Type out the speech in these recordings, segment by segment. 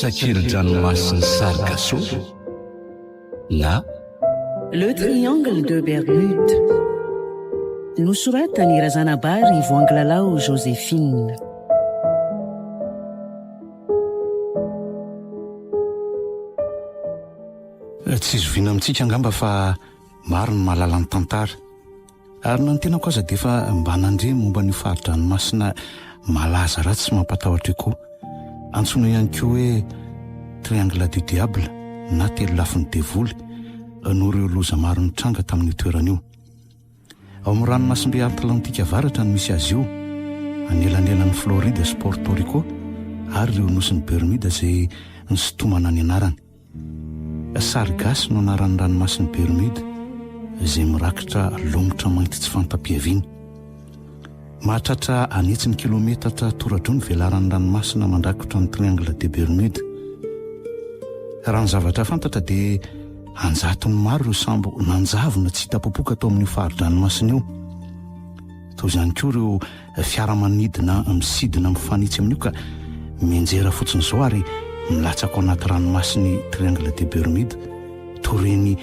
Sakeli-dranomasin'i Sargasso na. Le Triangle de Bermude. Nosoratan'i Razanabary Voangilalao Joséphine. Tsy zoviana amintsika angamba fa maro ny mahalala ny tantara. Ary na ny tenako aza dia efa mba nandre momba an'io fari-dranomasina malaza ratsy sy mampatahotra io koa. Antsoina ihany koa hoe Triangle du Diable na Telolafin'ny Devoly noho ireo loza maro nitranga tamin'io toerana io. Ao amin'ny ranomasimbe Atlantika Avaratra no misy azy io, anelanelan'i Floride sy Porto Rico ary ireo nosin'i Bermuda izay nisintomana ny anarany. Sargasse no anaran'ny ranomasin'i Bermude, izay mirakitra lomotra mainty tsy fanta-piaviana. Mahatratra an'hetsiny kilometatra toradroa ny velaran'ny ranomasina mandrakotra ny Triangle des Bermudes. Raha ny zavatra fantatra dia anjatony maro ireo sambo nanjavona tsy hita popoka tao amin'io fari-dranomasina io. Toy izany koa ireo fiaramanidina misidina mifanitsy amin'io ka mianjera fotsiny izao ary milatsaka ao anaty ranomasin'i Triangle des Bermudes toy ireny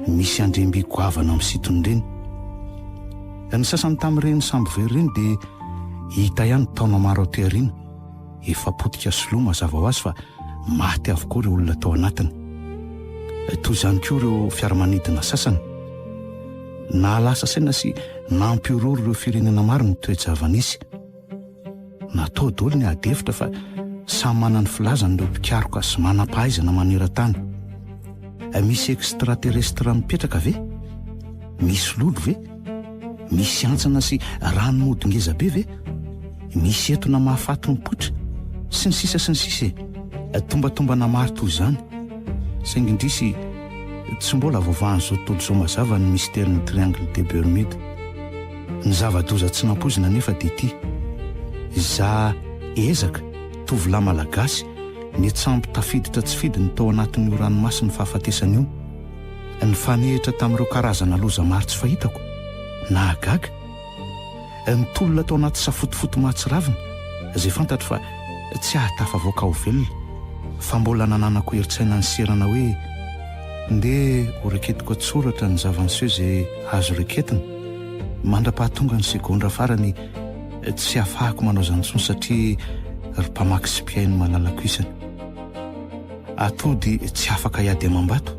misy andriam-by goavana misintona ireny. Ny sasany tamin'ireny sambo very ireny dia hita ihany taona maro aty aoriana, efa potika sy lo mazava ho azy fa maty avokoa ireo olona tao anatiny. Toy izany koa ireo fiaramanidina sasany. Nahalasa saina sy nampihorohoro ireo firenena maro ny toe-java-nisy. Natao daholo ny ady hevitra fa samy manana ny filazany ireo mpikaroka sy manam-pahaizana maneran-tany. Misy extraterrestre mipetraka ve? Misy lolo ve? Misy hantsana sy rano mody ngeza be ve? Misy etona mahafaty mipoitra? Sy ny sisa sy ny sisa e! Tombatombana maro toy izany. Saingy indrisy, tsy mbola voavahan'izao tontolo izao mazava ny misterin'ny Triangle des Bermudes. Ny zava-doza tsy nampoizina anefa dia ity, izaho ezaka, tovolahy malagasy, nitsambo tafiditra tsy fidiny tao anatin'io ranomasin'ny fahafatesana io. Nifanehitra tamin'ireo karazana loza maro tsy fahitako. Nahagaga. Nitolona tao anaty safotofoto mahatsiravina, izay fantatro fa tsy hahatafavoaka aho velona, fa mbola nananako herin-tsaina niserana hoe, Ndeha ho reketiko an-tsoratra ny zava-niseho izay azo reketina, mandra-pahatonga ny segondra farany tsy hahafahako manao izany intsony satria ry mpamaky sy mpihaino malalako isany. Atody tsy afaka hiady amam-bato?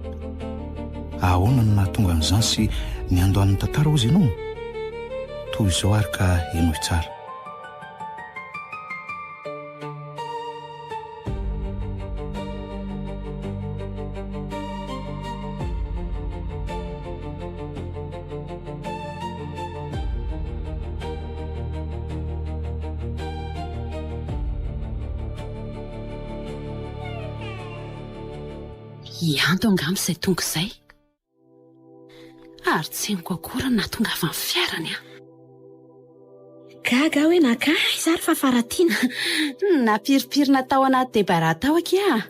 Ahoana no nahatonga an'izany sy niandohan'ny tantara hozy ianao? Toy izao ary ka henoy tsara. Hianto angamba izay tonga izay. Ary tsy henoko akory ny nahatongavan'ny fiarany an. Gaga aho hoe naka aiza ary fa Faratiana. Nampirimpirina tao anaty débarras tao akia.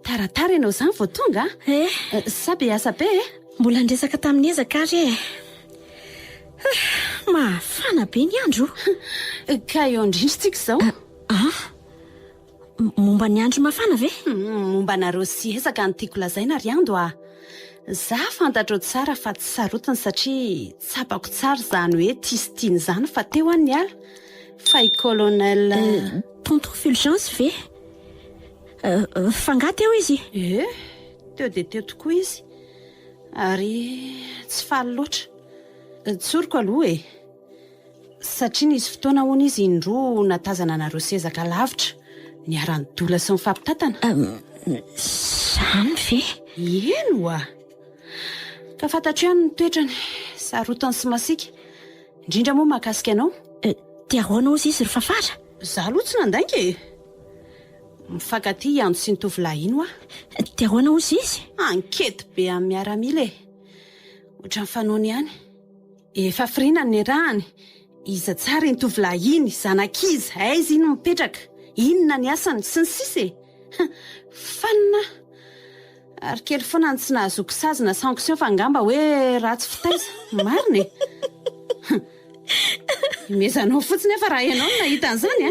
Taratara ianao izany vao tonga an? Eh. Sa be asa be e? Mbola niresaka tamin'i Ezaka ary e. Mafana be ny andro. Ka eo indrindra tsika izao. Ah. Momba ny andro mafana ve? Momba anareo sy ezaka no tiako lazaina ry Ando a! Za fantatrao tsara fa tsy sarotiny satria tsapako tsara izany hoe tia sy tiana izany fa teo aho niala fa i Colonel. Tonton Fulgence ve? Fa nga teo izy? Eh! Teo dia teo tokoa izy ary tsy faly loatra. Tsoriko aloha e! Satria nisy fotoana hono izy indroa natazana anareo sezaka lavitra, niara-nidola sy nifampitantana. Izany ve? Eny oa! Ka fantatro ihany ny toetrany, sarotiny sy masiaka, indrindra moa mahakasika anao. Dia ahoana hozy izy ry Fafara? Izaho aloha tsy nandainga e! Mifankatia i Ando sy ny tovolahy iny hoa. Dia ahoana hozy izy? Ankety be amin'ny miaramila e! Ohatran'ny fanaony ihany. Efa firiana ny niarahany? Iza tsara iny tovolahy iny? Zanak'iza? Aiza iny mipetraka? Inona ny asany? Sy ny sisa e! Fanina! Ary kely foana ny tsy nahazoako sazy na sanction fa angamba hoe ratsy fitaiza. Marina e! Imezanao fotsiny aho fa raha ianao no nahita an'izany a!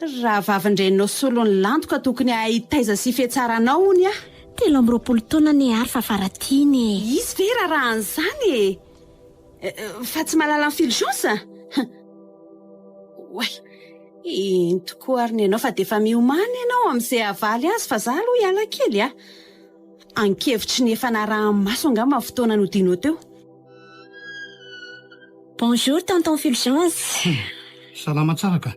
Rahavavin-dreninao solon'ny lanto ka tokony hahay hitaiza sy hifehy tsara anao hono aho. 23 taona anie ary fa faratiana e! Izy ve raharaha an'izany e! Fa tsy mahalala an'i Fulgence? Oay! Iny tokoa ary ny anao fa dia efa miomàna ianao amin'izay havaly azy fa za aloha hiala kely a! Ankevitry ny efa naraha-maso angamba ny fotoana nodianao teo. Bonjour tonton Fulgence. Salama tsara ka.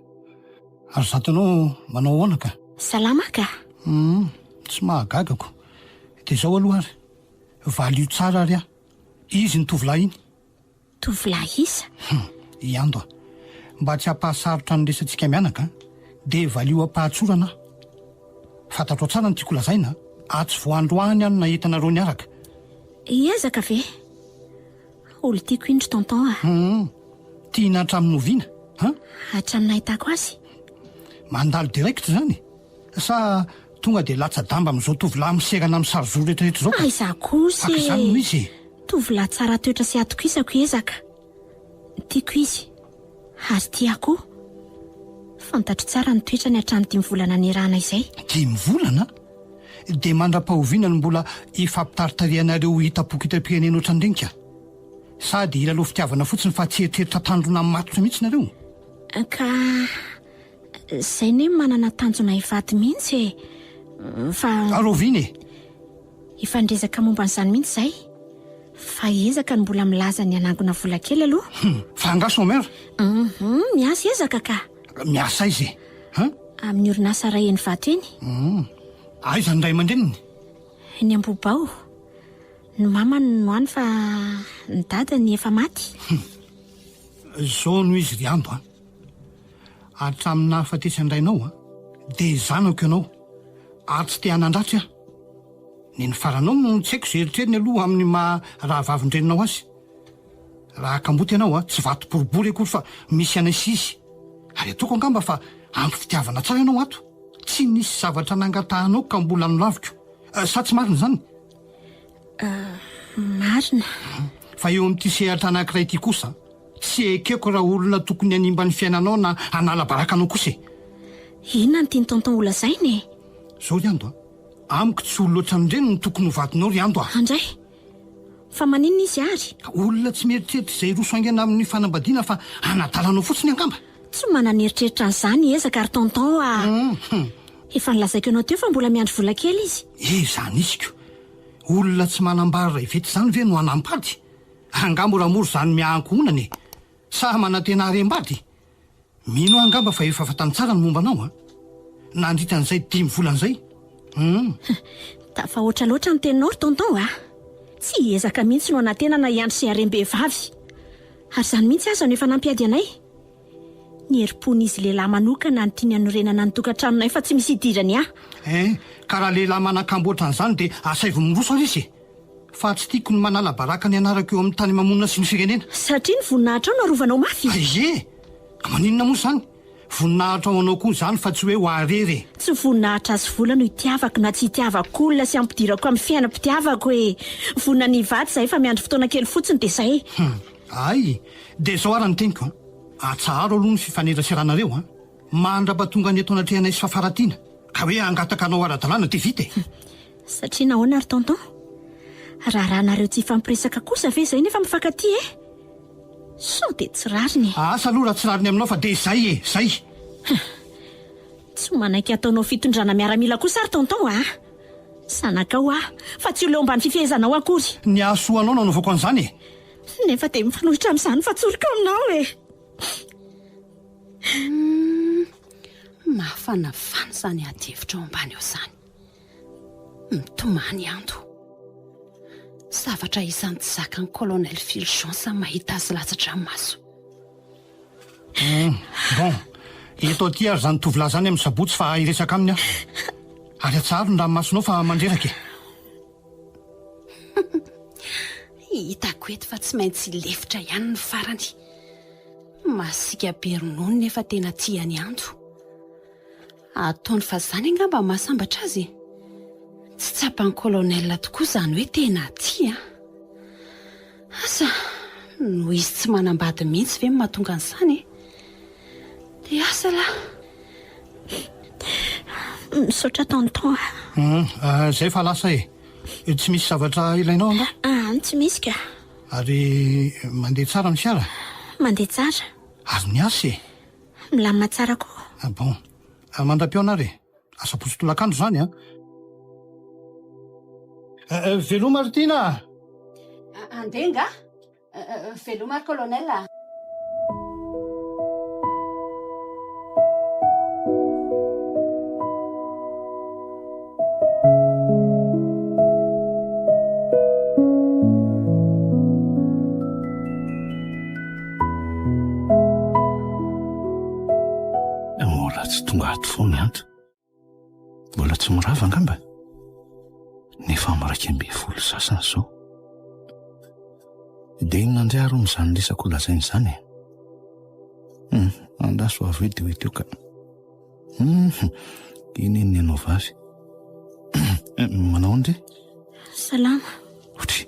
Ary zato anao manao ahoana ka? Salama ka. Hum, tsy mahagaga ko. Dia izao aloha ary, valio tsara ary aho. Izy ny tovolahy iny. Tovolahy iza? Hum, i Ando a. Mba tsy hampahasarotra ny resatsika mianaka dia valio am-pahatsorana aho. Fantatrao tsara ny tiako lazaina a, atsy vao androany aho no nahita anareo niaraka. Hiezaka ve? Olon-tiako iny ry tonton a. Hum, tiana hatramin'ny oviana an? Hatramin'ny nahitako azy. Mandalo direct izany? Sa tonga dia latsa-damba amin'izao tovolahy miserana amin'ny sarizoro rehetrarehetra izao ka? Aiza kosa e! Izany no izy e! Tovolahy tsara toetra sy atokisako i Ezaka. Tiako izy. Ary tia ahy koa. Fantatro tsara ny toetrany hatramin'ny dimy volana niarahana izay. Dimy volana? Dia mandra-pahoviana no mbola hifampitartarihanareo ho hitam-poko hitam-pirenena ohatran'ireny ka? Sa dia hilalao fitiavana fotsiny fa tsy eritreritra tandrona matotra mihitsy nareo? Ka Zay ne manana tanjona hivady mihitsy e! Fa. Ary oviana e? Efa niresaka momba an'izany mihitsy zay. Fa ezaka no mbola milaza ny hanangona vola kely aloha. Hum, fa angaha chômeur? Hum, miasa ezaka ka. Miasa aiza e? Hein? Amin'ny orinasa iray eny Ivato eny. Hum, aiza ny ray aman-dreniny? Eny Ambohibao. Ny mamany no any fa ny dadany efa maty. Hum, zao no izy ry Ando a. Hatramin'ny nahafatesan-drainao dia zanako ianao ary tsy te hanan-dratsy aho. Ny nifaranao no tsy haiko izay eritreriny aloha amin'ny maha rahavavin-dreninao azy. Raha kamboty ianao, tsy vato boribory akory fa misy anay sy izy. Ary ataoko angamba fa ampy fitiavana tsara ianao ato. Tsy nisy zavatra nangatahanao ka mbola nolaviko. Sa tsy marina izany? Marina. Fa eo amin'ity sehatra anankiray ity kosa, Tsy ekeko raha olona tokony hanimba ny fiainanao na hanala baraka anao kosa e! Inona no tian'i tonton holazaina e? Zao ry Ando a! Amiko tsy olona ohatran'ireny no tokony ho vadinao ry Ando a! Andray! Fa maninona izy ary? Olona tsy mieritreritra izay hiroso haingana amin'ny fanambadiana fa hanadala anao fotsiny angamba! Tsy manana eritreritra an'izany i Ezaka ry tonton a! Efa nolazaiko anao teo fa mbola miandry vola kely izy. Eh izany izy ko! Olona tsy manambary iray veta izany ve no hanampady? Angaha moramora izany miaha ankohonana e? Sa manantena harem-bady? Mino aho angamba fa efa fantany tsara ny momba anao an! Nandritra an'izay dimy volana izay. Hum. Tafahoatra loatra ny teninao ry tonton a! Tsy hiezaka mihitsy no hanantena na hiandry sy harem-behivavy. Ary izany mihitsy aza no efa nampiady anay. Ny herim-pon'izy lehilahy manokana no tiany hanorenana ny tokantranonay fa tsy misy idirany ahy. Eh, ka raha lehilahy manan-kambo ohatran'izany dia asaivo miroso ary izy e! Fa tsy tiako ny manala baraka ny anarako eo amin'ny tany mamonina sy ny firenena. Satria ny voninahitrao no arovanao mafy. Ie! Ka maninona moa izany? Voninahitra ho anao koa izany fa tsy hoe ho ahy irery e! Tsy voninahitra sy vola no itiavako na tsy itiavako olona sy ampidirako amin'ny fiainam-pitiavako e! Vonona ny hivady izahay fa miandry fotoana kely fotsiny dia izay. Hum! Hay! Dia izao ara ny teniko an! Atsaharo aloha ny fifaneraseranareo an! Mandra-pahatonga ny eto anatrehanay sy Fafaratiana, ka hoe hangataka anao ara-dalàna dia vita e! Satria nahoana ry tonton? Raharahanareo tsy hifampiresaka kosa ve izay nefa mifankatia e? Sao dia tsy rariny e? Asa aloha raha tsy rariny aminao fa dia izay e! Izay! Tsy manaiky hataonao fitondrana miaramila kosa ary tonton a! Zanakao aho fa tsy olona eo ambany fifehezanao akory! Ny hahasoa anao no anaovako an'izany e! Nefa dia mifanohitra amin'izany fa tsoriko aminao e! Humm, mafanafana izany ady hevitra ao ambany ao izany. Mitomany Ando. Zavatra isan'ny tsy zakan'i Colonel Fulgence mahita azy latsa-dranomaso. Hum, bon. Eto aty ary izany tovolahy izany amin'ny sabotsy fa hiresaka aminy aho. Ary atsaharo ny ranomasonao fa mandreraka e. Hitako eto fa tsy maintsy hilefitra ihany ny farany. Masiaka be ronono nefa tena tia an'i Ando. Ataony fa izany angamba no mahasambatra azy e. Tsy tsapan'i Colonel tokoa izany hoe tena tia an! Asa, noho izy tsy manambady mihitsy ve no mahatonga an'izany e? Dia asa lahy. Misaotra tonton a. Hum, izay fa lasa e. Tsy misy zavatra ilainao angaha? Aa, tsy misy ka. Ary mandeha tsara ny fiara? Mandeha tsara. Ary ny asa e? Milamina tsara koa. Ah bon. Mandra-pihaona ary e. Asabotsy tolakandro izany an. Veloma ry Tiana a! Andeha angaha? Veloma ry Colonel a! Mbola tsy tonga ato foana i Anta. Mbola tsy mirava angamba? Nefa amin'ny 11 sasany izao. Dia inona indray ary hono izany resaka ho lazaina izany e? Hum, andraso avy eo dia ho hita eo ka. Hum, iny eny ny anao vavy. Manao ahoana ndry? Salama. Otry,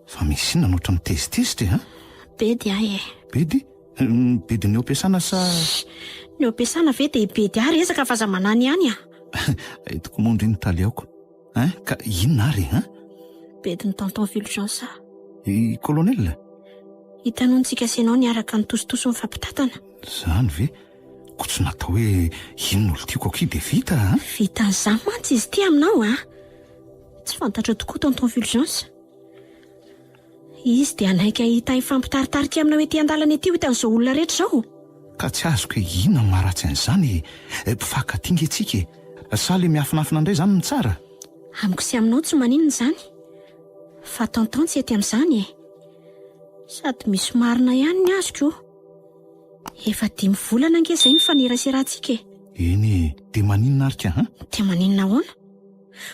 fa misy inona no ohatran'ny tezitezitra e, ha? Bedy aho e. Bedy? Bedy ny eo am-piasana sa? Ny eo am-piasana ve dia bedy ahy resaka fa aza manany ihany a. Ay tokoa moa ndry ny taliaoko. Hein, ka inona ary hein? Bedy ny tonton Fulgence aho. I colonel? Hitanao ntsika sy ianao niaraka nitositosy nifampitantana. Zany ve? Ko tsy natao hoe inona olo tiako akia dia vita an? Vitan'izany mantsy izy ity aminao an! Tsy fantatrao tokoa tonton Fulgence. Izy dia hanaiky hahita ahy hifampitaritarika aminao ety an-dalana ety ho hitan'izao olona rehetra izao. Ka tsy azoko hoe inona no maharatsy an'izany e! Mpifankatia nge tsika e! Sa le miafinafina indray izany no tsara? Amiko sy aminao tsy maninona izany. Fa tonton tsy hety amin'izany e! Sady misy marina ihany ny azoko. Efa dimy volana ange izay nifaneraserantsika e! Eny e! Dia maninona ary ka an? Dia maninona ahoana?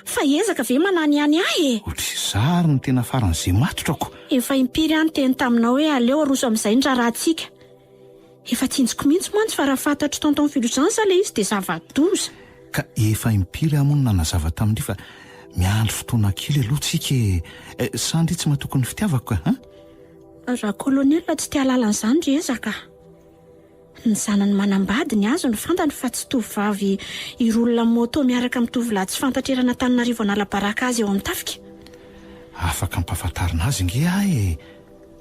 Fa ezaka ve manany ihany ahy e! Ohatry za ary no tena faran'izay matotra ko! Efa impiry aho niteny taminao hoe aleo aroso amin'izay ny raharahantsika. Efa tsinjoko mihitsy mantsy fa raha fantatr'i tonton Fulgence ilay izy dia zava-doza. Ka efa impiry aho moa no nanazava tamin-dry fa miandry fotoana kely aloha tsika e! Sa ndry tsy matoky ny fitiavako ka an? Raha colonel tsy te hahalala an'izany ry ezaka. Ny zanany manambady ny azy no fantany fa tsy tovovavy hirola moto miaraka amin'ny tovolahy tsy fantatra eran'Antananarivo hanala baraka azy eo amin'ny tafika. Afaka ampahafantarina azy ange aho e!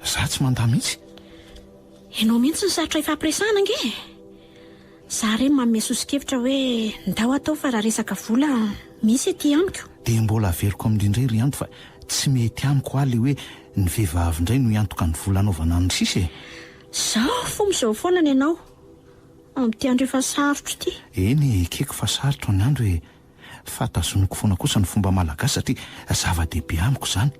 Za tsy mandà mihitsy. Ianao mihitsy no sarotra ifampiresahana ange e! Za re manome soso-kevitra hoe ndao atao fa raha resaka vola misy ety amiko. Dia mbola averiko amin-dry indray ry Anto fa tsy mety amiko aho le hoe ny vehivavy indray no hiantoka ny vola anaovana ny sisa e! Zao fomba izao foana ny anao amin'ity andro efa sarotra ity. Eny e, ekeko fa sarotra ny andro e! Fa tazoniko foana kosa ny fomba malagasy satria zava-dehibe amiko izany.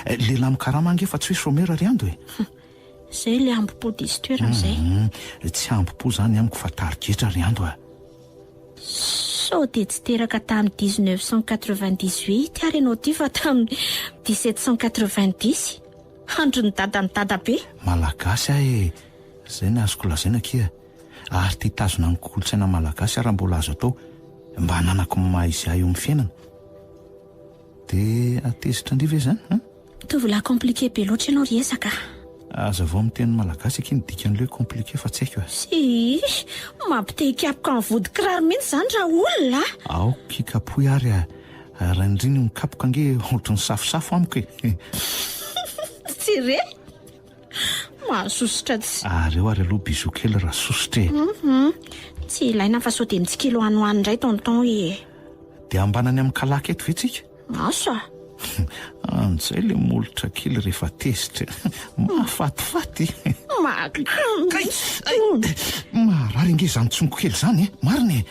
Lehilahy mikarama ange fa tsy hoe chômeur ry Ando e! Izay ilay hambom-po diso toerana izay. Hum, tsy hambom-po izany amiko fa tarigetra ry Ando a! Sao dia tsy teraka tamin'ny 1998 ary ianao ity fa tamin'ny 1790? Andron'ny dadan'i dadabe. Malagasy aho e! Izay no azoko lazaina akia. Ary te hitazona ny kolontsaina malagasy aho raha mbola azo atao, mba hananako ny maha izy ahy eo amin'ny fiainana. Dia hatezitra ndry ve izany an? Tovolahy compliqué be loatra ianao ry ezaka a! Hazavao amin'ny teny malagasy akia ny dikan'ilay hoe compliqué fa tsy haiko a! Tsia, mampite hikapoka ny vody kiraro mihitsy izany raha olona a! Aoka hikapohy ary a! Raha ndry ny mikapoka ange ohatry ny safosafo amiko e! Tsy re! Mahasosotra tsy. Ary eo ary aloha bisous kely raha sosotra e! Hum, tsy ilaina fa sao dia mitsikilo any ho any indray tonton e! Dia ambanany amin'ny kalaky eto ve tsika? Asa! Anjay le molotra kely rehefa tezitra e! Mahafatifaty! Mahakamo! Kay! Maharary ange izany tsongo kely izany e! Marina e!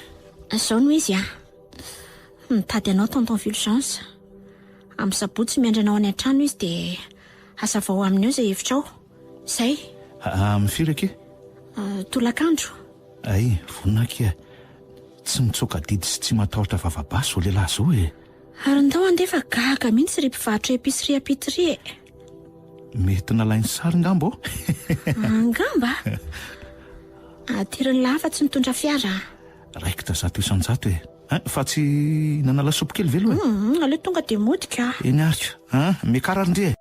Izao no izy a! Mitady anao tonton Fulgence. Amin'ny sabotsy miandry anao any an-trano izy dia hazavao aminy eo izay hevitrao. Izay. Amin'ny firy akia? Tolakandro. Hay, vonona akia. Tsy mitsoaka adidy sy tsy matahotra vava-basy izao lehilahy izao e. Ary ndao handeha fa gaga mihitsy ry mpivarotra épicerie ampitry e. Mety nalainy sary ngamba ô? Angamba. Aterin'ny lahy fa tsy mitondra fiara. Raikitra 100% e. Hein, fa tsy hihinana lasopy kely ve aloha e? Hum, aleo tonga dia mody ka. Eny ary ka. Hein, miakara ary ndry e.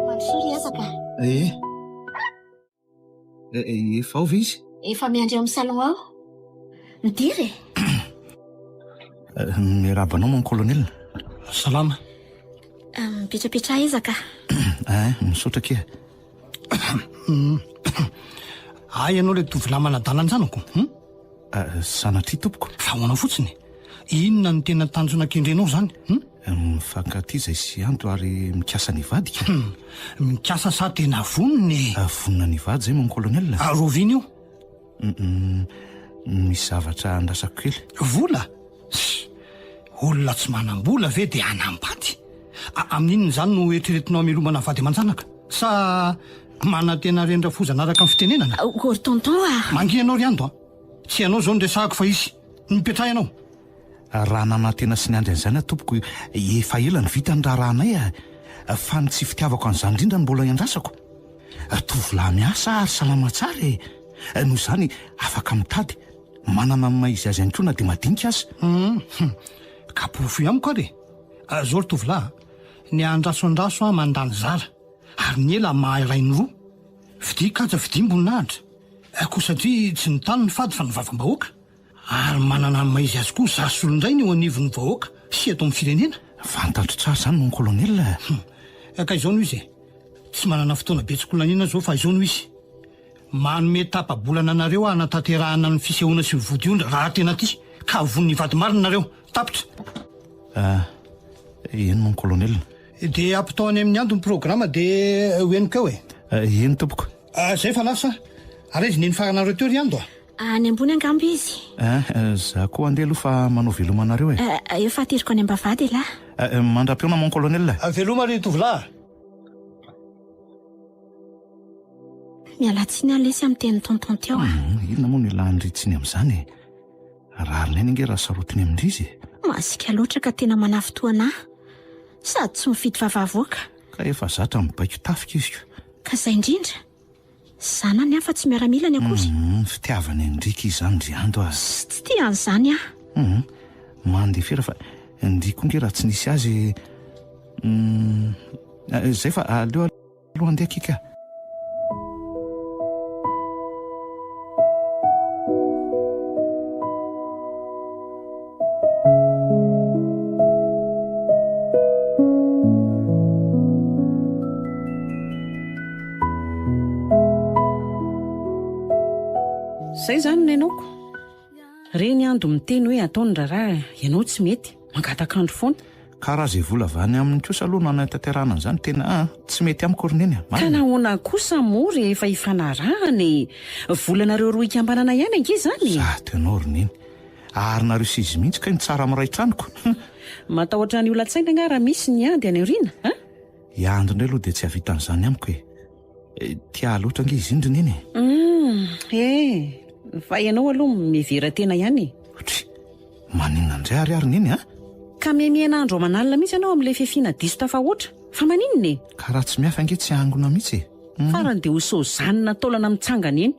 Mandrosoa ry ezaka. Eh. Eh, efa ao ve izy? Efa miandry ao amin'ny salon ao. Midira e. Eh, miarahaba anao mon colonel. Salama. Eh, mipetrapetraha ezaka. Eh, misaotra akia. Hay ianao ilay tovolahy manadala ny zanako, hum? Eh, sanatria tompoko. Fa ahoana fotsiny? Inona no tena tanjona kendrenao izany, hum? Mifankatia izay sy Anto ary mikasa ny hivadika. Hum, mikasa sa tena vonona e? Ah, vonona ny hivady izay mon colonel. Ah, rahoviana io? Hum, misy zavatra andrasako kely. Vola? Tss, olona tsy manam-bola ve dia hanambady? Amin'inona izany no eritreretinao hamelomana vady aman-janaka? Sa manantena ren-drafozana araka ny fitenenana? Oh, ry tonton ah! Mangina ianao ry Ando a! Tsy ianao izao no resahako fa izy. Mipetraha ianao. Raha nanantena sy niandry an'izany aho tompoko, efa ela no vita ny raharahanay a! Fa ny tsy fitiavako an'izany indrindra no mbola iandrasako. Tovolahy miasa ary salama tsara e! Noho izany afaka mitady. Manana ny maha izy azy ihany koa na dia madinika aza. Hum, ka porofoy amiko ary e! Zao ry tovolahy a, ny andraso andraso a mandany zara, ary ny ela mahay rainy roa. Fidia kaja fidiam-boninahitra. Koa satria tsy ny tany no fady fa ny vavam-bahoaka. Ary manana ny maha izy azy koa za solondrainy eo anivon'ny vahoaka sy eto amin'ny firenena. Fantatro tsara izany mon colonel a! Hum, ka izao no izy e, tsy manana fotoana betsaka ho laniana aho izao fa izao no izy. Manome tapa-bolana anareo aho hanatanterahana ny fisehoana sy ny vodiondry raha tena tia ka vonona hivady marina nareo. Tapitra. Ah, eny mon colonel. Dia ampitao any amin'ny Ando ny programa dia ho henoko eo e. Eny tompoko. Ah, zay fa lasa. Ary aiza neny faranareo teo ry Ando a? Any ambony angamba izy. Ah, za koa andeha aloha fa manao veloma anareo e. Efa ateriko any am-bavahady ialahy. Mandra-pihaona mon colonel. Veloma ry tovolahy. Miala tsiny aho lesy amin'ny tenin'i tonton teo a. Inona moa no ialàn'i tsiny amin'izany e? Rariny ihany ange raha sarotiny amin-dry izy e. Masiaka loatra ka tena manafintohina ahy. Sady tsy mifidy vava avoaka. Ka efa zatra mibaiko tafika izy ko. Ka izay indrindra. Zanany aho fa tsy miaramilany akory. Hum, fitiavana an-dry ki izany ry Ando a. Tsy tia an'izany aho. Hum, mandefera fa ndry koa nge raha tsy nisy azy. Hum, izay fa aleo aloha andeha kika. Zay zany ny anaoko. Reny Ando miteny hoe atao ny raharaha, ianao tsy mety, mangatak'andro foana. Ka raha izay vola avy any aminy kosa aloha no hanatanterahana an'izany tena ah, tsy mety amiko ry Neny a! Ka nahoana kosa moa rehefa ifanarahana e! Volanareo roa ikambanana ihany ange izany e! Zato ianao ry Neny. Ary nareo sy izy mihitsy kay no tsara miray tranoko. Hum! Matahotra ny holatsaina angaha raha misy ny ady any aoriana a? I Ando indray aloha dia tsy hahavita an'izany amiko e! Tia ahy loatra ange izy iny ry Neny e! Hum! E! Fa ianao aloha mihevera tena ihany e! Otry! Maninona indray ary aho ry Neny a? Ka mihamihena andro aman'alina mihitsy ianao amin'ilay fiafiana diso tafahoatra. Fa maninona e? Ka raha tsy miafy ange tsy hangona mihitsy e! Farany dia ho sozanina taolana mitsangana eny.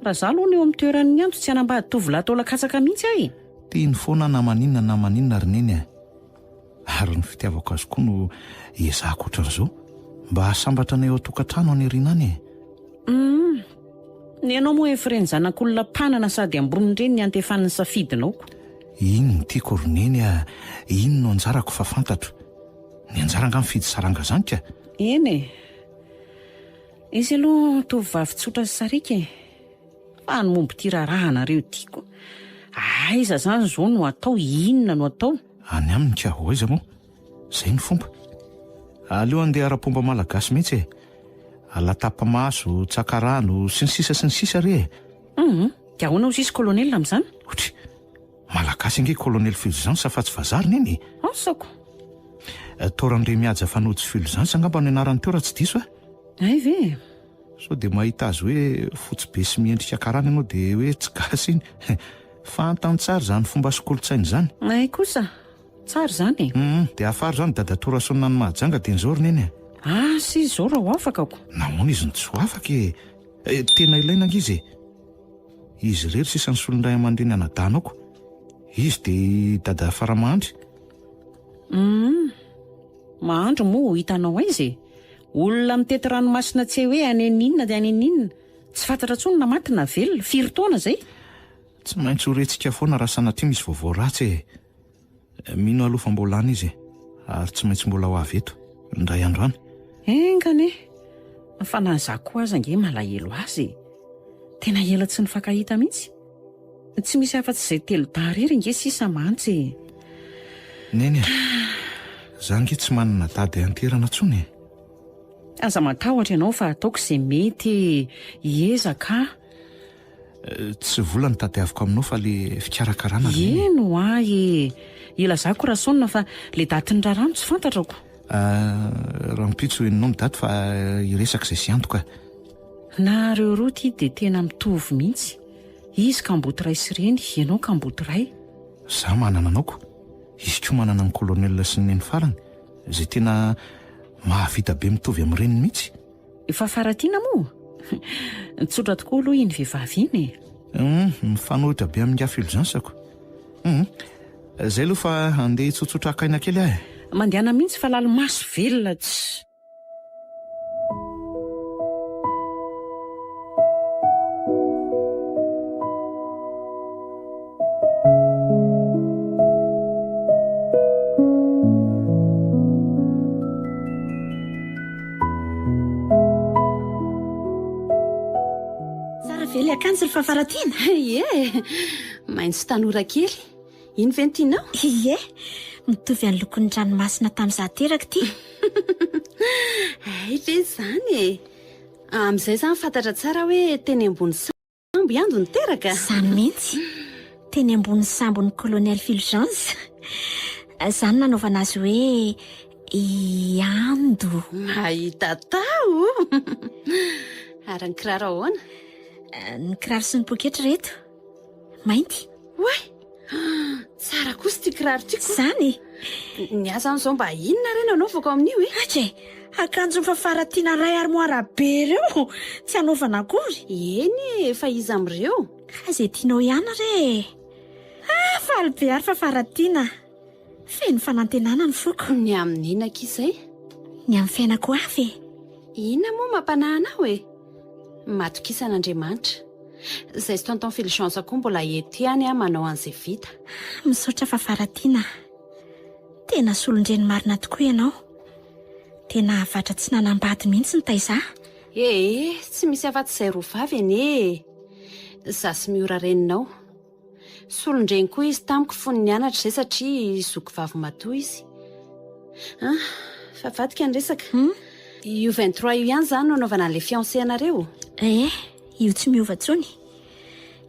Raha izaho aloha no eo amin'ny toeran'i Ando tsy hanambady tovolahy taolan-katsaka mihitsy aho e! Tiany foana na maninona na maninona ry Neny a! Ary ny fitiavako azy koa no iezahako ohatran'izao, mba hahasambatra anay ao an-tokantrano any aoriana any e! Humm. Ny anao moa efa ireny zanak'olona mpanana sady ambony ireny ny antefan'ny safidinao ko. Iny no tiako ry Neny a! Iny no anjarako fa fantatro. Ny anjara angaha mifidy saranga izany ka! Eny e! Izy aloha tovovavy tsotra sy sariaka e! Fa ny momba ity raharahanareo ity koa, aiza izany izao no atao, inona no atao? Any aminy ka, ho aiza moa? Izay no fomba. Aleo handeha ara-pomba malagasy mihitsy e! Alatapa-maso, tsakarano, sy ny sisa sy ny sisa re e! Hum, dia ahoana hozy izy colonel amin'izany? Otry! Malagasy ange colonel Fulgence fa tsy vazaha ry neny e! Asako! Toa Randriamihaja Fanojo Fulgence angamba no anarany teo raha tsy diso aho. Hay ve e! Sao dia mahita azy hoe fotsy be sy miendrika karana ianao dia hoe tsy gasy iny. Fantany tsara izany fomba sy kolontsaina izany. Hay kosa, tsara izany e. Hum, dia hafaro izany dadatoa Rasoanina any Mahajanga dia izao ry neny a. Asa izy izao raha ho afaka ko. Nahoana izy no tsy ho afaka e? Tena ilaina ange izy e. Izy irery sisa ny solon'ny ray aman-dreny anadahanaoko. Izy dia i dada Faramahandry. Hum, Mahandry moa ho hitanao aiza e? Olona mitety ranomasina tsy hay hoe any aninona dia any aninona. Tsy fantatra intsony na maty na velona. Firy taona izay? Tsy maintsy ho rentsika foana raha sanatria misy vaovao ratsy e! Mino aho aloha fa mbola any izy e! Ary tsy maintsy mbola ho avy eto, indray andro any. Enga anie! Fa na izaho koa aza ange malahelo azy e! Tena ela tsy nifankahita mihitsy. Tsy misy afa-tsy izay telodahy irery ange sisa mantsy e! Neny a! Za ange tsy manana dada ianteherana intsony e! Aza matahotra ianao fa ataoko izay mety e! Hiezaka aho. Tsy vola no tadiaviko aminao fa le fikarakarana ry Neny e! Eny ho'a e! Ilazako Rasaonina fa le datin'ny raharaha no tsy fantatrako. Rahampitso henonao ny daty fa hiresaka izay sy antoka. Nareo roa ity dia tena mitovy mihitsy. Izy kamboty ray sy reny, ianao kamboty ray. Za manana anao ko. Izy koa manana ny colonel sy ny neny farany, izay tena mahavita be mitovy amin'ny reniny mihitsy. Efa Faratiana moa? Tsotra tokoa aloha iny vehivavy iny e. Hum, mifanohitra be amin'ingahy Fulgence-ko. Hum, zay aloha fa andeha hitsotsotra haka aina kely aho e. Mandehana mihitsy fa lalimaso velona tsy. Tsara ve ilay akanjo ry Fafaratiana? Ie, maitso tanora kely. Iny ve no tianao? Ie, mitovy an'ny lokon'ny ranomasina tamin'izaho teraka ity. Hay ve izany e! Amin'izay izany fantatra tsara hoe teny ambony sambo i Ando niteraka? Izany mihitsy. Teny ambony sambon'ny Colonel Fulgence. Izany no nanaovana azy hoe i Ando. Mahita tao! Ary ny kiraro ahoana? Ny kiraro sy ny poketra ireto. Mainty. Oay! Tsara kosa ity kiraro ity ko. Izany e! Ny ahy izany izao mba inona re no anaovako amin'io e? Aika e! Akanjo mifafaratiana iray armoire be ireo tsy anaovana akory. Eny e, fa iza amin'ireo? Ka izay tianao ihany re e! Ah, faly be ary Fafaratiana. Feno fanantenana ny foko. Ny amin'ny inona akia izay? Ny amin'ny fiainako hafa e! Inona moa mampanahy anao e? Matokisa an'Andriamanitra. Izay sy tonton Fulgence koa mbola eto ihany aho manao an'izay vita. Misaotra Fafaratiana a! Tena solon-dreny marina tokoa ianao. Tena havatra tsy nanambady mihitsy nitaiza ahy. Ee, tsy misy afa-tsy izay roa vavy anie e! Izaho sy Miora reninao. Solon-dreny koa izy tamiko fony nianatra izay satria zoky vavy matoa izy. Ah, fa avadika ny resaka. Io 23 io ihany izany no anaovana an'ilay fiancé anareo? Ee, io tsy miova intsony.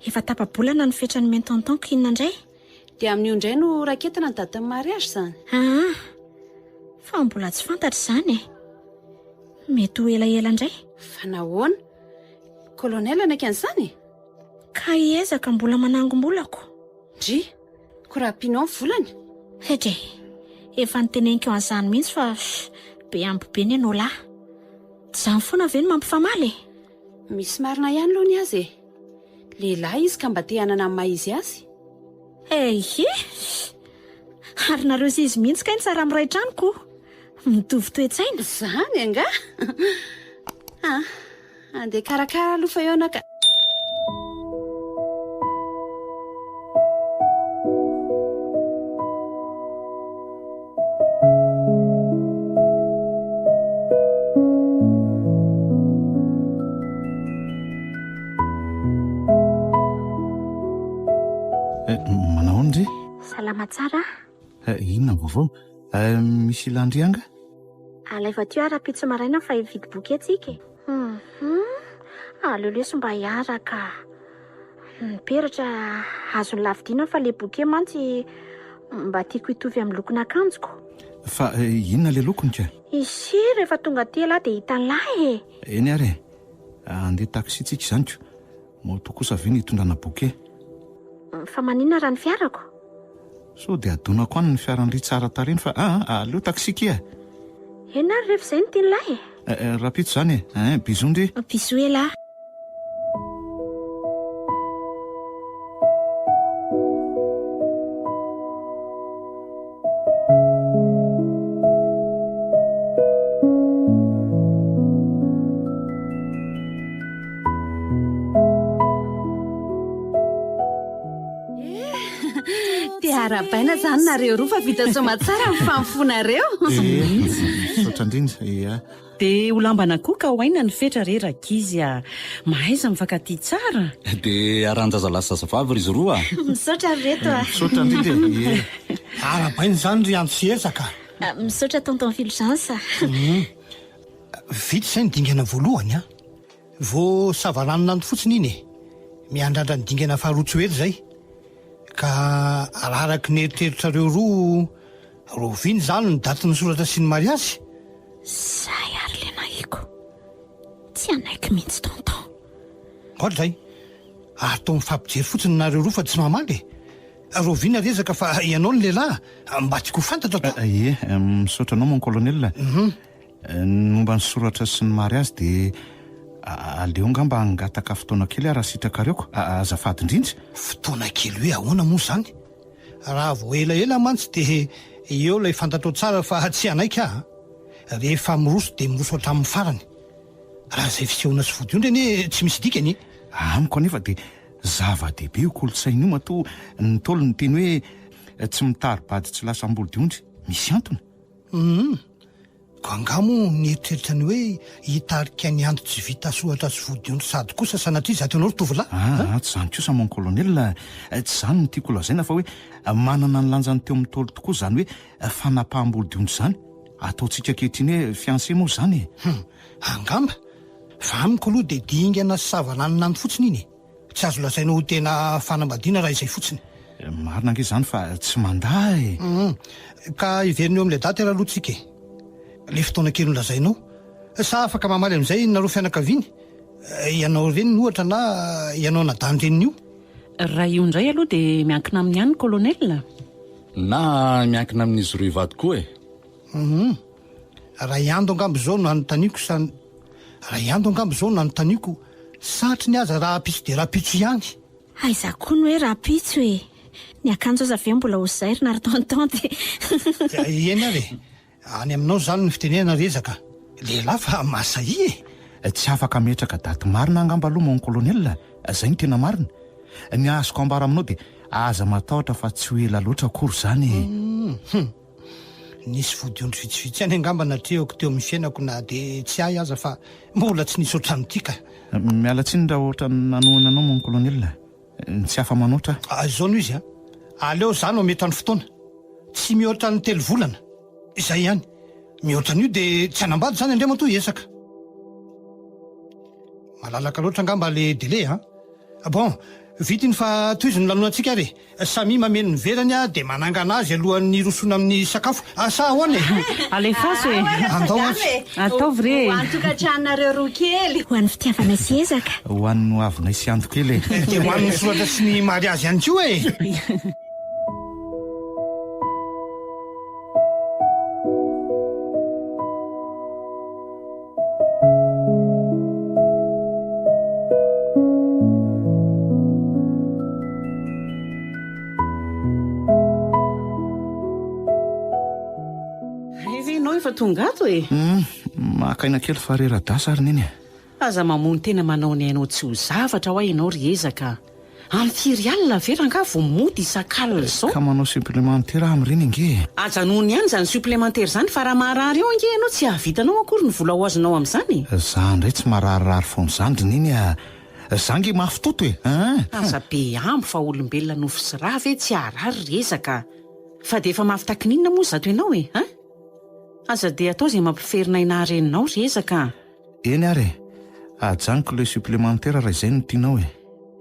Efa tapa-bolana ny fetra nomen'i tonton-ko inona indray? Dia amin'io indray no raketina ny datin'ny mariage izany? Aa, fa mbola tsy fantatra izany e. Mety ho elaela indray. Fa nahoana? Colonel hanaiky an'izany e? Ka hiezaka mbola manangom-bolako. Ndry, koa raha ampianao ny volany? Hetra e, efa noteneniko an'izany mihitsy fa be ambo be ny anao lahy. Tsy izany foana ve no mampifamaly e? Misy marina ihany aloha ny azy e. Lehilahy izy ka mba te hanana ny maha izy azy. Ehe! Ary nareo sy izy mihitsy kay no tsara miray trano ko! Mitovy toe-tsaina. Izany angaha? Ah, Andeha hikarakara aloha fa eo ianao ka. Eh, manao ahoana ndry? Salama tsara. Eh, inona ny vaovao? Eh, misy ilan-dry angaha? Alaivo aty aho rahampitso maraina fa hividy boky atsika e. Hum, aleo lesy mba hiaraka. Ny peratra azon'i Lavidiana fa le bouquet mantsy mba tiako hitovy amin'ny lokon'akanjoko. Fa inona le lokony ka? Ise rehefa tonga aty ialahy dia hitan'lahy e. Eny ary e. Handeha taxi tsika izany ko. Moto kosa ve ny hitondrana bouquet? Fa maninona raha ny fiarako? Sao dia adonako any ny fiaran'ry tsara tarehy fa aa aleo taxi kia. Eny ary rehefa izay no tian'lah e. Eh, rahampitso izany e. Ein, bisous ndry. Bisous elah. Dia arahabaina izany nareo roa fa vita soamatsara ny famofoanareo. Misaotra indrindra. Ia. Dia ho lamban'akoho ka ho aina ny fetra re rankizy a! Mahaiza mifankatia tsara. Dia arahan-jazalahy sy zazavavy ry izy roa a! Misaotra ry reto a! Misaotra indrindra e! Ie. Arahabaina izany ry Antso sy Ezaka a! Misaotra tonton Fulgence a! Vita izay ny dingana voalohany a! Vao savaranonando fotsiny iny e! Miandrandra ny dingana faharoa tsy ho ela izay. Ka raha araka ny eritreritrareo roa, rahoviana izany ny datin'ny soratra sy ny mariazy? Zay ary le nahiko. Tsy hanaiky mihitsy tonton. Ohatry zay. Ary toa mifampijery fotsiny nareo roa fa tsy mamaly e. Rahoviana ry ezaka fa ianao no lehilahy, mba tiako ho fantatra to. Ie, misaotra anao mon colonel. Ny momba ny soratra sy ny mariazy dia aleo angamba hangataka fotoana kely aho raha sitrakareo ko. Azafady indrindra. Fotoana kely hoe ahoana moa izany? Raha vao elaela mantsy dia eo ilay fantatrao tsara fa tsy hanaiky aho a! Rehefa miroso dia miroso hatramin'ny farany. Raha izay fisehoana sy vodiondry anie tsy misy dikany e! Amiko anefa dia zava-dehibe io kolontsaina io matoa ny Ntaolo niteny hoe tsy mitari-bady tsy lasa ambodiondry. Misy antony. Hum. Ka angaha moa nieritreritra ny hoe hitarika ny ando tsy vita soratra sy vodiondry sady kosa sanatria izato ianao ry tovolahy a? Aa, tsy izany kosa mon colonel a! Tsy izany no tiako holazaina fa hoe manana ny lanjany teo amin'ny Ntaolo tokoa izany hoe fanapaham-bodiondry izany. Ataontsika ankehitriny hoe fiancé moa izany e! Hum, angamba. Fa amiko aloha dia dingana sy savaranonando fotsiny iny e! Tsy azo lazaina ho tena fanambadiana raha izay fotsiny. Marina ange izany fa tsy mandà e! Hum, ka hiverina eo amin'ilay daty ary aloha tsika e! Ilay fotoana kely nolazainao. Sa afaka mamaly amin'izay nareo fianakaviany? Ianao reniny ohatra na ianao anadahin-dreniny io? Raha io indray aloha dia miankina aminy ihany Colonel. Na miankina amin'izy roa hivady koa e! Hum, raha i Ando angamba izao no anontaniako sa. Raha i Ando angamba izao no anontaniako, satriny aza rahampitso dia rahampitso ihany. Aiza koa ny hoe rahampitso e! Ny akanjo aza ve mbola ho zairina ry tonton dia. Eny ary e! Any aminao izany ny fitenenana ry ezaka. Lehilahy fa masahia e! Tsy afaka hametraka daty marina angamba aloha mon colonel, izay no tena marina. Ny azoko ambara aminao dia aza matahotra fa tsy ho ela loatra akory izany e! Hum. Nisy vodiondry vitsivitsy ihany angamba natrehako teo amin'ny fiainako na dia tsy ahy aza fa mbola tsy nisy ohatran'ity ka. Miala tsiny raha ohatran'ny nanohina anao mon colonel. Tsy afa-manoatra aho. Ah, izao no izy an. Aleo izaho no hametra ny fotoana. Tsy mihoatra ny telo volana. Izay ihany. Mihoatra an'io dia tsy hanambady izany Andriamatoa Hiezaka. Malalaka loatra angamba le délai an. Bon, vita iny fa tohizo ny lanonantsika ary e. Samia mameno ny verany dia manangana azy alohan'ny hirosoana amin'ny sakafo. Sa ahoana e? Alefaso e! Andao ary. Ataovy re e! Ho an'ny tokantranonareo roa kely. Ho an'ny fitiavanay sy ezaka. Ho an'ny hoavinay sy ando kely e! Dia ho an'ny soratra sy ny mariazy ihany koa e! Hay ve ianao efa tonga ato e? Hum, maka aina kely fa rera-dasa ary neny e. Aza mamono tena manao ny ainao tsy ho zavatra hoa ianao ry ezaka a! Amin'ny firy alina ve rangaha vao mody isak'alina izao? Ka manao supplémentaire aho amin'ireny ange e! Ajanony ihany izany supplémentaire izany fa raha marary eo ange ianao tsy hahavitanao akory ny vola ho azonao amin'izany e! Za indray tsy mararirary foana izany ry Neny a! Za ange mafy toto e! Hein! Aza be ambo fa olombelona nofo sy rà ve tsy haharary ry ezaka a! Fa dia efa mafy takininona moa izato ianao e! Hein! Aza dia atao izay mampiferinaina ahy reninao ry ezaka a! Eny ary e! Ajanoko ilay supplémentaire raha izay no tianao e!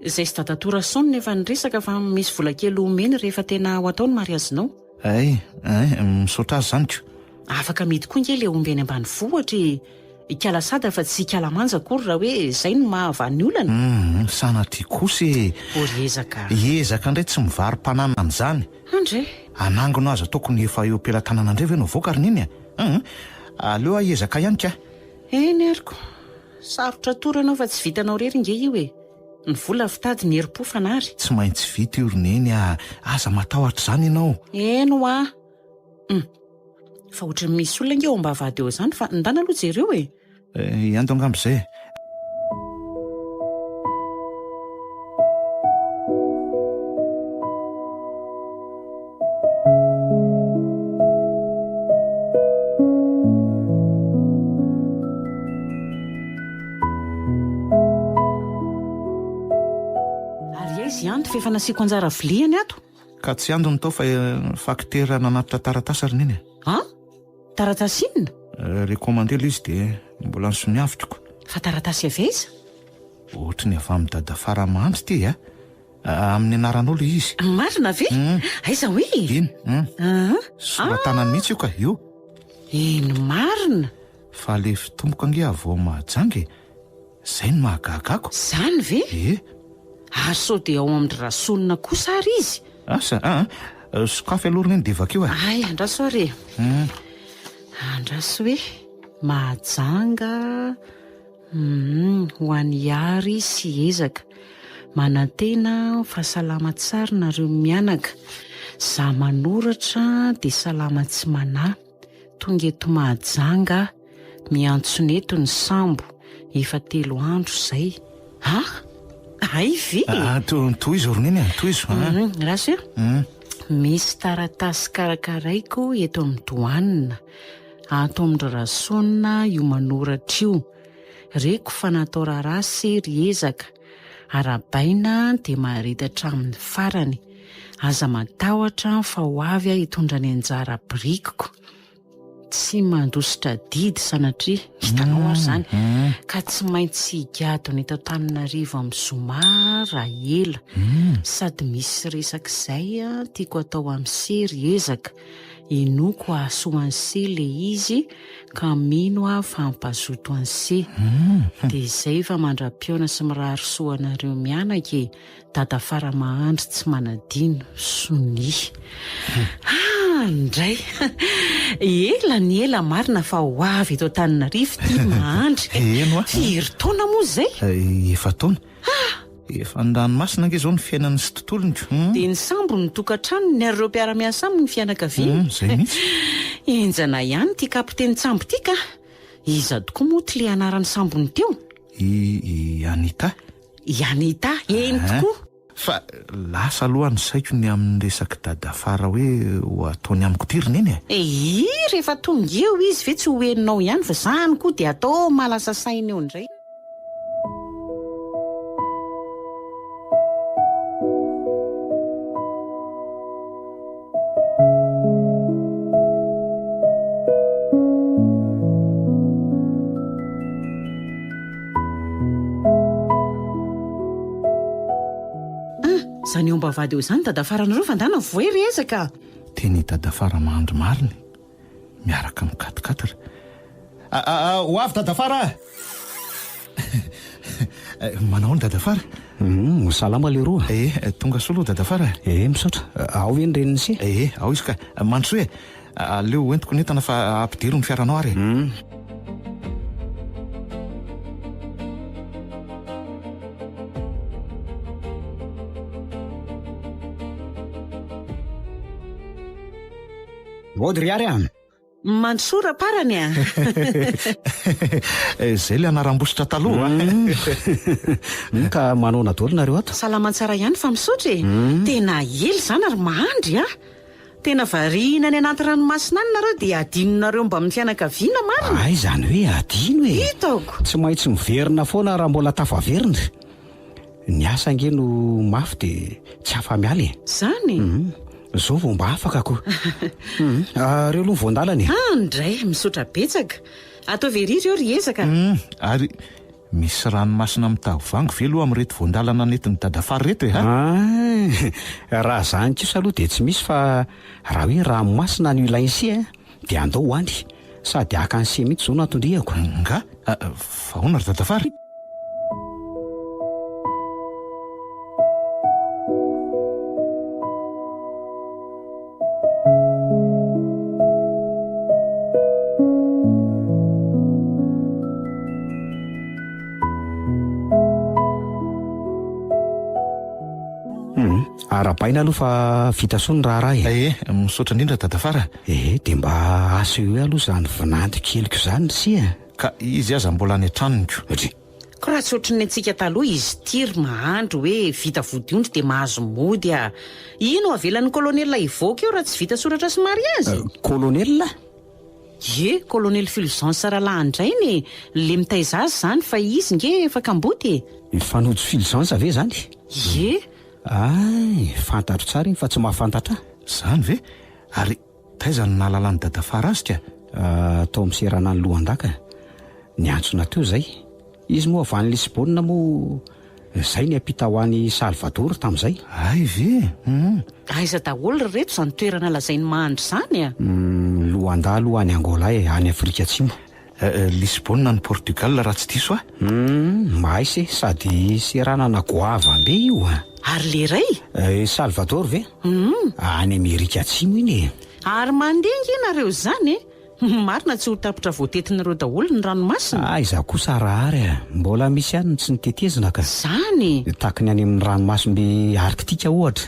Izay sy dadatoa Rason efa niresaka fa misy vola kely homeny rehefa tena ho atao ny mariazinao. Hay, hay, misaotra azy izany ko! Afaka amidy koa nge le omby any ambanivohitra e! Ikala Sada fa tsy Ikala Manja akory raha hoe izay no mahavaha ny olana. Humm, sanatria kosa e! O ry ezaka a! Ezaka indray tsy mivaro-pananana an'izany. Andre! Anangona aza tokony efa eo am-pelatanana indray ve no avoaka ry Neny a! Humm, aleo aho hiezaka ihany ka! Eny ary ko! Sarotra atoro ianao fa tsy vitanao irery nge io e! Ny vola fitady, ny herim-po fanary. Tsy maintsy vita io ry Neny a! Aza matahotra izany ianao. Eny hoa! Humm. Fa ohatran'ny misy olona ange ao ambavahady eo izany fa ndana aloha jereo e! Eh, ando angamba izay e. Ary aiza i Ando f'efa nasiako anjara viliany ato? Ka tsy Ando no tao fa fakitera nanatitra taratasy ry Neny a! An? Taratasy inona? Recommandé ilay izy dia mbola nosoniaviko. Fa taratasy avy aiza? Ohatry ny avy amin'i Dadafara Mahandry ity a! Amin'ny anaranao ilay izy. Marina ve? Aiza hoe? Iny. Soratanany mihitsy io ka, io. Eny marina. Fa ilay fitomboka ange avy ao Mahajanga e! Zay no mahagaga ako. Zany ve? Ee. Ary sao dia ao amin-dry Rasolona kosa ary izy? Asa a! Sokafy aloha ry neny dia vakio e. Hay, andraso ary e. Andraso hoe Mahajanga hum ho an'i Hary sy Ezaka. Manantena aho fa salama tsara nareo mianaka. Za manoratra dia salama tsy manahy. Tonga eto Mahajanga aho, miantsona eto ny sambo, efa telo andro izay. Ha? Hay ve? Ah, tohizo ry Neny a, tohizo. Mhm, raso eo. Mm. Misy taratasy karakaraiko eto amin'ny doanina. Ato amin-dry Rasaonina io manoratra io. Reko fa natao raharaha se ry ezaka. Arahabaina dia mahareta hatramin'ny farany. Aza matahotra fa ho avy aho hitondra ny anjara birikiko. Tsy mandositra adidy sanatria, hitanao ary izany, ka tsy maintsy higadona eto Antananarivo amin'ny zoma raha ela. Sady misy resaka izay tiako atao amin'i se ry ezaka. Inoako hahasoa an'i se le izy ka mino aho fa hampazoto an'i se. Dia izay fa mandra-pihaona sy mirary soa anareo mianaka e! Dada fara mahandry tsy manadino sonia. Ah ndray! Ela ny ela marina fa ho avy eto Antananarivo ity mahandry. Eny hoa. Firy taona moa izay? Efa-taona. Ah! Efa an-dranomasina ange izao ny fiainany sy tontolony ko. Dia ny sambo ny tokantranony ary ireo mpiara-miasa aminy ny fianakaviany. Izay mihitsy. Henjana ihany ity kapitenin-tsambo ity ka. Iza tokoa moa ity le anaran'ny sambony teo? I i Anita. I Anita, eny tokoa. Fa lasa aloha ny saiko ny amin'ny resak'i Dadafara hoe ho ataony amiko ity ry Neny e! Eii, rehefa tonga eo izy ve tsy ho henonao ihany fa zany koa dia atao mahalasa saina eo indray. Ah, zany eo ambavahady eo izany dadafaranareo fa ndana voay ry ezaka. Tena i dadafara mahandry marina e. Miaraka amin'ny quatre-quatre. Ah, ah, ah, ho avy dadafara ah! Manao ahoana dadafara? Hum, salama leroa. Eh, tonga soa aloha dadafara. Eh, misaotra. Ao ve ny renin'i se? Eh, ao izy ka. Mandrosoa e. Aleo hoentiko ny entana fa ampidiro ny fiaranao ary e. Hum. Mody ry Ary a! Mandrosoa raparany a! Izay ilay anaram-bositra taloha a! Hum, ka manaona daholo nareo ato? Salama tsara ihany fa misaotra e! Tena ela izany ry Mahandry a! Tena variana any anaty ranomasina any nareo dia adinonareo mbamin'ny fianakaviana marina? Hay izany hoe adino e! Hitako! Tsy maintsy miverina foana raha mbola tafaverina. Ny asa ange no mafy dia tsy afa-miala e! Izany? Hum, izao vao mba afaka ko. Hum, reo aloha ny voan-dalana e! Ah ndray, misaotra betsaka. Ataovy ery ireo ry ezaka. Hum, ary misy ranomasina mitavoahangy ve aloha amin'ireto voan-dalana nentin'i Dadafara ireto e, ha? Ah, raha izany kosa aloha dia tsy misy fa raha hoe ranomasina no ilain'i se dia andao ho any. Sady haka an'i se mihitsy izao no atondrihako. Nga? Fa ahoana ry dadafara? Hum, arahabaina aloha fa vita soa ny raharaha e. Ee, misaotra indrindra dadafara. Ee, dia mba asehoy aloha izany vinanto keliko izany ry sia. Ka izy aza mbola any an-tranony ko. Dry. Ko raha tsy ohatry ny antsika taloha izy ity ry mahandry hoe vita vodiondry dia mahazo mody a! Ino avelan'ny colonel hivoaka eo raha tsy vita soratra sy mariazy? Colonel? Ie, colonel Fulgence rahalahin-drainy e! Le mitaiza azy izany fa izy nge efa kamboty e! Mifanojo Fulgence ve izany? Ie. Ay, fantatro tsara iny fa tsy mahafantatra ahy. Izany ve? Ary Taiza no nahalalan'i Dadafara azy ka? Tao amin'ny seranan'i Lohandaka. Niantsona teo izay. Izy moa avy any Lisbonne moa izay niampita ho any Salvador tamin'izay. Hay ve? Hum. Aiza daholo ry reto izany toerana lazain'i Mahandry izany a? Hum, Luanda aloha any Angola e, any Afrika Atsimo. Lisbonne any Portugal raha tsy diso aho. Hum, mahay se, sady seranana goavam-be io a! Ary le ray? Salvador ve? Hum. Any Amerika Atsimo iny e! Ary mandeha ange nareo izany e! Marina tsy ho tapitra voatetinareo daholo ny ranomasina. Aiza kosa Rahary a! Mbola misy ihany ny tsy notetezina ka. Izany e! Tahaky ny any amin'ny ranomasimbe Arktika ohatra.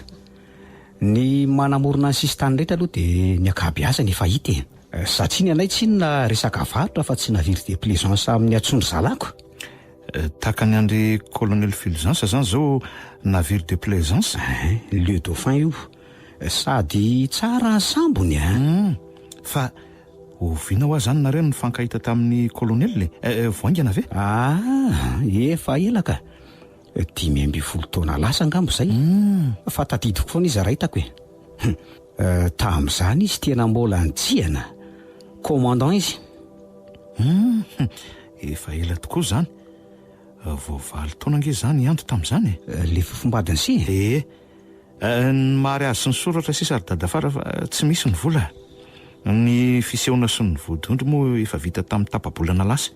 Ny manamorona ny sisintany rehetra aloha dia ny ankabeazany efa hita e! Satria ny anay tsinona resaka varotra fa tsy navire de plaisance amin'ny antsondry zalako. Tahaka ny an-dry Colonel Fulgence zany zao navire de plaisance? Ein, le dauphin io. Sady tsara ny sambony a! Hum, fa oviana hoa zany nareo no nifankahita tamin'ny Colonel e? Vao haingana ve? Ah, efa ela ka. 15 taona lasa angamba izay. Fa tadidiko foana izy raha hitako e. Hum, tamin'izany izy tena mbola nitsihana. Commandant izy. Hum, efa ela tokoa izany. Vao valo taona ange izaho niandry tamin'izany e. Le fofombadiny sy e? Ee. Ny mariazy sy ny soratra sisa ry dadafara fa tsy misy ny vola. Ny fisehoana sy ny vodiondry moa efa vita tamin'ny tapa-bolana lasa.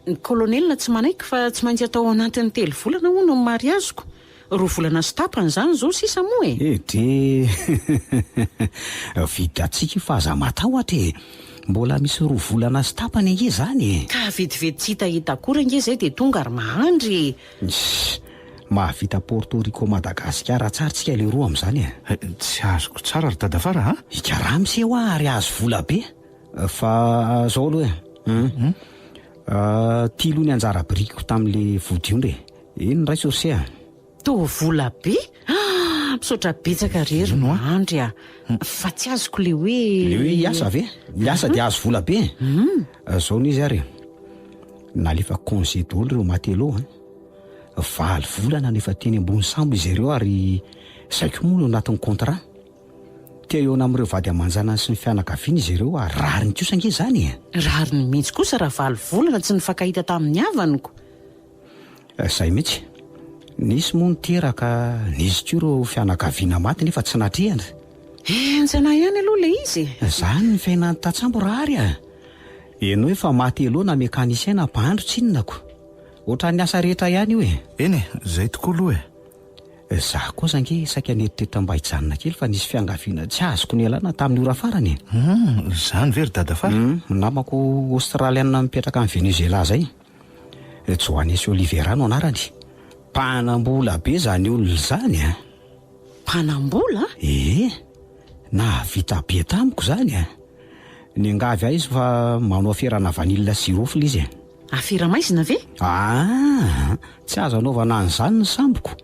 Ny colonel tsy manaiky fa tsy maintsy atao ao anatin'ny telo volana hono ny mariaziko. Roa volana sy tapany izany izao sisa moa e! E de vitantsika io fa aza matahotra e! Mbola misy roa volana sy tapany ange izany e! Ka vetivety tsy hitahita akory ange izay dia tonga ry mahandry e! Iss! Mahavita Porto Rico Madagasikara tsara tsika leroa amin'izany e! Tsy azoko tsara ry dadafara a! Hikarama ise hoa ary azo vola be! Fa zao aloha e! Hum! Ty aloha ny anjara birikiko tamin'le vodiondry e! Eny raiso ry se a! Toa vola be? Ah! Misaotra betsaka re ry Andry a! Fa tsy azoko le hoe. Le hoe hiasa ve? Miasa dia azo vola be e! Zao no izy ary e! Nalefa congé daholo ireo matelot an! Valo volana no efa teny ambony sambo izy ireo ary zay koa moa no anatin'ny contrat. Te hihaona amin'ireo vady aman-janany sy ny fianakaviany izy ireo ary rariny kosa ange izany e! Rariny mihitsy kosa raha valo volana tsy nifankahita tamin'ny havaniko. Izay mihitsy. Nisy moa niteraka, nisy koa ireo fianakaviana maty nefa tsy natrehana. Henjana ihany aloha ilay izy e! Izany ny fiainan'ny tantsambo Rahary a! Ianao efa maty elo na mécanicien na mpahandro tsinona ko! Ohatran'ny asa rehetra ihany io e! Eny e, izay tokoa aloha e! Izaho kosa ange saika nieritreritra mba hijanona kely fa nisy fiangaviana tsy azoko nialana tamin'ny ora farany e. Hum, izany ve ry dadafara? Hum, namako Aostraliana mipetraka any Venezuela izay. Joanes Oliveira no anarany. Mpanam-bola be izany olona izany a! Mpanam-bola? Ee, nahavita be tamiko izany a! Niangavy ahy izy fa manao aferana vanille sy girofle izy e. Afera maizina ve? Aa! Tsy azo anaovana an'izany ny samboko.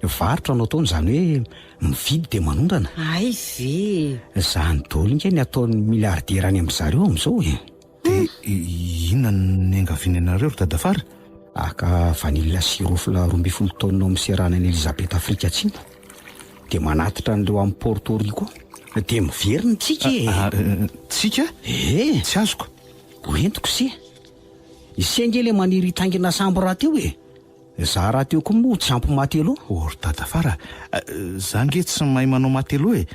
Varotra no ataony izany hoe mividy dia manondrana. Hay ve! Izany daholo nge ny ataon'ny milliardaire any amin-dry zareo amin'izao e. Dia inona no niangaviany anareo ry dadafara? Haka vanille sy girofle 12 taonina ao amin'ny seranan'i Elizabeth Afrika Atsimo. Dia manatitra an'ireo any Porto Rico. Dia miverina tsika e! Tsika? Ee! Tsy azoko. Ho entiko se. Ise ange le maniry hitaingina sambo rahateo e! Za rahateo koa moa tsy ampy matelot. O ry dadafara a! Za nge tsy mahay manao matelot e!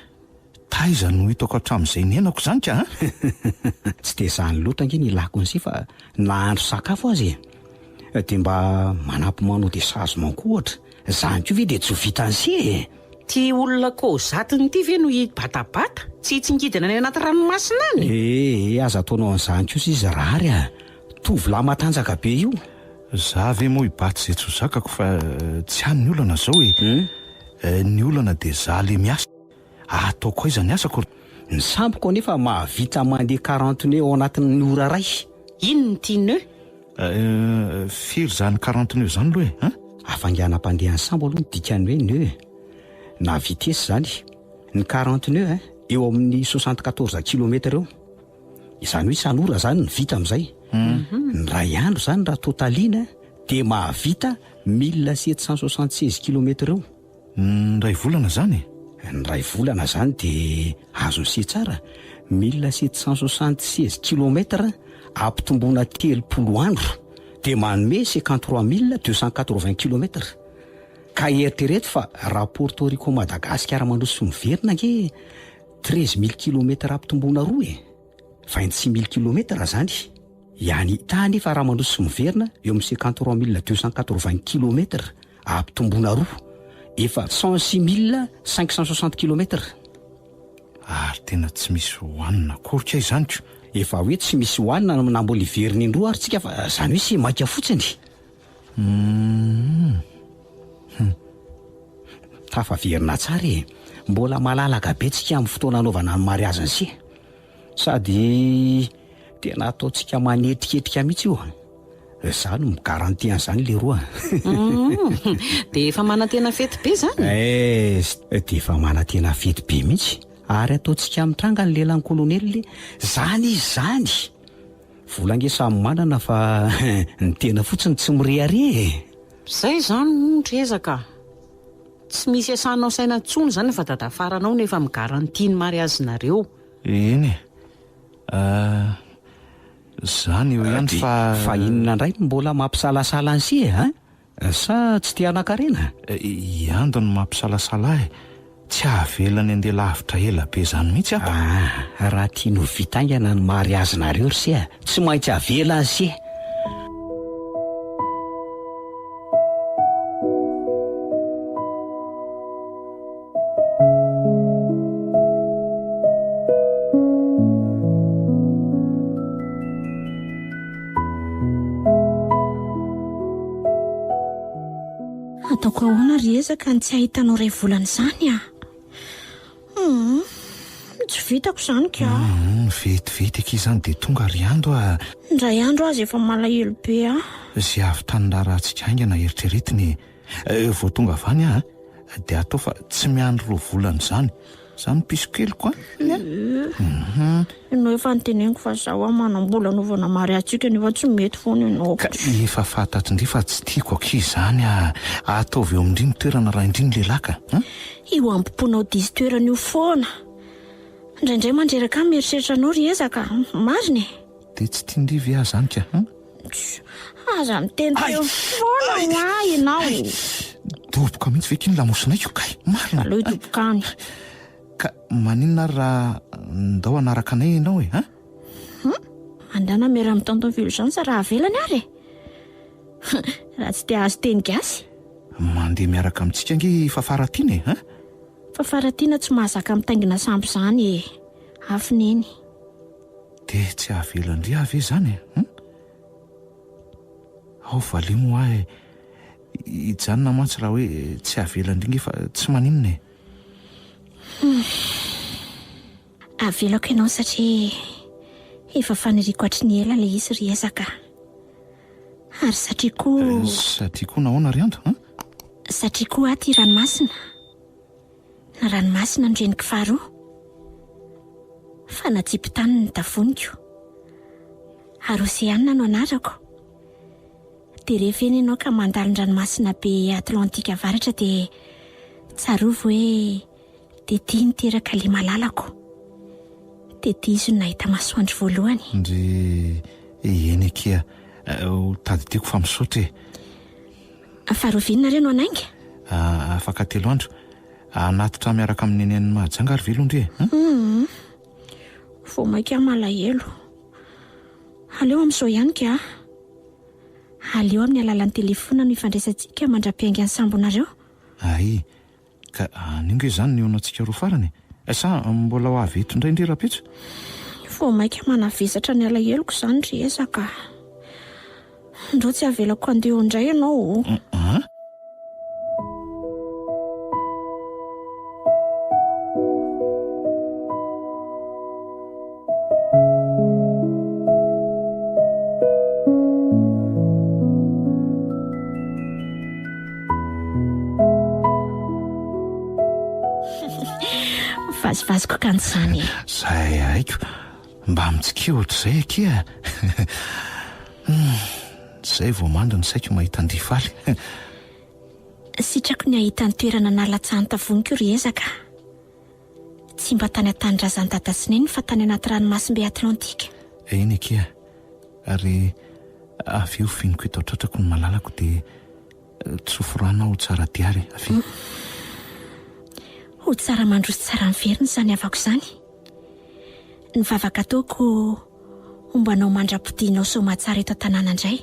Taiza no hitako hatramin'izay niainako izany ka a? Tsy dia izany loatra ange ny ilako an'izay fa nahandro sakafo aza e! Dia mba manampy manao désargement koa ohatra. Izany koa ve dia tsy ho vitan'se e? Ty olona kôzatiny ity ve no hibatabata tsy hitsingidina any anaty ranomasina any? Ee, aza ataonao an'izany kosa izy Rahary a! Tovolahy matanjaka be io. Za ve moa hibaty izay tsy ho zakako fa tsy any ny olana zao e! Ny olana dia za le miasa. Ataoko aiza ny asako ry. Ny samboko anefa mahavita mandeha quarante nœuds ao anatin'ny ora iray. Inona ity nœud? Euh, firy izany quarante nœuds izany aloha e, hein? Hafainganam-pandehan'ny sambo aloha ny dikan'ny hoe nœud e. Na vitesse izany. Ny quarante nœuds hein, eo amin'ny soixante quatorze kilomètre eo. Izany hoe isan'ora izany ny vita amin'izay. Ny iray andro izany raha totaliana dia mahavita mille sept cent soixante seize kilomètre eo. Ny iray volana izany e? Ny iray volana izany dia azon'i se tsara, 1776 kilomètres ampitomboina 30 andro dia manome 53280 kilomètres. Ka eritrereto fa raha Porto Rico Madagasikara mandroso sy miverina ange 13000 kilomètres ampitomboina roa e! 26000 kilomètres izany. I Anita anefa raha mandroso sy miverina eo amin'ny 53280 kilomètres Ampitomboina roa, efa 106560 kilomètres. Ary tena tsy misy hohanina akory kay izany ko! Efa hoe tsy misy hohanina na mbola hiverina indroa ary tsika fa zany hoe se maika fotsiny. Humm. Hum. Tafaverina tsara e! Mbola malalaka be tsika amin'ny fotoana anaovana ny mariazin'i se. Sady tena ataontsika manetriketrika mihitsy io. Za no mi-garantie an'izany leroa a. Humm, dia efa manantena fety be izany? Eh, dia efa manantena fety be mihitsy. Ary ataontsika mitranga ny lelan'ny kolonely. Zany izy zany! Vola ange samy manana fa ny tena fotsiny tsy mirehareha e! Zay izany hono ry ezaka a! Tsy misy iasanao saina intsony izany fa dadafaranao no efa mi-garantie ny mariazinareo. Eny e! Ah, zany eo ihany fa. Fa inona indray no mbola mampisalasala an'i e, hein? Sa tsy te hanan-karena? I Ando no mampisalasala ahy, tsy avelany handeha lavitra ela be izany mihitsy aho. Ah, raha tiany ho vita haingana ny mariazinareo ry se a, tsy maintsy avela an'i se. Ataoko ahoana ry ezaka ny tsy ahitanao iray volana izany ah? Hum, tsy vitako izany ka. Hum, vetivety akia izany dia tonga ry Ando ah. Indray andro aza efa malahelo be ah. Izay hahavitany raharahantsika haingana eritreretina e. Eh, vao tonga avy any aho dia atao fa tsy miandry roa volana izany. Izany piso keliko an! Mhm. Ianao efa noteneniko fa izaho aho manam-bola anaovana mariazintsika nefa tsy mety foana ianao. Ka efa fantatr'ndry fa tsy tiako akia izany ah. Ataovy eo amin-dry ny toerana raha indry ny lehilahy ka. An? Io ambo-ponao diso toerana io foana. Indraindray mandreraka ahy mieritreritra anao ry ezaka, marina e! Dia tsy tian-dry ve aho izany ka? An? Aza miteniteny foana hoa ianao. Doboka mihitsy ve ky ny lamosinaiko kay? Marina. Aleo hidoboka any. Ka maninona ary raha ndao hanaraka anay ianao e? An? Hum, mandana miara amin'i tonton Fulgence raha avelany ary e. Raha tsy te hahazo teny gasy. Mandeha miaraka amintsika ange i Fafaratiana e, an? Fafaratiana tsy mahazaka mitaingina sambo izany e. Afo neny. Dia tsy avelan-dry aho ve izany e? Hum? Ao valio moa aho e. Hijanona mantsy raha hoe tsy avelan-dry nge fa tsy maninona e. Hum. Avelako ianao satria efa faniriako hatry ny ela ilay izy ry ezaka. Ary satria koa. Satria koa nahoana ry Ando? Hum? Satria koa aho tia ranomasina. Ny ranomasina no reniko faharoa. Fa natsipy tany ny tavoniko. Ary Oseana no anarako. Dia rehefa eny ianao ka mandalo ny ranomasina be Atlantika Avaratra dia tsarovy hoe Tety niteraka ilay malalako. Tety izy no nahita masoandro voalohany. Ndry eny akia, ho tadidiako fa misaotra e. Fa rahoviana nareo no hanainga? Afaka telo andro. Hanatitra miaraka amin'ny neny any Mahajanga ary ve aloha ndry e? Hum. Vao mainka aho malahelo. Aleo amin'izao ihany ka. Aleo amin'ny alalan'ny telefona no ifandraisantsika mandra-piaingan'ny sambonareo. Hay, ka anio nge izany ny hihaonantsika roa farany e? Sa mbola ho avy eto indray ndry rahampitso? Vao mainka manavesatra ny alaheloko izany ry ezaka a. Ndao tsy avelako handeha eo indray ianao o. An? Vazivaziko kanjo izany e. Zay haiko. Mba mitsikia ohatr'izay akia. Zay vao mando ny saiko mahita an-dry faly. Sitrako ny hahita ny toerana nalatsahan'ny tavoniko ry ezaka. Tsy mba tany an-tanindrazan'i Dada sy Neny fa tany anaty ranomasimbe Atlantika. Eny akia. Ary avy eo finiko eto an-tratrako ny malalako dia tsofy rano aho ho tsara diary e. Avia. Ho tsara mandroso tsara miverina izany havako izany. Ny vavaka ataoko homba anao mandra-podianao soamatsara eto an-tanàna indray.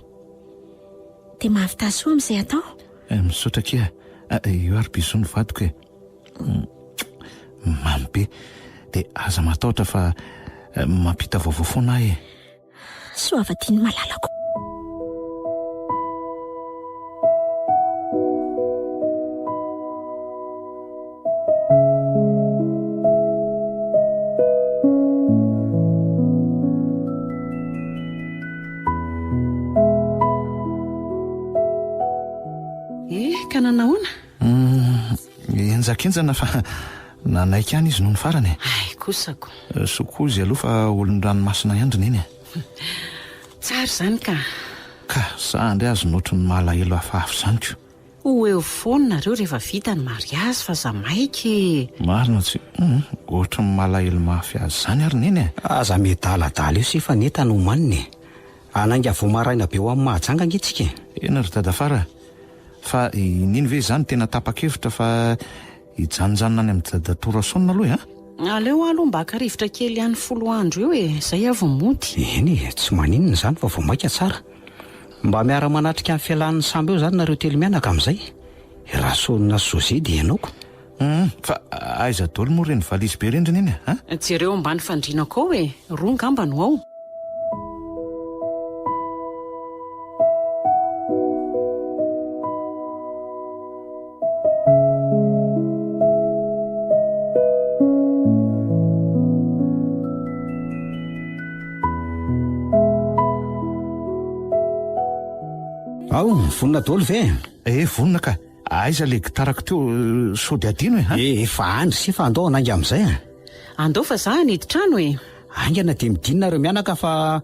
Dia mahavità soa amin'izay atao. Eh, misaotra akia. Eh, io ary bisous ny vadiko e. Mamy be. Dia aza matahotra fa eh, mampita vaovao foana aho e. Soavadiny malalako. Eh, ka nanahoana? Hmm, henjakenjana fa nanaiky ihany izy nony farany e. Hay kosako. Soa koa izy aloha fa olon-dranomasina ihany ry neny e. Tsara izany ka. Ka za indray azo nohotry ny malahelo hafahafa izany ko. Ho eo foana nareo rehefa vita ny mariazy fa aza maika e. Marina tsy hum ohatry ny malahelo mafy azy izany ary neny e. Aza miadaladala eo se fa ny entana omanina e. Hanainga vao maraina be ho any Mahajanga ange tsika e. Eny ry dadafara a. Fa i Neny ve izany tena tapa-kevitra fa hijanonjanona any amin'i dadatoa Rasaonina aloha e an? Aleo aloha mba haka rivotra kely any folo andro eo e, zay aho vao mody. Eny e, tsy maninona izany fa vao maika tsara. Mba miara-manatrika ny fialan'ny sambo eo izany nareo telo mianaka amin'izay. I Rasaonina sy José dia ianao ko. Hum, fa aiza daholo moa ireny valizy be ireny ry Neny a? Jereo ambany fandrianako ao e, roa angamba no ao. Ao, vonona daholo ve? Eh, vonona ka. Aiza le gitarako teo sao dia adino e, ha? Eh, efa any ry se fa andao hanainga amin'izay a. Andao fa za hanidy trano e. Haingana dia midina nareo mianaka fa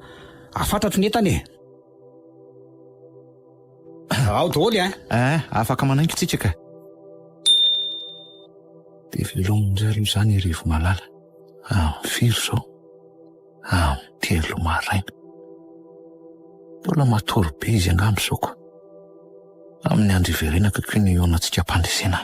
afatratro ny entana e. Ao daholo e. Eh, afaka manainga tsika ka. Dia velomy indray aloha izany i Rivo malala. Amin'ny firy izao? Amin'ny telo maraina. Mbola matory be izy angamba izao ko. Amin'ny andro hiverenako koa ny hihaonantsika am-pandresena.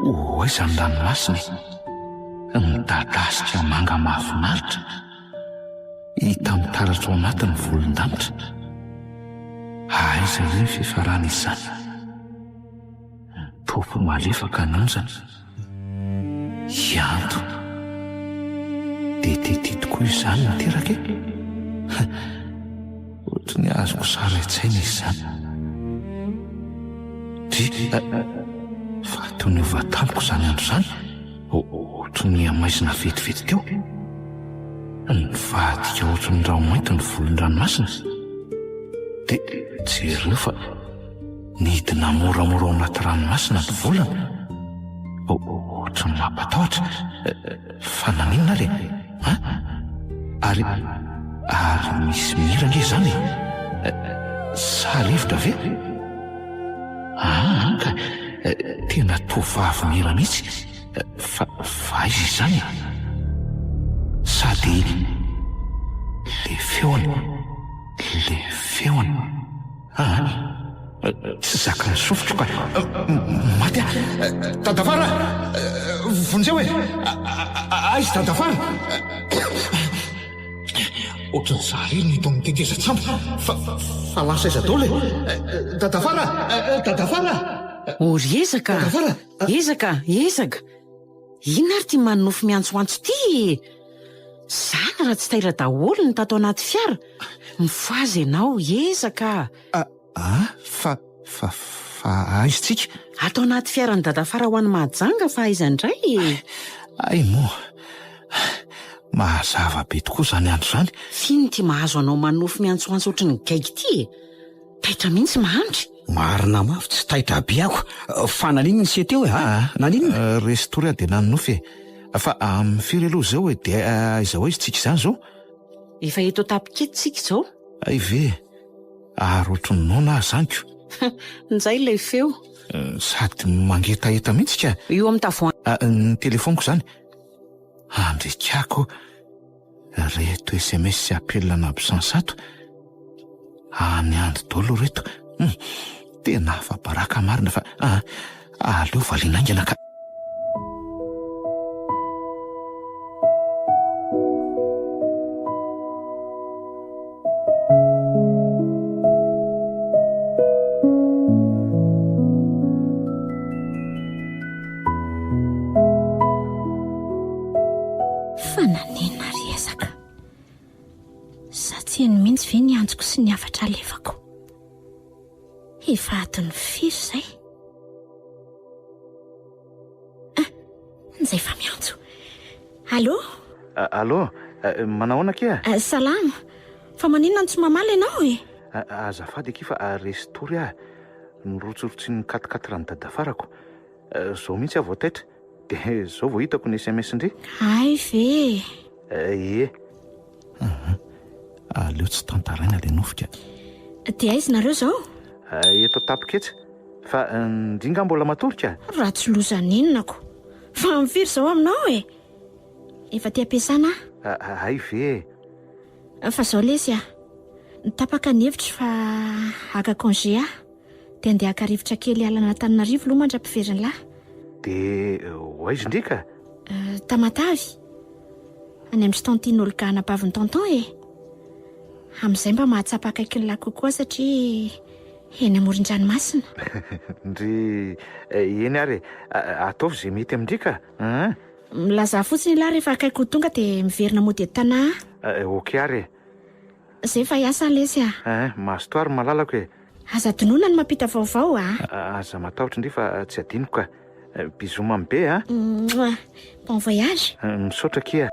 Ho aiza ny ranomasina e? Midadasika manga mahafinaritra. Hita mitaratra ao anaty ny volon-danitra. Aiza iny fifarana izany? Mitopy malefaka ny onjany. Hianto. Dia tety tokoa izany ny teraka e? Ohatry ny azoko sary an-tsaina izany. Dry, fa toy ny niova tamiko izany andro izany. Ohatry ny hamaizina vetivety teo. Nivadika ohatry ny raho-mainty ny volon-dranomasina. Dia jereo fa nidina moramora ao anaty ranomasina ny volana. Ohatry ny mampatahotra. Fa naninona ary e? An? Ary, ary misy mihira ange izany e? Sa rivotra ve? Aa ka tena tovovavy mira mihitsy fa fa aiza izany e? Sady le feony, le feony. Aa tsy zakan'ny sofiko ka. Maty aho. Dadafara! Vonjeo e! Aiza Dadafara? Ohatran'ny za irery no eto amin'ny tetezan-tsambo fa fa lasa aiza daholo e? Dadafara! Dadafara! O ry ezaka! Dadafara! Ezaka! Ezaka! Inona ary ity manonofy miantsoantso ity e? Zany raha tsy taira daholo ny tato anaty fiara? Mifohaza ianao, ezaka! Ah, fa, fa, fa aiza tsika? Ato anaty fiaran'i Dadafara ho any Mahajanga fa aiza indray e? Hay moa, mazava be tokoa izany andro izany. F'inona ity mahazo anao manofy miantsoantso ohatry ny gaigy ity e? Taitra mihitsy mahantra. Marina mafy, tsy taitra be aho. Fa naninona ise teo e, a? Naninona? Resy tory aho dia nanonofy e. Fa amin'ny firy aloha izao e? Dia aiza ho aiza tsika izany izao? Efa eto an-tapikety tsika izao. Hay ve e? Ary ohatry ny noana aho izany ko. Njay ilay feo. Sady mangetaheta mihitsy ka. Io amin'ny tavoahangy. Ny telefaoniko izany. Andriakako. Reto sms sy appel en absence ato. Any andro daholo reto. Hum, tena afa-baraka marina fa aleo valiana haingana ka. Fa naninona ry ezaka? Sa tsy heno mihitsy ve ny antsoko sy ny hafatra alefako? Efa adiny firy izay? Ah, izay fa miantso. Allô? Allô, manahoana akia? Salama. Fa maninona no tsy mamaly ianao e? Azafady akia fa resy tory aho. Nirotsirotsin'ny quat-quatre-n'i dadafarako. Zao mihitsy aho vao taitra. Dia zao vao hitako ny sms-ndry. Hay ve e! Ie. Aleo tsy tantaraina ilay nofika. Dia aiza nareo izao? Eto an-tapoketsa. Fa ndry nga mbola matory ka? Raha tsy loza n'inona ko. Fa amin'ny firy izao aminao e? Efa aty am-piasana aho. Hay ve e! Fa izao lesy a! Tapaka ny hevitro fa haka congé aho. Dia andeha haka rivotra kely hiala an'Antananarivo aloha mandra-piverin'ny lahy. Dia ho aiza ndry ka? Tamatave. Any amin-dry tantine Olga anabavin'i tonton e! Amin'izay mba mahatsapa akaiky ny lahy kokoa satria eny amoron-dranomasina. Ndry, eny ary e! Ataovy izay mety amin-dry ka! An! Milazà fotsiny ialahy rehefa akaiky ho tonga dia miverina mody eto Tanà aho. Ok ary e! Zay fa hiasa lesy a! Ein, mazotoa ry malalako e! Aza adinoina ny mampita vaovao a! Aza matahotra ndry fa tsy adinoko ka! Bisous mamy be a! Mouah! Bon voyage! Misaotra akia!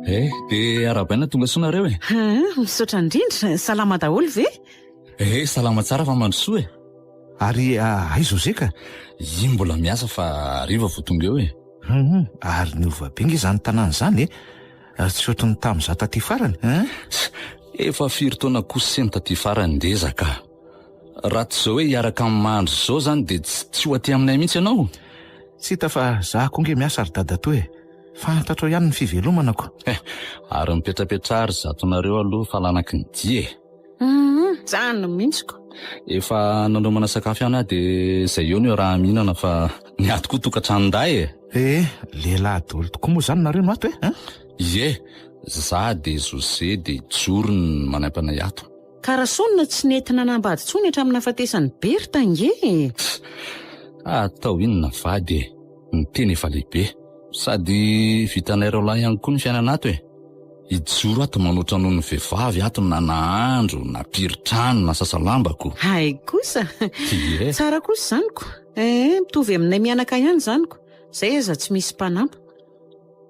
Eh, dia arahabaina tonga soa nareo e. Misaotra indrindra. Salama daholo ve? Eh, salama tsara fa mandrosoa e. Ary aiza José ka? Iny mbola miasa fa hariva vao tonga eo e. Hum, ary niova be nge izany tanàna izany e. Tsy ohatry ny tamin'izaho taty farany, hein? Efa firy taona kosa se ny taty farany ndreza ka. Raha tsy izao hoe hiaraka amin'ny mahandro izao izany dia tsy ho aty aminay mihitsy ianao. Tsy hita fa za koa nge miasa ry dadatoa e. Fantatrao ihany ny fivelomanako. Eh, ary mipetrapetraha ry zatonareo aloha fa lanaky ny dia e. Hum, zany mihitsy ko. Efa nanomana sakafo ihany aho dia izay eo no iaraha-mihinana fa ny ato koa tokantranon-dahy e. Eh, lehilahy daholo tokoa moa izany nareo no ato e, hein? Ie, za dia José dia Joro no manaimpanay ato. Ka Rasoanina tsy nety nanambady intsony hatramin'ny nahafatesan'i Bertha ange e! Atao inona vady e! Ny tena efa lehibe. Sady vitanay roalahy ihany koa ny fiainana ato e! Hijoro ato manoatra noho ny vehivavy ato na nahandro, na piry trano, na sasa lamba ko. Hay kosa! Ie. Tsara kosa izany ko! Eh, mitovy aminay mianaka ihany izany ko! Izay aza tsy misy mpanampy.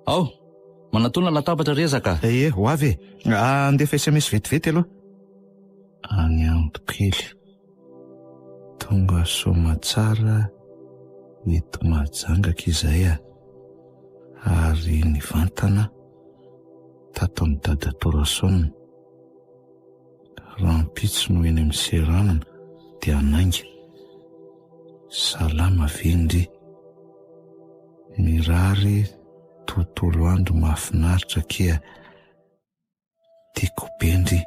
Ao! Manatona latabatra ry ezaka. Ie, ho avy e! Andefa sms vetivety aloha. Any am. Ando kely. Tonga soamatsara eto Mahajanga aky izay a. Ary nivantana tato amin'i Dadatoa Rasaona. Rahampitso no eny amin'ny seranana dia hanainga. Salama ve ndry? Mirary tontolo andro mahafinaritra akia. Tiako be ndry.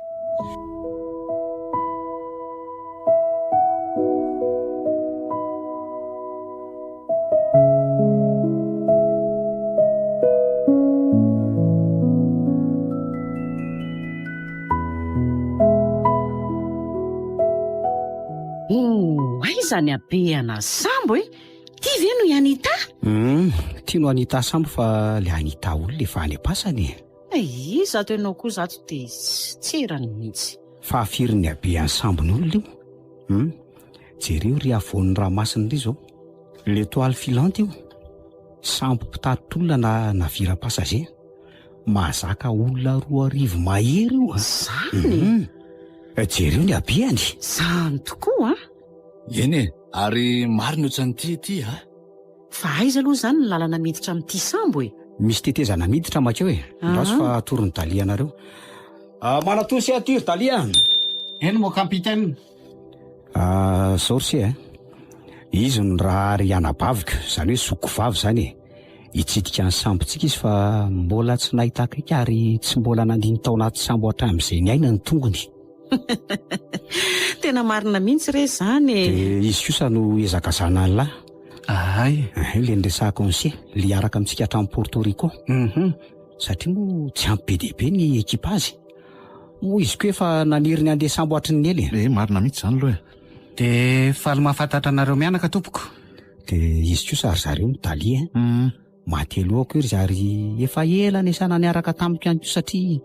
Oh, aiza ny habehana sambo e? Ty ve no i Anita? Hum, ty no Anita sambo fa le Anita olona efa any am-pasana e. Iza zato ianao koa zato dia tsy erany mihitsy. Fahafirin'ny habehan'ny sambon'olona io? Hum, jereo ry afovoan'ny ranomasina ry izao. L'étoile filante io. Sambo mpitatitra olona na navire passager. Mahazaka olona 2000 mahery io a. Zany? Hum. Jereo ny habehany. Zany tokoa a. Eny e, ary maro ny ohatran'ity ety a. Fa aiza aloha izany ny lalana miditra amin'ity sambo e? Misy tetezana miditra makeo e. Andraso fa atoron'i Dalia anareo. Manatosy aty ry Dalia a! Eny mon capitaine. Zao ry se a. Izy no rahary anabaviko, izany hoe zokiko vavy izany e. Hitsidika ny sambontsika izy fa mbola tsy nahita akaiky ary tsy mbola nandiny tao anaty sambo hatramin'izay niaina ny tongony. Tena marina mihitsy re izany e! Dia izy kosa no ezakazana an'lah. Ahay. Ahay, le niresahako an'se, le hiaraka amintsika hatrany Porto Rico. Mhm. Satria moa tsy ampy be dia be ny ekipazy. Moa izy koa efa naniry ny handeha sambo hatry ny ela e. Eh, marina mihitsy izany aloha e. Dia faly mahafantatra anareo mianaka tompoko. Dia izy kosa ry zareo no Dali e. Mhm. Maty aloha ry zary efa ela niasana niaraka tamiko ihany koa satria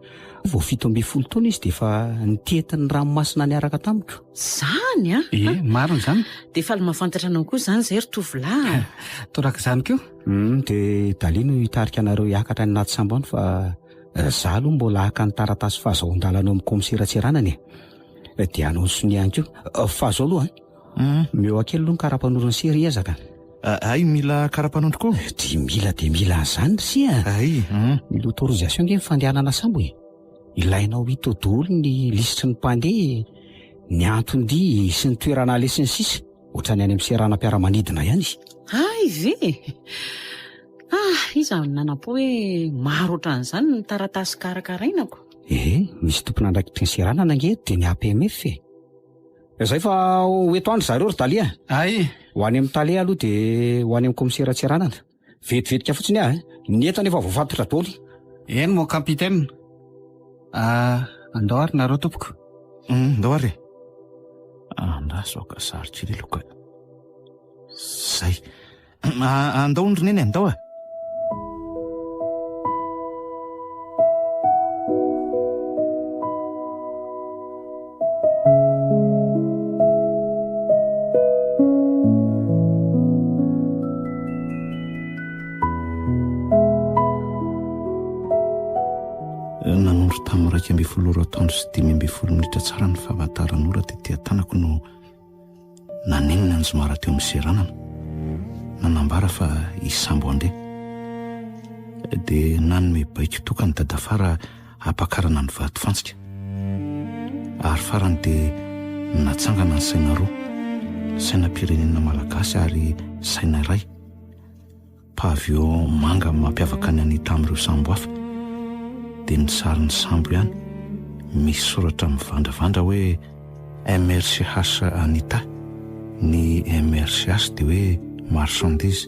vao 17 taona izy dia efa nitety ny ranomasina niaraka tamiko. Zany an! Ie, marina izany. Dia faly mahafantatra anao koa izany izay ry tovolahy a! Toraka izany koa. Hum, dia Dali no hitarika anareo hiakatra any anaty sambo any fa za aloha mbola haka ny taratasy fahazahoan-dalana ao amin'ny kaomiseran-tseranana e. Dia hanao ny sonia ihany koa. Fa zao aloha an, omeo kely aloha ny karapanondron'i se ry ezaka. Hay mila karapanondro koa? Dia mila dia mila an'izany ry se a! Hay, hum. Mila autorisation ange ny fandehanana sambo e! Ilainao hita ao daholo ny lisitry ny mpandeha, ny anton-dia sy ny toerana aleha sy ny sisa Ohatran'ny any amin'ny seranam-piaramanidina ihany. Hay ve? Ah, iza no nanam-po hoe maro ohatran'izany ny taratasy karakaraina ko? Ee, misy tompon'andraikitry ny seranana ange eto dia ny APMF e! Zay fa ho eto any zareo ry Dalia. Ay! Ho any amin'ny tale aloha dia ho any amin'ny kaomiseran-tseranana. Vetivetika fotsiny aho eh. Ny entana efa voafatotra daholo. Eny mon capitaine. Ah, andao ary nareo tompoko. Hum, ndao ary e. Andraso aho ka sarotra kely aloha ka. Zay. Andao ry neny, andao e. Nanondro tamin'ny 11 ora atoandro sy 15 minitra tsara ny famantaranora tety an-tanako no Naneno ny anjomara teo amin'ny seranana, nanambara fa hisy sambo handeha. Dia nanome baiko tokana Dadafara hampakarana ny vatofantsika. Ary farany dia natsangana ny saina roa, sainam-pirenena malagasy ary saina iray. Pavillon manga mampiavaka ny Anita amin'ireo sambo hafa dia ny sarin'ny sambo ihany, misy soratra mivandravandra hoe MRCH Anita, ny MRCH dia hoe marchandise.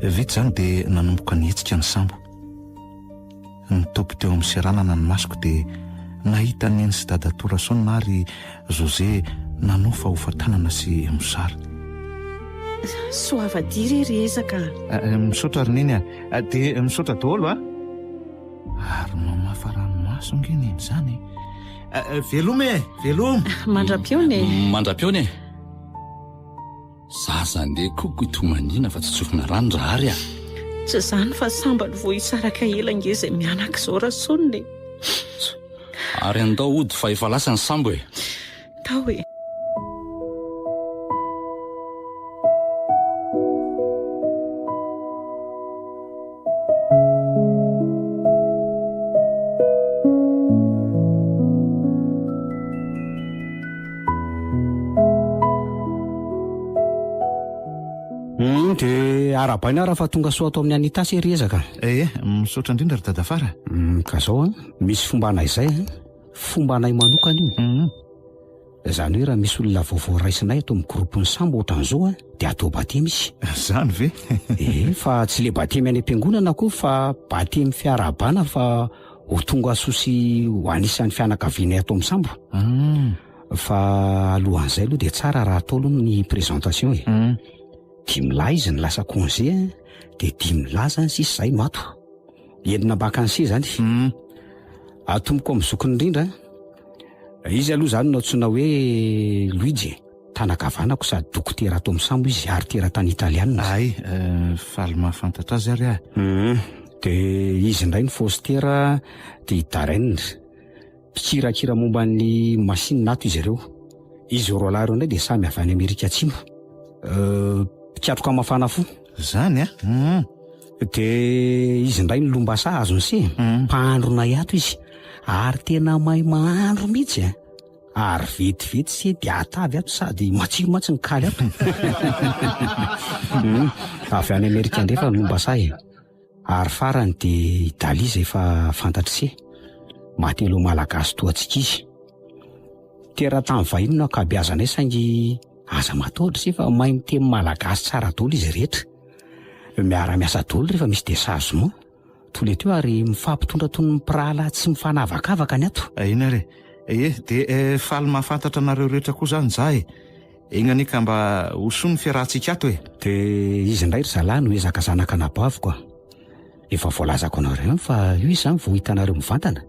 Vita izany dia nanomboka nihetsika ny sambo. Nitopy teo amin'ny seranana ny masoko dia nahita an'i Neny sy Dadatoa Rasaona ary José nanofahofa tanana sy mosara. Soavadia re ry ezaka a! Misaotra ry Neny a! Dia misaotra daholo a! Ary mamafa ranomaso ange Neny izany e! Veloma e! Veloma! Mandra-pihaona e! Mandra-pihaona e! Zaza andeha koko hitomaniana fa tsy tsofina rano Rahary a! Tsy izany fa sambany vao hisaraka ela ange izay mianaka izao Rasaonina e! Ary andao hody fa efa lasa ny sambo e! atao e. Hmm, de arahabaina raha fa tonga soa ato amin'ny Anita sy ry ezaka. Eh, misaotra indrindra ry dadafara. Hmm, ka zao an, misy fombanay izay an, fombanay manokana io. Hmm. Izany hoe raha misy olona vaovao raisinay ato amin'ny groupe-n'ny sambo ohatran'izao an, dia atao batemy izy. Izany ve? Eh, fa tsy le batemy any am-piangonana akory fa batemy fiarahabana fa ho tonga soa sy ho anisan'ny fianakavianay ato amin'ny sambo. Hmm. Fa alohan'izay aloha dia tsara raha atao aloha ny présentation e. Hmm. Dimy lahy izy no lasa congé an, dia dimy lahy izany sisa izahay no ato. Entina vacances izany. Hmm. Atomboko amin'ny zokiny indrindra. Izy aloha izany no antsoina hoe Luigi e. Tanakavanako sady dokotera ato amin'ny sambo izy ary teratany italianina. Hay, eh, faly mahafantatra azy ary aho. Hmm. Dia izy indray no Foster, dia i Darren. Mpikirakira momba ny machine ato izy ireo. Izy roalahy ireo indray dia samy avy any Amerika Atsimo. Euh, mpikatroka mafana fo. Zany a? Hum. Dia izy indray ny lombasa azony se. Hum. Mpahandronay ato izy. Ary tena mahay mahandro mihitsy a. Ary vetivety se dia atavy ato sady matsiro mantsy ny kaly ato. Hum. Avy any Amerika Andrefa ny lombasa e. Ary farany dia i Dali izay efa fantatr'i se. Matelot malagasy toa antsika izy. Teratany vahiny no ankabeazanay saingy aza matahotra se fa mahay miteny malagasy tsara daholo izy rehetra. Miara-miasa daholo rehefa misy déchargement. Tous les deux ary mifampitondra toy ny mpirahalahy tsy mifanavakavaka ny ato. Eny ary e. Ie, dia faly mahafantatra anareo rehetra koa izany za e. Enga anie ka mba ho soa ny fiarahantsika ato e! Dia izy indray ry zalahy no ezaka zanaka anabaviko a! Efa voalazako anareo ihany fa io izy izany vao hitanareo mivantana.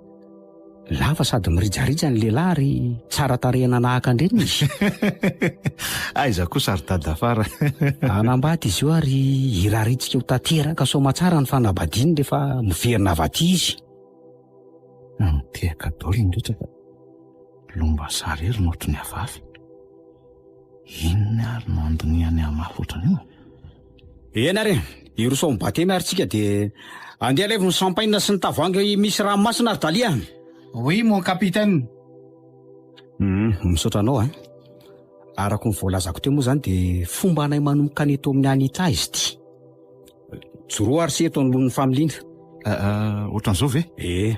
Lava sady mirijarija ny lehilahy ary tsara tarehy nanahaka an-dreniny izy. Aiza kosa ry dadafara? Hanambady izy io ary hirarintsika ho tanteraka soamatsara ny fanambadiany rehefa miverina avy aty izy. Mitehaka daholo ny rehetra fa. Lomba sary ery no ohatry ny hafahafa. Inona ary no andinihany hamafy ohatran'io? Eny ary e, hiroso amin'ny batemy ary tsika dia andeha alaivo ny champagne sy ny tavoahangy misy ranomasina ry Dali a! Oui mon capitaine. Hum, misaotra anao a. Araka ny voalazako teo moa izany dia fombanay manomboka ny eto amin'ny Anita izy ity. Joroa ary sy eto anoloan'ny familiana. Ohatran'izao ve? Ee.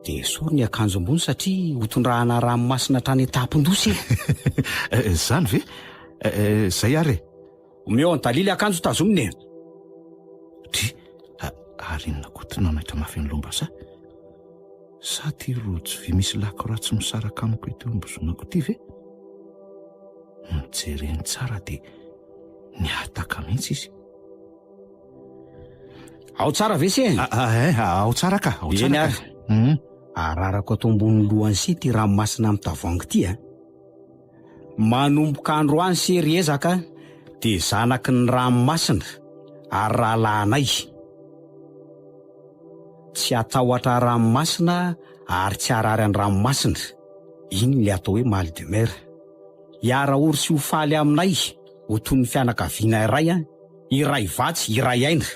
Dia esory ny akanjo ambony satria hotondrahana ranomasina hatrany an-tampon-doha se. Izany ve? Izay ary e. Omeo an'i Dalily akanjo tazominy e. Dry, ary inona koa ty nanaitra mafy an'i Lombasa? Sa ty rojo vy misy lakroa tsy misaraka amiko eto ambozonako ty ve? Nojereny tsara dia nihataka mihitsy izy. Ao tsara ve se? Ah, ah, eh, ao tsara ka, ao tsara Eny ka. ary. Mhm. Ararako ato ambonin'ny lohan'i se ty ranomasina amin'ny tavoahangy ty a. Manomboka androany se ry ezaka dia zanaky ny ranomasina ary rahalahinay. Tsy hatahotra ranomasina ary tsy harary an-dranomasina. Iny ilay atao hoe mal de mer. Hiara-ory sy ho faly aminay ho toy ny fianakaviana iray an, iray vatsy, iray aina.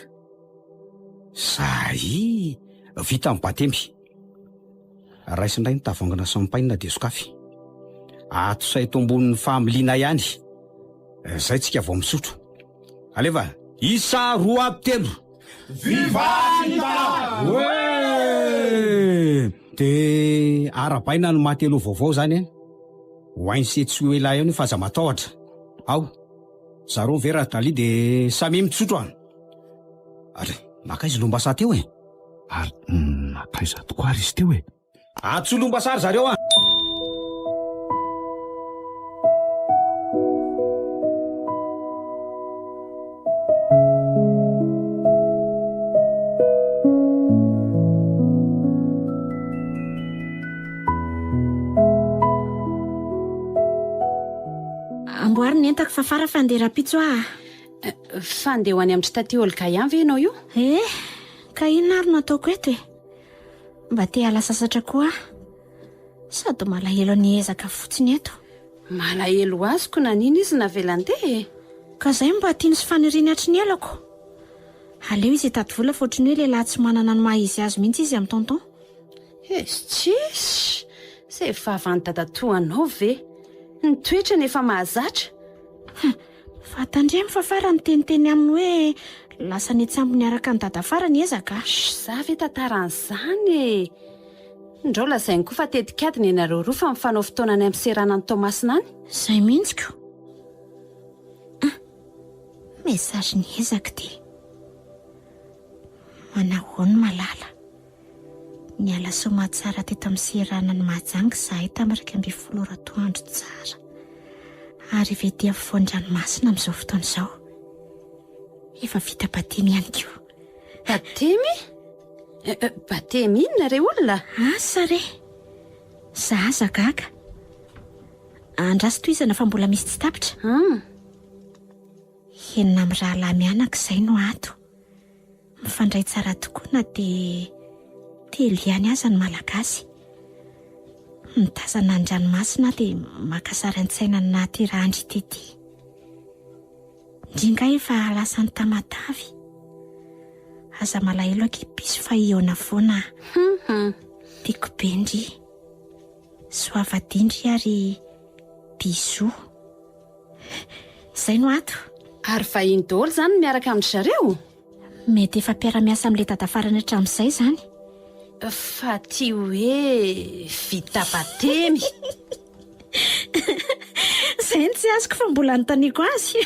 Zay! Vita ny batemy. Raiso indray ny tavoangina champagne dia sokafy. Atosa eto ambonin'ny familiana ihany. Zay tsika vao misotro. Alefa! Isa, roa, telo! Viva Anita! Oe! Dia arahabaina ny matelot vaovao zany an! Ho hain'i se tsy ho ela eo nefa aza matahotra. Ao, zareo ve raha Dali dia samia mitsotro an! Ary nankaiza Lombasaha teo e? Ary nankaiza tokoa ary izy teo e? Antsoy Lombasaha ry zareo an! Amboary ny entako fa fara fa handeha rahampitso aho ah. Fa handeha ho any amin-dry taty Olga ihany ve ianao io? Eh, ka inona ary no ataoko eto e? Mba te hiala sasatra koa aho. Sady malahelo an'i Ezaka fotsiny eto. Malahelo azy ko nanina izy navela andeha e! Ka izay no mba tiany sy faniriany hatry ny ela ko. Aleo izy hitady vola fa ohatry ny hoe lehilahy tsy manana ny maha izy azy mihitsy izy amin'i tonton. Estsisy! Izay vavan'i dadatoanao ve? Ny toetrany efa mahazatra. Hum! Fa tandremo fa fara niteniteny aminy hoe lasa niantsambo niaraka an'i dadafara ny ezaka a! Shh! Za ve tantara an'izany e! Ndrao lazainy koa fa tetikady ny anareo roa fa mifanao fotoana any amin'ny seranan'i Toamasina any. Izay mihitsy ko! Ah! Message ny ezaka ity. Manahoana malala? Niala soamatsara teto amin'ny seranan'i Mahajanga izahay tamin'ny 11 ora atoandro tsara. Ary efa ety afovoan-dranomasina amin'izao fotoana izao. Efa vita batemy ihany koa. Batemy? Eh, eh, batemy inona re olona? Asa re! Za aza gaga. Andraso tohizana fa mbola misy tsy tapitra. Hum. Enina amin'ny rahalahy mianaka izay no ato. Mifandray tsara tokoa na dia telo ihany aza ny Malagasy. Mitazana ny ranomasina aho dia maka sary an-tsaina ny nahaterahan-dry Tety. Ndry nga efa lasa any Tamatave. Aza malahelo akia piso fa hihaona foana aho. Tiako be ndry. Soavadia ndry ary bisous. Izay no ato. Ary vahiny daholo izany miaraka amin-dry zareo? Mety efa mpiara-miasa amin'ilay dada farany hatramin'izay izany. Fa ty hoe vita batemy. Izay no tsy azoko fa mbola anontaniako azy.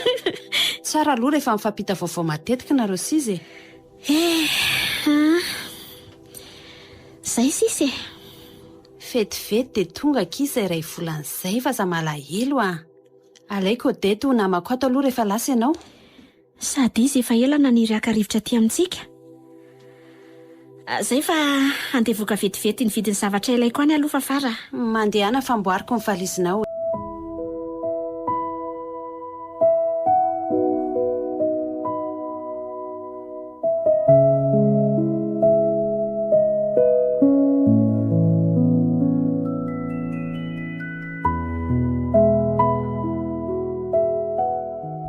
Tsara aloha rehefa mifampita vaovao matetika nareo s'izy e. Eh ah. Izay sisa e. Vetivety dia tonga akia izay iray volana izay fa aza malahelo a! Alaiko Odette ho namako ato aloha rehefa lasa ianao. Sady izy efa ela naniry haka rivotra aty amintsika. Zay fa handeha voka vetivety nividy ny zavatra ilaiko any aloha Fafara a! Mandehana fa amboariko ny valizinao e.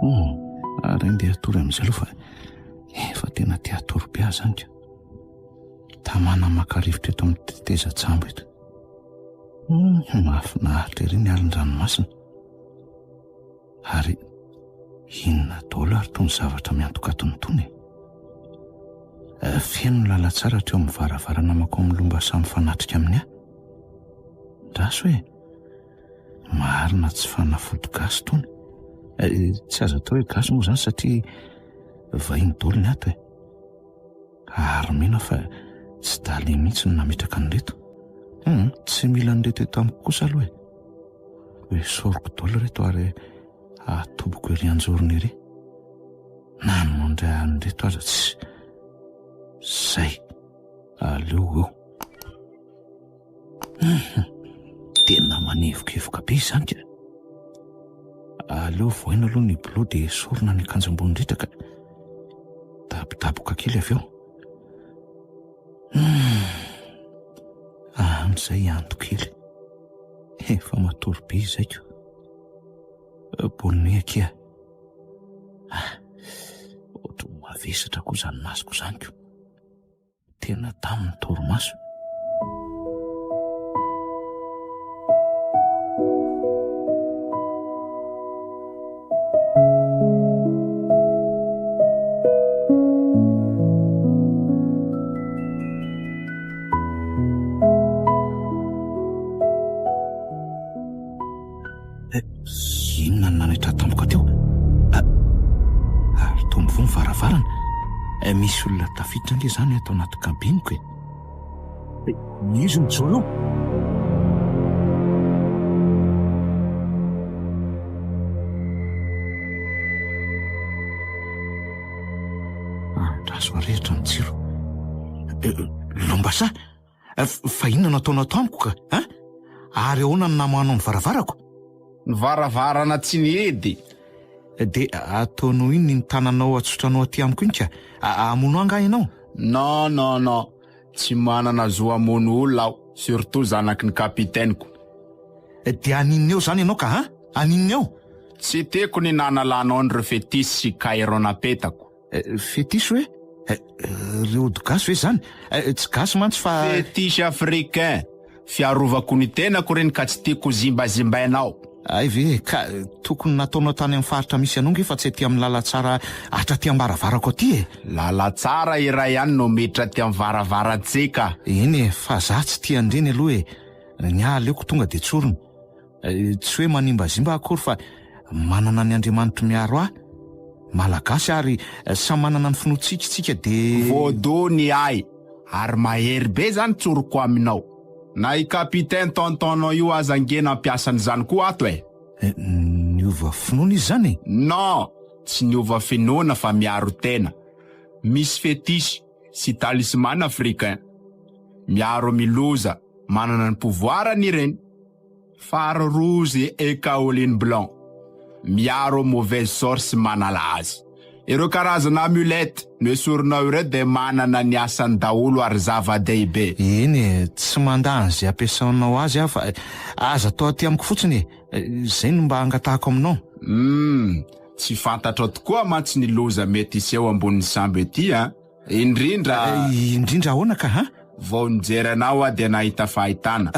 Oh, ary andeha hatory amin'izay aloha fa efa tena te hatory be aho izany ka. Tamana maka rivotra eto amin'ny tetezan-tsambo eto. Hmm, mahafinaritra ery ny alin-dranomasina. Ary inona daholo ary itony zavatra miantokantona itony e? Eh, feno ny lalantsara hatreo amin'ny varavarana mankao amin'ny lomba samy mifanatrika amin'ny ahy. Ndraso e! Marina tsy fanafody gasy itony. Eh, tsy azo atao hoe gasy moa izany satria vahiny daholo ny ato e. Ary mino aho fa tsy Dali mihitsy no nametraka an'ireto. Hum, tsy mila an'ireto eto amiko kosa aloha e. Esoriko daholo ireto ary atoboko ery anjorony ery. Na ny mandray an'ireto aza tsy... Zay. Aleo eo. Hum, tena manevokevoka be izany ka. Aleo vohaina aloha ny blow dia esorina ny akanjo ambony rehetra ka. Dabodaboka kely avy eo. Hum, amin'izay ando kely. Efa matory be izay ko. Bonne nuit akia. Ah, ohatran'ny mavesatra koa izany masoko izany ko. Tena tamin'ny torimaso. Inona no nanaitra tampoka teo? Ary toa mivoha ny varavarana. Misy olona tafiditra ange izany ato anaty kabiniko e. Izy mijoro eo. Andraso arehitra ny jiro. Lombasa! Fa inona no ataonao ato amiko ka? Hein? Ary ahoana no namoahanao ny varavarako? Ny varavarana tsy nihidy. Dia ataonao inona iny tananao atsotranao aty amiko iny ka? Hamono ahy angaha ianao? Non, non, non. Tsy manana zo hamono olona aho, surtout zanaky ny capitaine-ko. Dia haninona eo izany ianao ka an? Haninona eo? Tsy tiako ny nanalanao an'ireo fetisy sy cahier napetako. Fetisy hoe? Ireo ody gasy ve izany? Tsy gasy mantsy fa. Fétiche africain! Fiarovako ny tenako ireny ka tsy tiako zimbazimbainao. Hay ve ka tokony nataonao tany amin'ny faritra misy anao nge fa tsy aty amin'ny lalantsara hatraty am-baravarako aty e! Lalantsara iray ihany no miditra aty amin'ny varavarantsika. Eny e, fa za tsy tia an'ireny aloha e! Ny ahy aleoko tonga dia tsorina. Tsy hoe manimbazimba akory fa manana ny Andriamanitro miaro ahy. Malagasy ary samy manana ny finoantsika isika dia. Vaudou ny ahy ary mahery be zany tsoriko aminao. Na i capitaine tonton-nao io aza ange nampiasa an'izany koa ato e. Niova finoana izy zany e? Non, tsy niova finoana fa miaro tena. Misy fétiche sy talisman africain. Miaro amin'ny loza, manana ny pouvoir-ny ireny. Fard rouge et kaolin blanc, miaro mauvaise sort sy manala azy. Ireo karazana amulette noesorinao ireo dia manana ny asany daholo ary zava-dehibe. Eny e, tsy mandà an'izay ampiasainao azy aho fa aza atao aty amiko fotsiny e, izay no mba angatahako aminao. Humm, tsy fantatrao tokoa mantsy ny loza mety hiseho ambonin'ny sambo ety an! Indrindra. Indrindra ahoana ka ha? Vao nijery anao aho dia nahita fahitana.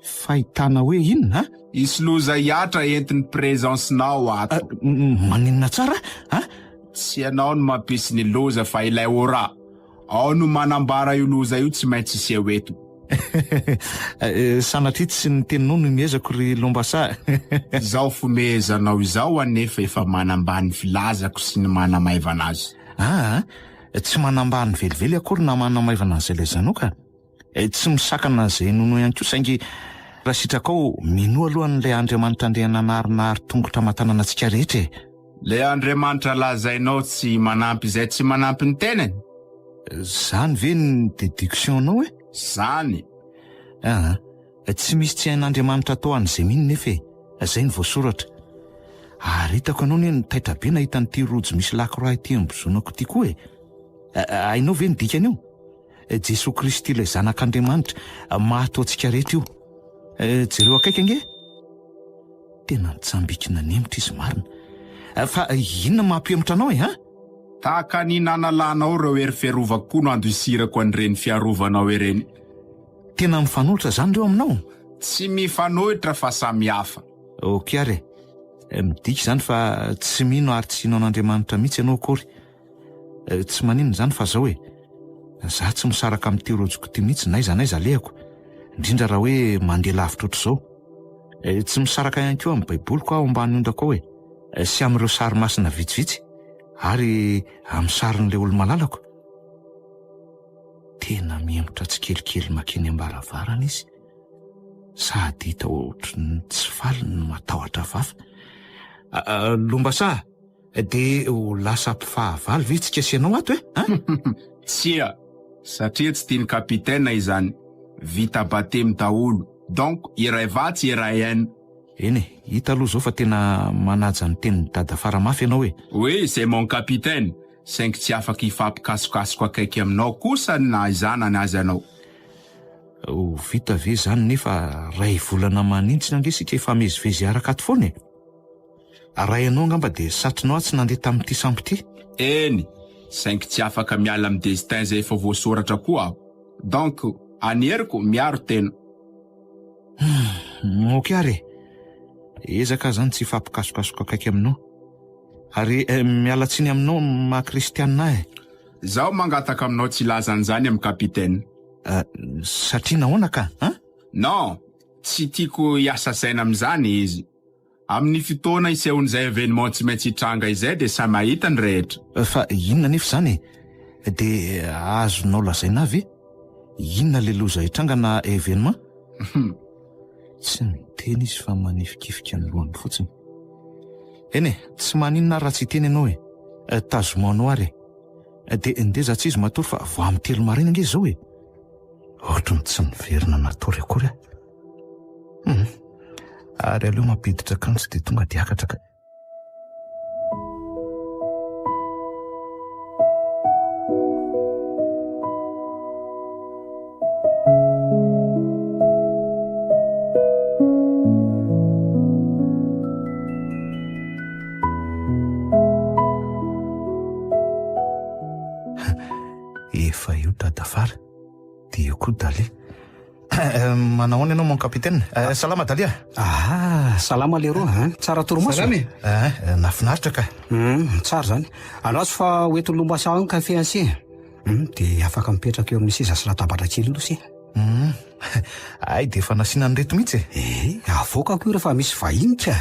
Fahitana hoe inona ha? Hisy loza hihatra entin'ny présence-nao ato. Maninona tsara ha? Tsy ianao no mampisy ny loza fa ilay aura. Ao no manambara io loza io tsy maintsy hiseho eto. Sanatria tsy ny teninao no imehezako ry Lombasa. Izao fomehezanao izao anefa efa manambany ny filazako sy ny manamaivana azy. Aa, tsy manambany velively akory na manamaivana an'izay lazainao ka. Tsy misakana an'izay inoanao ihany koa saingy raha sitrakao, minoa aloha an'ilay Andriamanitra Andriananahary nahary tongotra aman-tanana antsika rehetra e. Ilay Andriamanitra lazainao tsy manampy izay tsy manampy ny tenany? Zany ve ny déduction-nao e? Zany. Aa, tsy misy tsy hain'Andriamanitra atao an'izay mino nefa e. Zay no voasoratra. Ary hitako ianao anie no taitra be nahita an'ity rojo misy lakroa ity ambozonako ity koa e. Hainao ve ny dikan'io? Jesoa Kristy ilay Zanak'Andriamanitra maty ho antsika rehetra io. Jereo akaiky ange. Tena nitsambikina nihemotra izy marina. Fa inona mampihemotra anao e, an? Tahaka ny nanalanao ireo hery fiarovako koa no andosirako an'ireny fiarovanao ireny. Tena mifanohitra izany ireo aminao? Tsy mifanohitra fa samy hafa. Ok ary e. Midika izany fa tsy mino ary tsy hino an'Andriamanitra mihitsy ianao akory. Tsy maninona izany fa zao e. Za tsy misaraka amin'ity rojoko ity mihitsy n'aiza n'aiza alehako. Indrindra raha hoe mandeha lavitra ohatr'izao. Tsy misaraka ihany koa amin'ny baiboliko aho ambany ondako ao e. Sy amin'ireo sary masina vitsivitsy ary amin'ny sarin'ilay olo-malalako. Tena mihemotra tsikelikely makeny am-baravarana izy, sady hita ohatry ny tsy faly no matahotra vafa. Lombasaha, dia ho lasa mpifahavalo ve tsika sy ianao ato e? An? Tsia, satria tsy tian'i Capitaine izany. Vita batemy daholo, donc iray vatsy iray aina. Eny e, hita aloha izao fa tena manaja ny tenin'i Dadafara mafy ianao e. Oui, c'est mon capitaine. Saingy tsy afaka hifampikasokasoka akaiky aminao kosa ny na izaho na ny azy anao. Ho vita ve izany nefa ray volana manintsina ange isika hifamezivezy hiaraka ato foana e? Raha ianao angamba dia satrinao aho tsy nandeha tamin'ity sambo ity. Eny, saingy tsy afaka miala amin'ny destin izay efa voasoratra koa aho. Donc, any heriko, miaro tena. Humm, ok ary e. Ezaka aho izany tsy hifampikasokasoka akaiky aminao. Ary miala tsiny aminao maha kristianina ahy e. Izaho mangataka aminao tsy hilaza an'izany amin'ny capitaine. Satria nahoana ka? An? Non, tsy tiako hiasa saina amin'izany izy. Amin'ny fotoana hisehoan'izay événement tsy maintsy hitranga izay dia samy hahita ny rehetra. Fa inona anefa izany e? Dia azonao lazaina ahy ve? Inona ilay loza hitranga na événement? Tsy miteny izy fa manifikifika ny lohany fotsiny. Eny e, tsy maninona ary raha tsy hiteny ianao e. Tazomanao ary e. Dia ndeha za tsy izy matory fa vao amin'ny telo maraina ange izao e. Ohatry ny tsy niverina natory akory aho. Hum. Ary aleo mampiditra akanjo dia tonga dia hiakatra ka. Efa eo Dadafara, dia eo koa Dalia. Manao ahoana ianao mon capitaine? Eh, salama Dalia. Ah, salama leroa a. Tsara torimaso. Salama e. Eh, nafinaritra ka. Hmm, tsara izany. Andraso fa ho entin'i Lombasa ao ny kafe anse. Hmm, dia afaka mipetraka eo amin'ny seza sy latabatra kely aloha se. Hmm. Ay, dia efa nasiana an'ireto mihitsy e. Eh, avoakako io rehefa misy vahiny ka.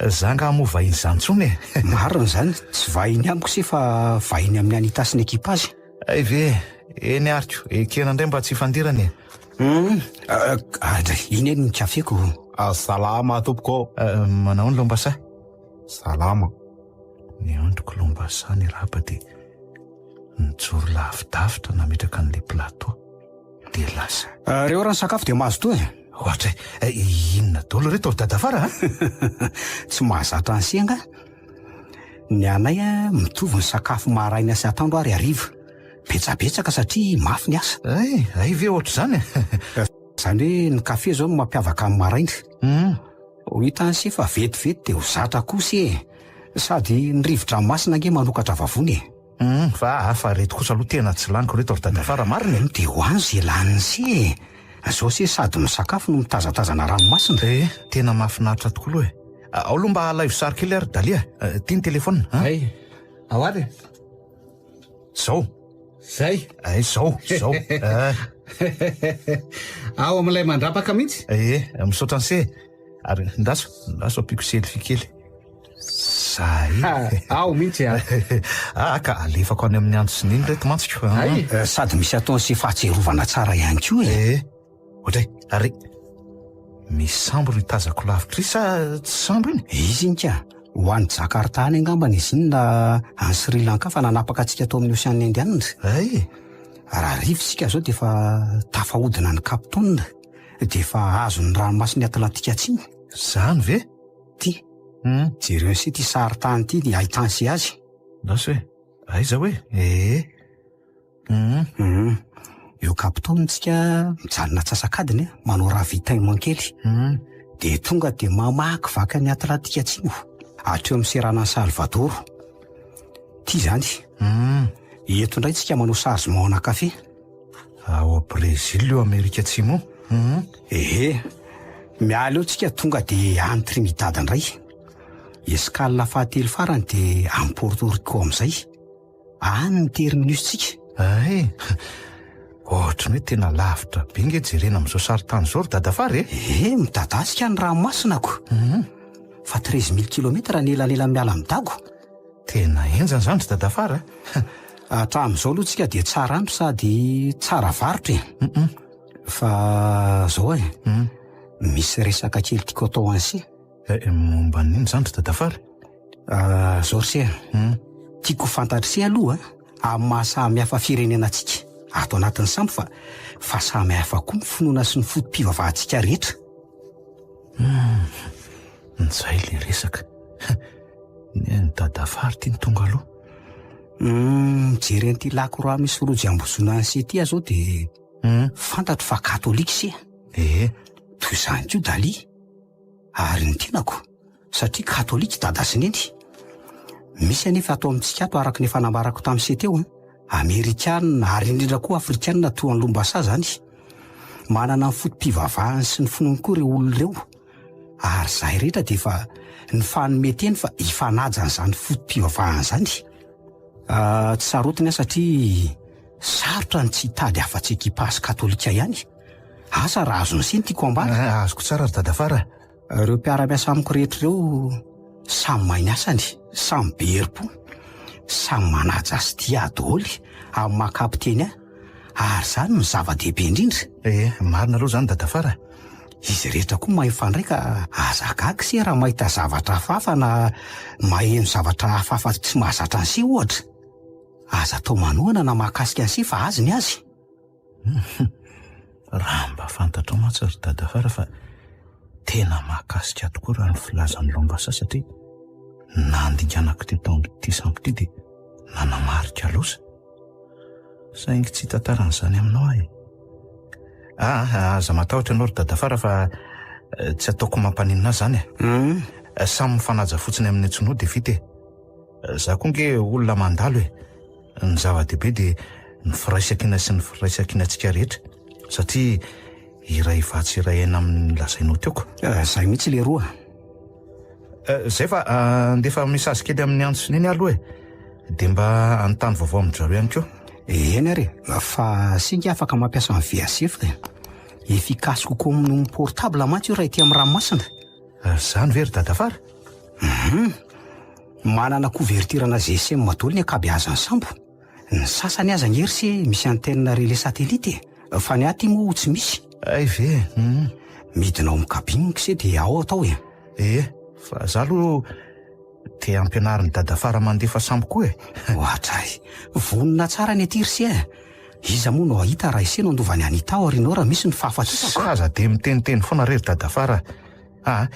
Za angaha moa vahiny izany intsony e. Marina izany, tsy vahiny amiko se fa vahiny amin'ny Anita sy ny ekipage. Hay ve, eny ariko, ekena indray mba tsy hifandirana e. Hum, adray, iny eny ny kafeko. Ah, salama tompoko. Eh, manao ny lombasa? Salama. Ny androko lombasa ny raba dia nijoro lavidavitra nametraka an'ilay plateau. Dia lasa. Eh, reo raha ny sakafo dia mazotoa e. Ohatray, eh, inona daholo reto ry dadafara a? Tsy mahazatra an'i se angaha? Ny anay a, mitovy ny sakafo maraina sy atoandro ary hariva. Betsabetsaka satria mafy ny asa. Hay, hay ve ohatr'izany e? Izany hoe ny kafe izao no mampiavaka ny maraina. Hum. Ho hitan'i se fa vetivety dia ho zatra koa se e. Sady ny rivo-dranomasina ange manokatra vavony e. Hum, fa hafa reto kosa aloha tena tsy laniko reto ry dadafara marina e. Dia ho any izay lanin'i se e. Zao se sady misakafo no mitazatazana ranomasina. Eh, tena mahafinaritra tokoa aloha e. Ao aloha mba alaivo sary kely ary Dalia. Ty ny telephone an. Hay, ao ary e. Zao. Zay. Hay, zao, zao. Eh. Ao amin'ilay mandrapaka mihitsy. Eh, misaotra an'se. Ary ndaso, ndaso ampiako selfie kely. Zay. Ao mihitsy a. Ah, ka alefako any amin'ny andro sy niny reto mantsy ko. Hay. Eh, sady misy ataony sy fahatsiarovana tsara ihany koa e. Eh, ohatray, ary misy sambo ry tazako lavitra ry sa tsy sambo iny? Izy iny ka. Ho any Jakarta any angambany izy iny na any Sri Lanka fa nanapaka antsika tao amin'ny Oseana Indianina. Hay. Raha hariva isika izao dia efa tafahodina any Cape Town. Dia efa azon'ny ranomasin'ny Atlantika Atsimo. Zany ve? Ty. Jereo sy ity sarintany ity dia ahitany sy azy. Lasa hoe, aiza hoe? Ee. Hum. Eo Cape Town tsika mijanona atsasak'adiny manao ravitaillement kely. Dia tonga dia mamakivaky an'i Atlantika Atsimo hatreo amin'ny seranan'i Salvador. Ity izany. Eto indray tsika manao chargement ana kafe. Ao Brésil io Amerika Atsimo io. Ehe. Miala eo tsika tonga dia any Trinidad indray. Escale fahatelo farany dia any Porto Rico amin'izay. Any ny terminus-tsika. Hay! Ohatry ny hoe tena lavitra be nge jerena amin'izao sarintany izao ry dadafara e! Ehe, midadasika ny ranomasina ko. Fa 13 000 kilomètres ny elanelan'ny miala amin'i Dago. Tena henjana izany ry dadafara a! Hatramin'izao aloha tsika dia tsara andro sady tsara varotra e! Fa zao e, misy resaka kely tiako atao an'se. Eh, momba an'inona izany ry dadafara? Zao ry se a, tiako ho fantatr'i se aloha amin'ny maha samy hafa firenena antsika ato anatin'ny sambo fa fa samy hafa koa ny finoana sy ny foto-pivavahantsika rehetra. Njay le resaka. Ny an'i dadafara ity no tonga aloha. Mijery an'ity lakroa misy rojo ambozonan'i se ity aho zao dia fantatro fa katolika se. Ee. Toy izany koa Dali. Ary ny tenako, satria katolika dada sy neny. Misy anefa ato amintsika ato araka ny efa nambarako tamin'i se teo, Amerikana ary indrindra koa Afrikana toa an'i Lombasa izany. Manana ny foto-pivavahany sy ny finoany koa ireo olona ireo. Ary izahay rehetra dia efa nifanome teny fa hifanaja an'izany foto-pivavahana izany. Ah, tsy sarotiny aho satria sarotra ny tsy hitady afa-tsy ekipazy katolika ihany. Asa raha azon'i se ny tiako ambara. Ah, azoko tsara ry dadafara. Ireo mpiara-miasa amiko rehetra ireo samy mahay ny asany, samy be herim-po, samy manaja sy tia ahy daholo amin'ny maha kapiteny ahy. Ary izany no zava-dehibe indrindra. Eh, marina aloha izany dadafara. Izy rehetra koa mahay mifandray ka aza gaga se raha mahita zavatra hafahafa na maheno zavatra hafahafa tsy mahazatra an'se ohatra. Aza atao manohana na mahakasika an'se fa azy ny azy. Raha mba fantatrao mantsy ry dadafara fa tena mahakasika ahy tokoa raha ny filazan'i Lombasa satria nandinganako teto amin'ity sambo ity dia nanamarika loza. Saingy tsy hitantara an'izany aminao aho e. Ah, aza matahotra ianao ry dadafara fa eh, tsy ataoko mampaninona ahy izany e. Hmm. Eh, samy mifanaja fotsiny amin'ny antsoinao dia vita e. Eh, za koa nge olona mandalo e. Ny zava-dehibe dia ny firaisankina sy ny firaisankinantsika rehetra satria iray vatsy iray aina amin'ny lazainao teo ko. Eh, zay mihitsy leroa. Eh, zay fa andefa message kely amin'ny Antso sy Neny aloha e. Dia mba hanontany vaovao amin-dry zareo ihany koa. Eny ary e, fa singa afaka mampiasa ny VHF e. Efficace kokoa noho ny portable mantsy io raha ety amin'ny ranomasina. Zany ve ry dadafara? Hum. Manana couverture-na GSM daholo ny ankabeazan'ny sambo. Ny sasany aza ange ry se misy antenne relais satellite e! Fa ny ahy ty moa tsy misy. Hay ve e! Hum. Midina ao amin'ny cabine kse dia ao atao e! Ee, fa za aloha te hampianarin'i dadafara mandefa sambo koa e! Ohatray! Vonona tsara ny aty ry se a! Iza moa no hahita raha ise no handova an'i Anita aorianao raha misy ny fahafatesako? Aza dia miteniteny foana re ry dadafara a!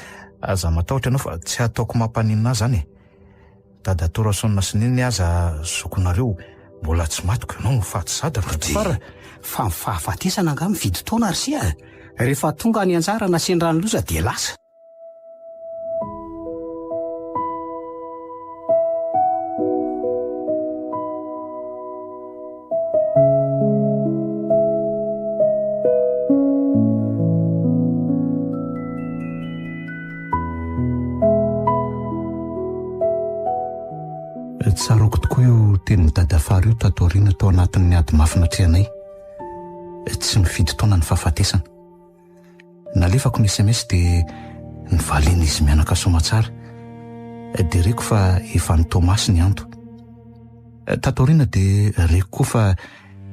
Aza matahotra ianao fa tsy hataoko mampaninona ahy izany e! Dadatoa Rasaonina sy Neny aza zokinareo mbola tsy maty ko ianao no faty sady ry dadafara. Fa ny fahafatesana angaha mividy taona ry se a! Rehefa tonga ny anjara na sendra ny loza dia lasa. Tsaroako tokoa io tenin'i Dadafara io tato aoriana tao anatin'ny ady mafy natrehanay. Tsy mifidy taona ny fahafatesana. Nalefako ny sms dia nivalian'izy mianaka soamatsara. Dia reko fa efa any Toamasina i Anto. Tato aoriana dia reko koa fa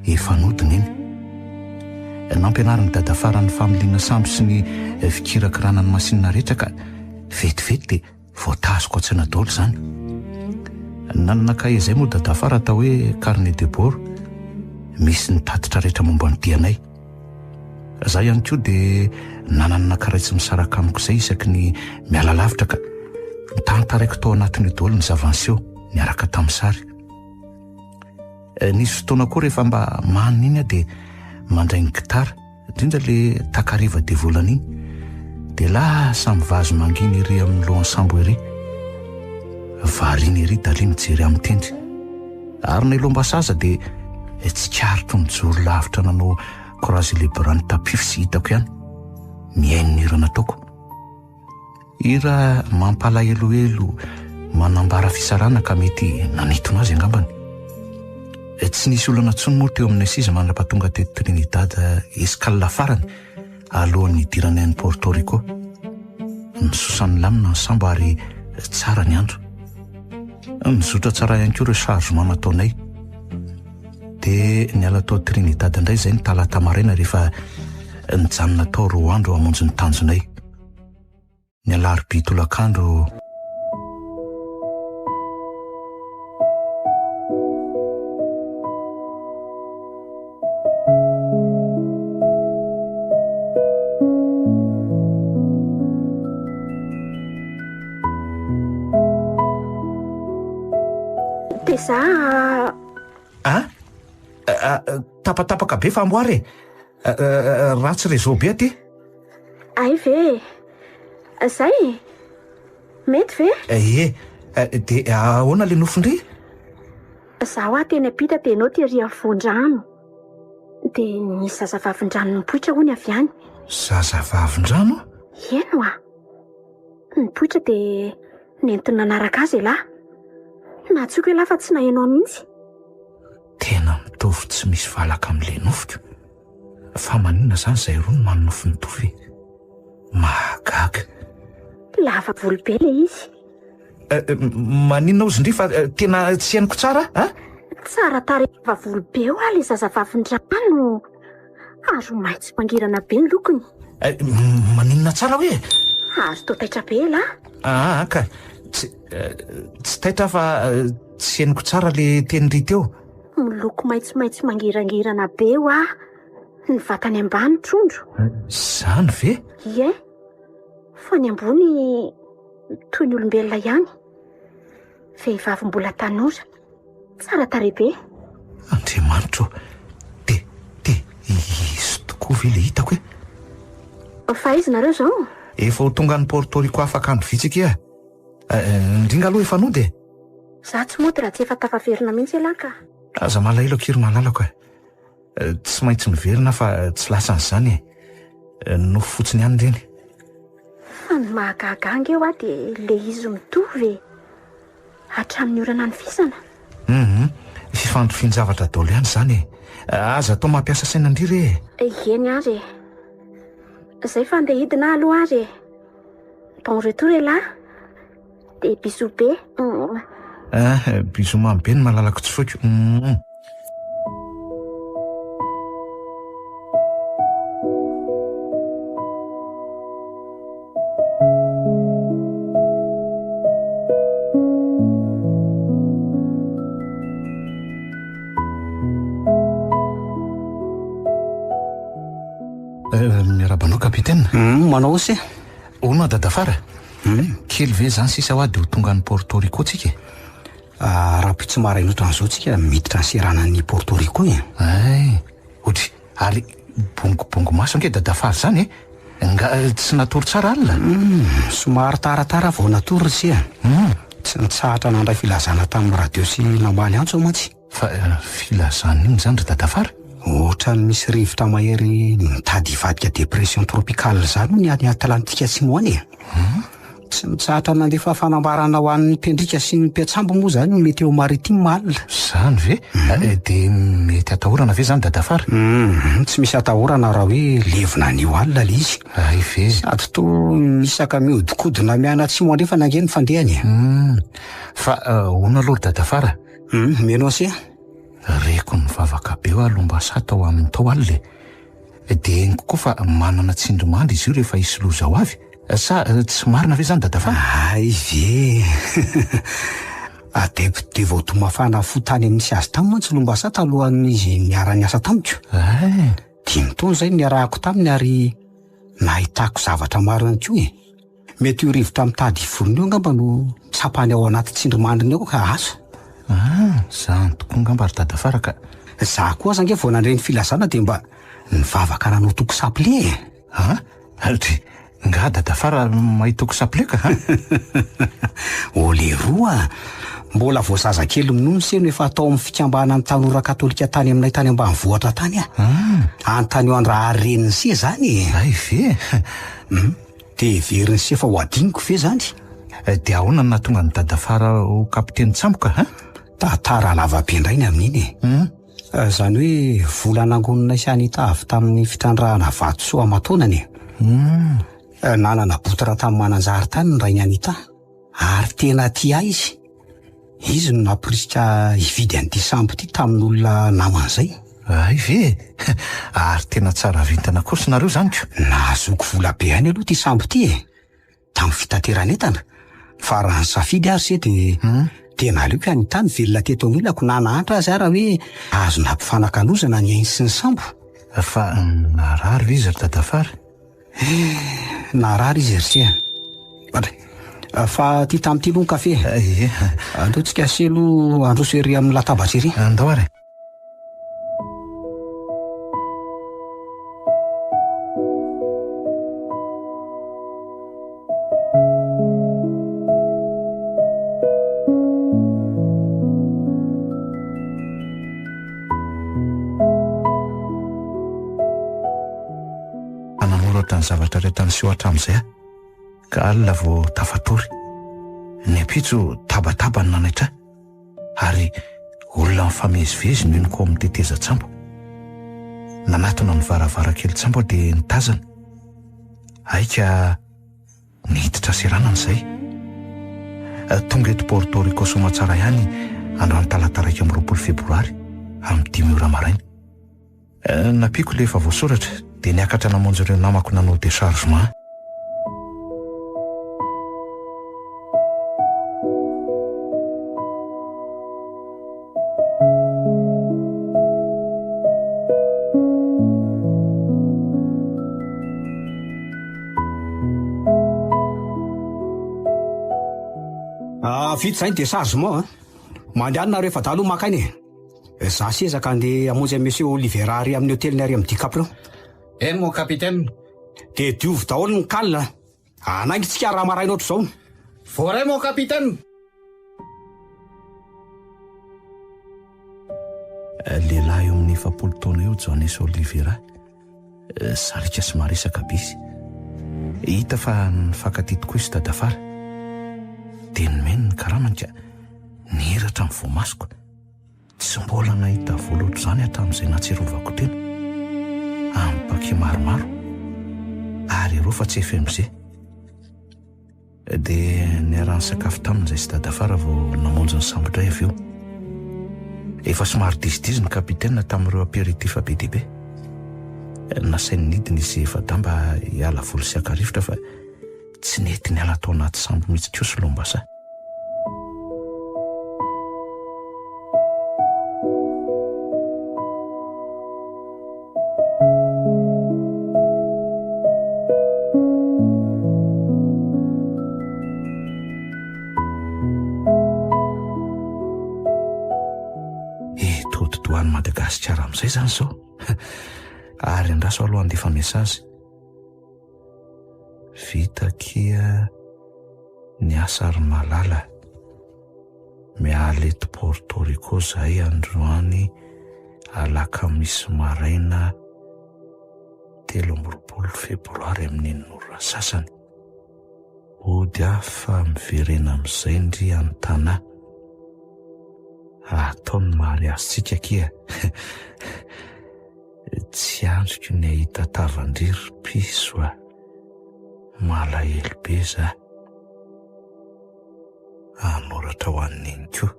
efa nody Neny. Nampianarin'i Dadafara ny familiana sambo sy ny fikirakirana ny masinina rehetra ka vetivety dia voatazoko an-tsaina daholo izany. Nanana kahie izay moa Dadafara atao hoe carnet de bord, misy ny tatitra rehetra momba ny dianay. Za ihany koa dia nanana karay tsy misaraka amiko izay isaky ny miala lavitra ka notantaraiko tao anatin'io daholo ny zava-niseho niaraka tamin'ny sary. Eh, nisy fotoana koa rehefa mba manina iny aho dia mandray ny gitara, indrindra le takariva devolana iny, dia lasa mivazo mangina ery amin'ny lohan'ny sambo ery. Variana ery Dali mijery ahy mitendry. Ary na i Lombasaza dia tsikaritro nijoro lavitra nanao croiser les bras nitapify sy hitako ihany, mihaino ny hira nataoko. Hira mampalahelohelo manambara fisarahana ka mety nanintona azy angambany. Tsy nisy olana intsony moa teo aminay sisa mandra-pahatonga teto Trinidad escale farany alohan'ny hidiranay any Porto Rico. Nisosa nilamina ny sambo ary tsara ny andro. Nizotra tsara ihany koa ireo chargement nataonay. Dia niala tao Trinidad indray izay ny talata maraina rehefa nijanona tao roa andro hamonjy ny tanjonay. Ny alarobia tolakandro. Dia za A? Tapatapaka be fa amboary e. Ratsy réseau be aty. Hay ve e? Zay e? Mety ve? Ie. Dia ahoana ilay nofin-dry? Za hoa teny am-pita dia ianao tery afovoan-drano. Dia nisy zazavavin-drano nipoitra hono avy any. Zazavavin-drano? Eny hoa. Nipoitra dia nentiny nanaraka azy ialahy. Nahantsoiko ialahy fa tsy naheno ahy mihitsy. Tena mitovy tsy misy valaka amin'ilay nofiko. Fa maninona izany izay roa no manonofy mitovy e? Mahagaga. Lava volo be ilay izy. Maninona ozy ndry fa tena tsy henoko tsara a? Tsara tarehy lava volo be hoa ilay zazavavin-drano ary maitso mangirana be ny lokony. Maninona tsara hoe? Ary toa taitra be elah. Aa ka, tsy tsy taitra aho fa tsy henoko tsara le teny ry teo. Miloko maitsomaitso mangirangirana be hoa ny vatany ambany trondro. Zany ve? Ie, fa ny ambony toy ny olombelona ihany. Vehivavy mbola tanora, tsara tarehy be. Andriamanitra ô, de, de izy tokoa ve le hitako e? Fa aiza nareo izao? Efa ho tonga any Porto Rico afaka andro vitsy akia. Ndringa aloha efa nody e. Za tsy mody raha tsy efa tafaverina mihitsy ialahy ka. Aza malahelo akia ry malalako e. Tsy maintsy miverina aho fa tsy lasan'izany e. Nofy fotsiny ihany ireny. Fa ny mahagaga ahy ange hoa dia le izy mitovy e. Hatramin'ny ora nanofisana. Hum, fifandrifian-javatra daholo ihany izany e. Aza atao mampiasa saina ndry re e. Eny ary e. Zay fa andeha hidina aho aloha ary e. Bon retour elah. Dia bisous be. Ah, bisous mamy be ny malalako tsy foiko. Hum. Eh, miarahaba anao capitaine. Hmm, manao ose. Hono dadafara. Hmm. Kely ve zany sisa hoa de ho tonga any Porto Rico tsika e? Ah, rahampitso maraina ohatran'izao tsika miditra ny seranan'i Porto Rico e. Ay, ohatry ary bongobongo maso ange dadafara zany e. Nga tsy natory tsara alina? Hmm, somary taratara vao natory ry se a. Hmm. Tsy nitsahatra nandray filazana tamin'ny radio sy namaly antso aho mantsy. Fa filazana inona izany ry dadafara? Ohatran'ny misy rivotra mahery mitady hivadika dépression tropicale izany hono any Atlantika Atsimo any e. Tsy mitsahatra nandefa fanambarana ho an'ny mpendrika sy ny mpiatsambo moa izany ny météo maritime alina. Izany ve? Dia mety atahorana ve izany dadafara? Hum, tsy misy atahorana raha hoe levona anio alina ilay izy. Hay ve? Sady toa misaka mihodinkodina mianatsimo andrefana ange ny fandehany e. Hum, fa hono aloha ry dadafara? Hum, mino ase. Reko nivavaka be hoa Lombasa tao aminy tao alina e. Dia henoko koa fa manana tsindrimandry izy io rehefa hisy loza ho avy. Sa tsy marina ve izany Dadafara? Hay ve! Adepte devoto mafana fo tany amin'ny nisy azy tany mantsy Lombasa talohan'izy niara-niasa tamiko. Hay! Dimy taona izay no niarahako taminy ary nahitako zavatra maro ihany koa e. Mety io rivotra mitady hivorona io angamba no tsapany ao anaty tsindrimandriny ao ka asa. Ah, zany tokoa angamba ry dadafara ka. Za koa aza ange vao nandre ny filazana dia mba nivavaka nanao toko sapile e. Ah, dry, nga dadafara mahay toko sapile ka? Ô leroa, mbola vao zazakely minono se no efa tao amin'ny fikambanan'ny tanora katolika tany aminay tany ambanivohitra tany aho. Ah. Antanio an-drahary renin'i se zany e. Hay ve? Hum. Dia heverin'i se fa ho adinoko ve zany? Dia ahoana no nahatonga an'i Dadafara ho kapitenin-tsambo ka, hein? Tantara lava be indray ny amin'iny e. Hum. Izany hoe vola nangoninay sy Anita avy tamin'ny fitrandrahana vatosoa aman-taonany e. Hum. Nanana botra tany Mananjary tany ny rain'i Anita. Ary tena tia ahy izy. Izy no nampirisika hividy an'ity sambo ity tamin'olona namany izay. Hay ve e! Ary tena tsara vintana kosa nareo izany ko! Nahazoako vola be ihany aloha ity sambo ity e! Tamin'ny fitateran'entana. Fa raha nisafidy ary se dia tena aleoko ihany tany velona teto anilako na nahantra aza aho raha hoe azo nampifanakalozana ny ainy sy ny sambo. Fa narary ve izy ry dadafara? Eh, narary izy ry se. Andray. Fa ty tamin'ity aloha ny kafe. Ie. Andao tsika selo handroso ery amin'ny latabatra ery. Andao ary. Nanoratra ny zavatra rehetra niseho hatramin'izay aho, ka alina vao tafatory. Ny ampitso tabataba no nanaitra ahy, ary olona mifamezivezy no henoko ao amin'ny tetezan-tsambo. Nanatona ny varavarakelin-tsambo aho dia nitazana. Aika niditra seranana izay. Tonga eto Porto Rico soamatsara ihany androany talata 21 febroary amin'ny dimy ora maraina. Nampiako ilay efa voasoratra dia niakatra namonjy ireo namako nanao déchargement. Ah, vita izay ny déchargement a. Mandehana nareo efa-dahy aloha maka aina e. Za sy ezaka andeha hamonjy an'i Monsieur Olivera ary amin'ny hoteliny ary amin'ny DiCaprio. Eny mon capitaine. Dia diovy daholo ny cale a. Hanainga tsika raha maraina ohatr'izao. Voaray mon capitaine. Lehilahy eo amin'ny 40 taona eo Johannes Oliveira. Sariaka sy maresaka be izy. Hita fa nifankatia tokoa izy Dadafara. Dia nomeny ny karamany ka nihiratra ny voamasoko. Tsy mbola nahita vola ohatr'izany hatramin'izay nahatsiarovako tena. Amin'ny paquet maromaro. Ary ireo fa tsy FMG. Dia niaraha-nisakafo taminy izahay sy Dadafara vao namonjy ny sambo indray avy eo. Efa somary dizidizy ny capitaine tamin'ireo apéritif be dia be. Nasainy nidina izy efa-dahy mba hiala voly sy haka rivotra fa tsy nety niala tao anaty sambo mihitsy koa Solombasa. Todidohan'i Madagasikara amin'izay izany izao. Ary andraso aloha handefa message. Vita akia ny asa ry malala. Miala eto Porto Rico zahay androany alakamisy maraina 23 febroary amin'ny enina ora sasany. Hody aho fa miverena amin'izay ndry any Tana. Atao ny mariazintsika akia. Tsy andriko ny hahita tavan-dry ry piso a. Malahelo be za. Hanoratra ho an'i Neny koa.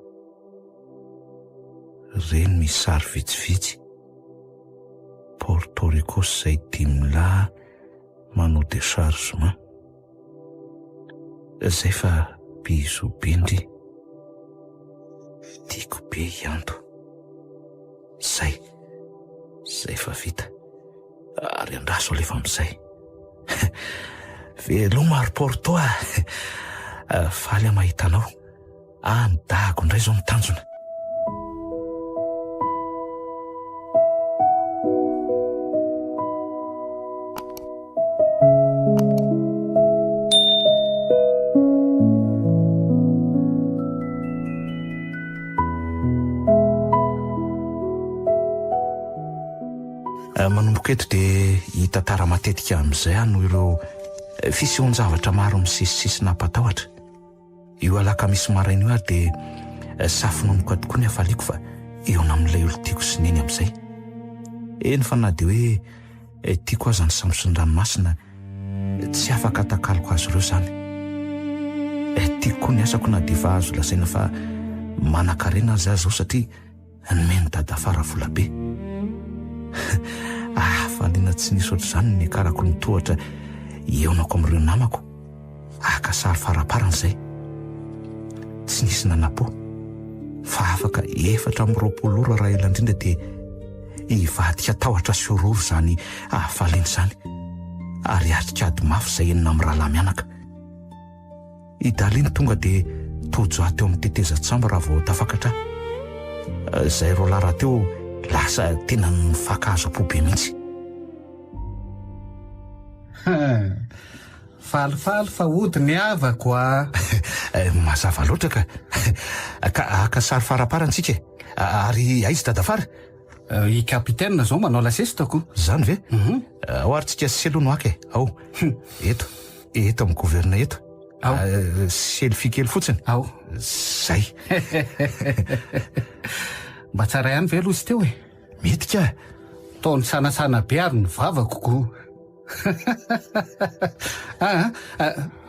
Ireny misy sary vitsivitsy. Porto Rico sy izay dimilahy manao déchargement. Zay fa bisous be ndry. Tiako be i Anto. Zay. Zay fa vita. Ary andraso alefa amin'izay. Veloma ry Porto a! Faly aho mahita anao. Any Dago indray izao ny tanjona. Manomboka eto dia hitantara matetika amin'izay aho noho ireo fisehoan-javatra maro misesisesy nampatahotra. Io alakamisy maraina io ary dia safononoka tokoa ny hafaliako fa hihaona amin'ilay olon-tiako sy neny amin'izay. Eny fa na dia hoe tiako aza ny sambo sy ny ranomasina, tsy afaka atakaloko azy ireo izany. Tiako koa ny asako na dia efa azo lazaina fa manankarena aza aho izao satria Nomen'i Dadafara vola be. Hafaliana tsy nisy ohatr'izany ny niakarako ny tohatra hihaonako amin'ireo namako. Haka sary faraparany izay. Tsy nisy nanapo fa afaka 24 ora raha ela indrindra dia hivadika tahotra sy horohoro izany hafaliana izany ary hiatrika ady mafy izay enina amin'ny rahalahy mianaka. I Darlene tonga dia tojo ahy teo amin'ny tetezan-tsambo raha vao tafakatra aho. Izay roalahy rahateo lasa tena nifankahazo am-po be mihitsy. Falifaly fa hody ny havako a! Mazava loatra ka! Ka haka sary faraparany tsika e! Ary aiza i Dadafara? I Capitaine zao manao lasesta ko. Zany ve? Ao ary tsika sy aloha no haka e. Ao. Eto. Eto amin'ny governa eto. Ao. Selfie kely fotsiny. Ao. Zay. Mba tsara ihany ve aloha izy teo e? Mety ka. Toa nisanasana be ary ny vavako ko. Aa,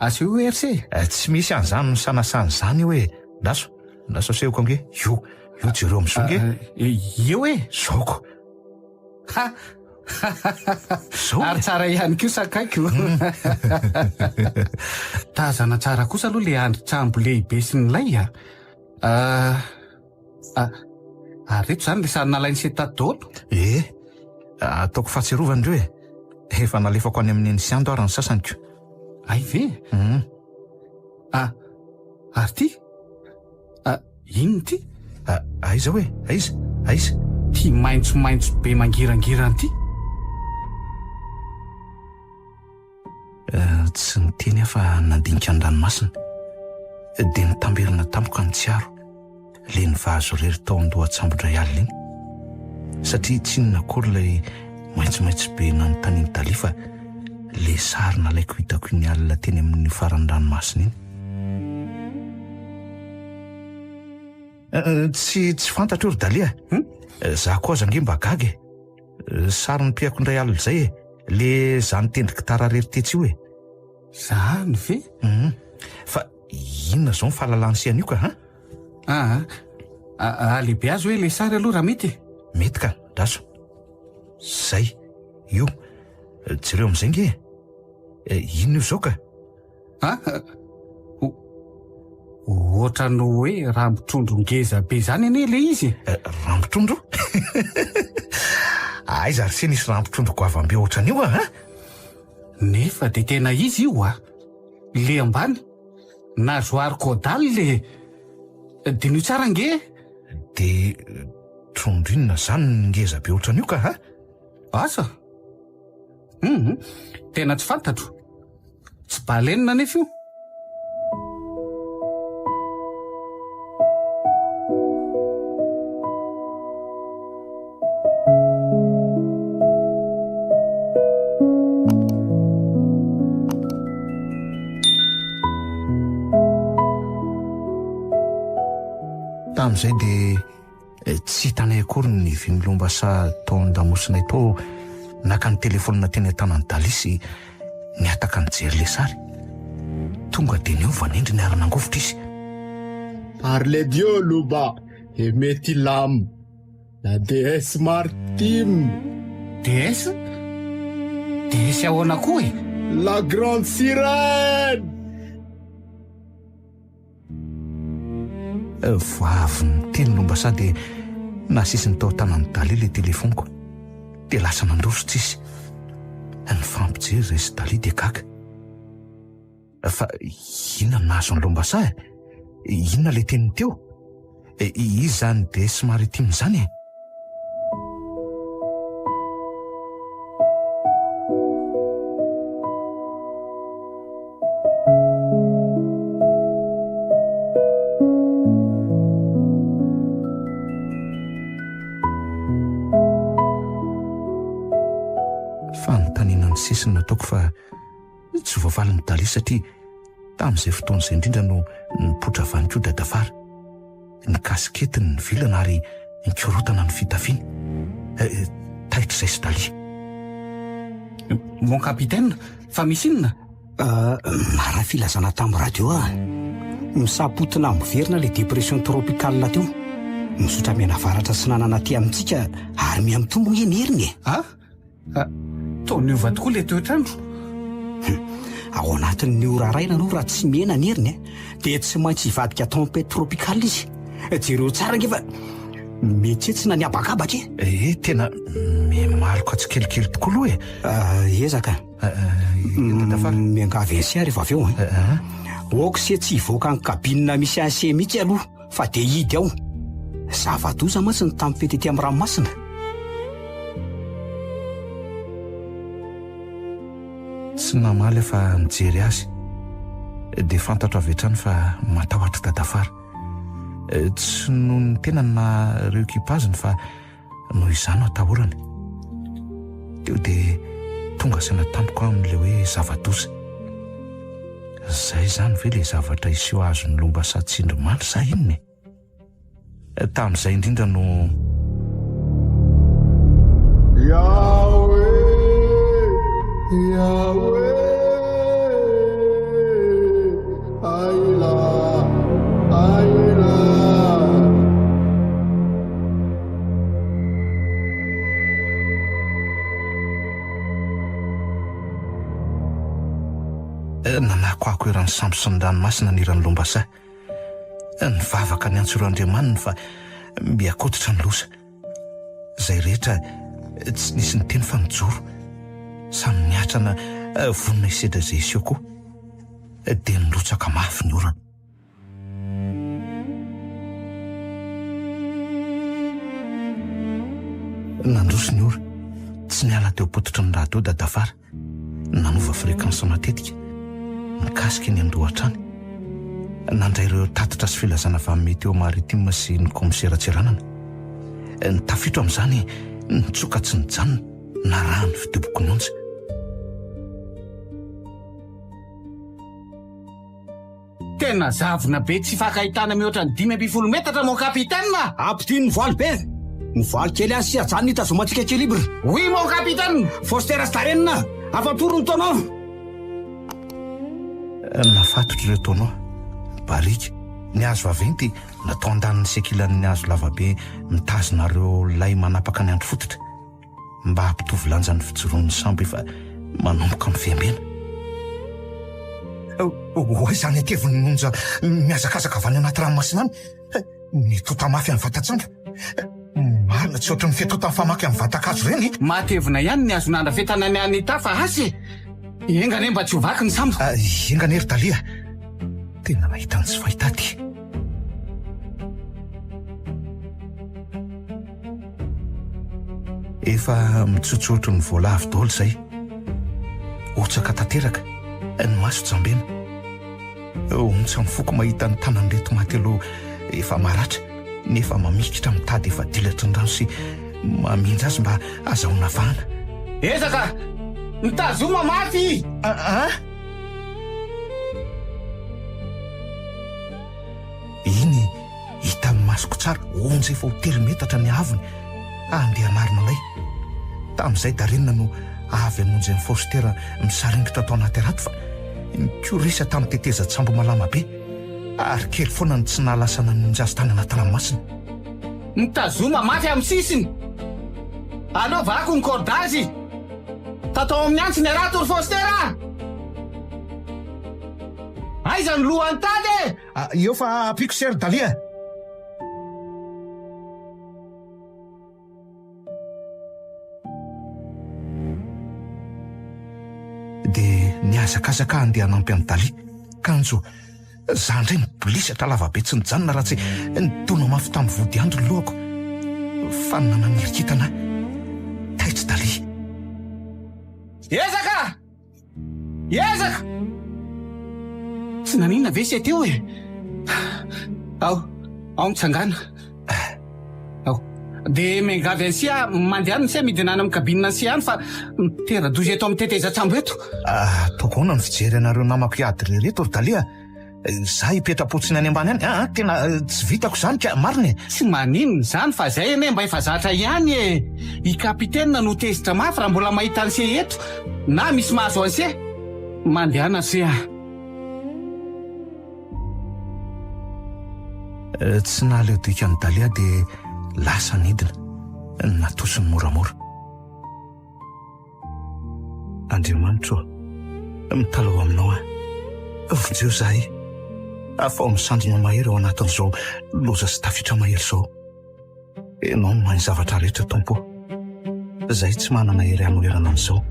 asehoy hoe RC. Tsy misy an'izany misanasana izany io e. Ndaso. Lasa asehoko ange. Io, io jereo amin'izao ange. Io e. Zao ko. Ha! Zao e. Ary tsara ihany koa sakaiko. Tazana tsara kosa aloha le andrin-tsambo lehibe sy ny lay a. Ah, ary reto izany le sary nalain'i Seta daholo? Ee, ataoko fahatsiarovana ireo e. Efa nalefako any amin'ny Neny sy Ando ary ny sasany ko. Hay ve? Ah, ary ty? Ah, inona ity? Ah, aiza hoe? Aiza? Aiza? Ty maitsomaitso be mangirangirana ity? Eh, tsy niteny aho fa nandinika ny ranomasina. Dia nitamberina tampoka ny tsiaro. Le nivazo irery tao an-dohatsambo indray alina iny. Satria tsy inona akory ilay maitsomaitso be nanontanian'i Dalia fa le sary nalaiko hitako iny alina teny amin'ny faran'ny ranomasina iny. Tsy tsy fantatro io ry Dalia a! Za koa aza ange mba gaga e! Sary nipihako indray alina izay e! Le za nitendry gitara rery tetsy io e! Zany ve? Hum. Fa inona izao ny fahalalany sy an'io ka ha? Aa, alehibeazo hoe le sary aloha raha mety e! Mety ka, ndraso. Zay, io. Jereo amin'izay nge e. Inona io izao ka? A, ohatran'ny hoe rambotrondro ngeza be izany anie ilay izy e. Rambotrondro? Aiza ary se nisy rambotrondro goavam-be ohatran'io a? Nefa dia tena izy io a! Le ambany, nageoire caudale e! Diniho tsara ange e! Dia trondro inona izany no ngeza be ohatran'io ka a? Asa? Hum, tena tsy fantatro. Tsy baleine anefa io. Tamin'izay dia Tsy hitanay akory ny vy milombasa tao an-damosinay tao naka ny telefaonina teny an-tanan'i Dalia sy nihataka nijery ilay sary. Tonga dia niova ny endriny ary nangovitra izy. Parle Dieu Loba et mety l'âme la déesse maritime. Déesse? Déesse ahoana koa e? La grande sirène! Vao avy niteny Lombasa dia nasesiny tao an-tanan'i Dalia ilay telefaoniko. Dia lasa nandositra izy. Nifampijery izahay sy Dalia dia gaga. Fa inona no nahazo an'i Lombasa e? Inona ilay teniny teo? Iza izany déesse maritime izany e? Fanontaniana nisesy no nataoko fa tsy voavalin'i Dalia satria tamin'izay fotoana izay indrindra no nipoitra avy any koa Dadafara. Ny kasiketiny nivilana ary nikorotana ny fitafiany. Taitra izay sy Dalia. Mon capitaine, fa misy inona? Naharay filazana tamin'ny radio aho. Misapotina miverina ilay dépression tropicale teo. Mizotra mianavaratra atsinanana aty amintsika ary mihamitombo ange ny heriny e. Ah? Toa niova tokoa ilay toetr'andro. Hum, ao anatin'ny ora iray aloha raha tsy mihena ny heriny dia tsy maintsy hivadika tempête tropicale izy. Jereo tsara ange fa mihetsetsina ny habakabaka e. Eh, tena mimaloka tsikelikely tokoa aloha e. Ah, ezaka. Eh, eh, Miangavy an'se rehefa avy eo. Eh. Aoka se tsy hivoaka ny cabine misy an'se mihitsy aloha. Fa dia hidy ao. Zava-doza mantsy ny tampety ety amin'ny ranomasina. Tsy namaly aho fa nijery azy. Dia fantatro avy hatrany fa matahotra Dadafara. Tsy noho ny tenany na ireo ekipaziny fa Noho izaho no atahorany. Teo dia tonga saina tampoka aho amin'ilay hoe zava-doza. Izay izany ve ilay zavatra hiseho azon'ny lomba sa tsindrimandry sa inona e? Tamin'izay indrindra no. Yahweh, Yahweh, Aila, Aila. Nanakoako eran'ny sambo sy ny ranomasina ny hiran'i Lombasa. Nivavaka niantso ireo andriamaniny fa mihakototra ny loza. Izay rehetra tsy nisy niteny fa nijoro. Samy niatrana vonona hisedra izay hiseho koa. Dia nirotsaka mafy ny orana. Nandroso ny ora. Tsy niala teo am-pototry ny radio Dadafara. Nanova fréquence matetika. Nikasika eny an-doha hatrany. Nandray ireo tatitra sy filazana avy amin'ny Météo Maritime sy ny kaomisera Tsiranana. Ny tafiotra amin'izany nitsoka tsy nijanona, narahan'ny fidoboky ny onja. Tena zavona be tsy ifankahitana mihoatra ny 15 metatra mon capitaine a! Ampidino ny voile be! Ny voile kely azy sy ajanony hitazomantsika équilibre! Oui mon capitaine! Foster sy Darren, afa-tory ny tonneau! Nafatotra ireo tonneau, ny barika, ny hazo vaventy natao andaniny sy ankilan'ny hazo lavabe mitazona ireo lay manapaka ny andry fototra. Mba hampitovy lanja ny fijoroan'ny sambo efa manomboka mivembena. Ho aiza any an-teviny ny onja mihazakazaka avy any anaty ranomasina any? Mitota mafy amin'ny vatan-tsambo. Marina tsy ohatry ny fitotan'ny famaky amin'ny vatan-kazo ireny. Matevina ihany ny hazo nandrafetana ny Anita fa asa e! Enga anie mba tsy ho vaky ny sambo. Enga anie ry Dalia. Tena nahita ny tsy fahita aty. Efa mitsotsotro ny voalavo daholo izay. Hotsaka tanteraka, ny maso jambena. Ontsa ny foko mahita ny tanan'ireto maty aloha efa maratra nefa mamikitra mitady efa dilatry ny rano sy mamindra azy mba azahoana vahana. Ezaka! Mitazoma mafy! Ah! Iny Hitan'ny masoko tsara, onja efa ho telo metatra ny haavony, handeha hanarina anay. Tamin'izay Darina no avy hamonjy an'i Foster misaringotra tao anaty harato fa nikorisa tamin'ny tetezan-tsambo malama be, ary kely foana no tsy nahalasa namonjy azy tany anaty ranomasina. Mitazoma mafy amin'ny sisiny. Aleo vaky ny cordage. Tatao amin'ny antsy ny harato ry Foster a! Aiza ny lohan'ny tady e! Eo fa ampiako se ry Dalia. Dia nihazakazaka aho handeha hanampy an'i Dalia. Kanjo, za indray nibolisatra lavabe tsy nijanona raha tsy nidona mafy tamin'ny vody andry ny lohako. Fa nananirikitana ahy. Taitra Dalia. Ezaka! Ezaka! Tsy naninona ve se teo e? Ao, ao mitsangàna. Ao. Dia miangavy an'i aho, mandehana an'i midina any amin'ny cabine an'i any fa mitera-doza eto amin'ny tetezan-tsambo eto. Ataoko ahoana ny fijery anareo namako hiady irery eto ry Dalia? Za hipetra-potsiny any ambany any aa tena tsy vitako izany ka, marina e! Tsy maninona izany fa zay anie mba efa zatra ihany e! I capitaine no tezitra mafy raha mbola mahita an'se eto na misy mahazo an'se! Mandehana se a! Tsy nahaleo dika an'i Dalia dia lasa nidina, natosiny moramora. Andriamanitra ô, mitalaho aminao aho, vonjeo izahay, afaho amin'ny sandrinao mahery ao anatin'izao loza sy tafiotra mahery izao. Ianao no mahay ny zavatra rehetra, Tompo ô. Izahay tsy manana hery hanoherana an'izao,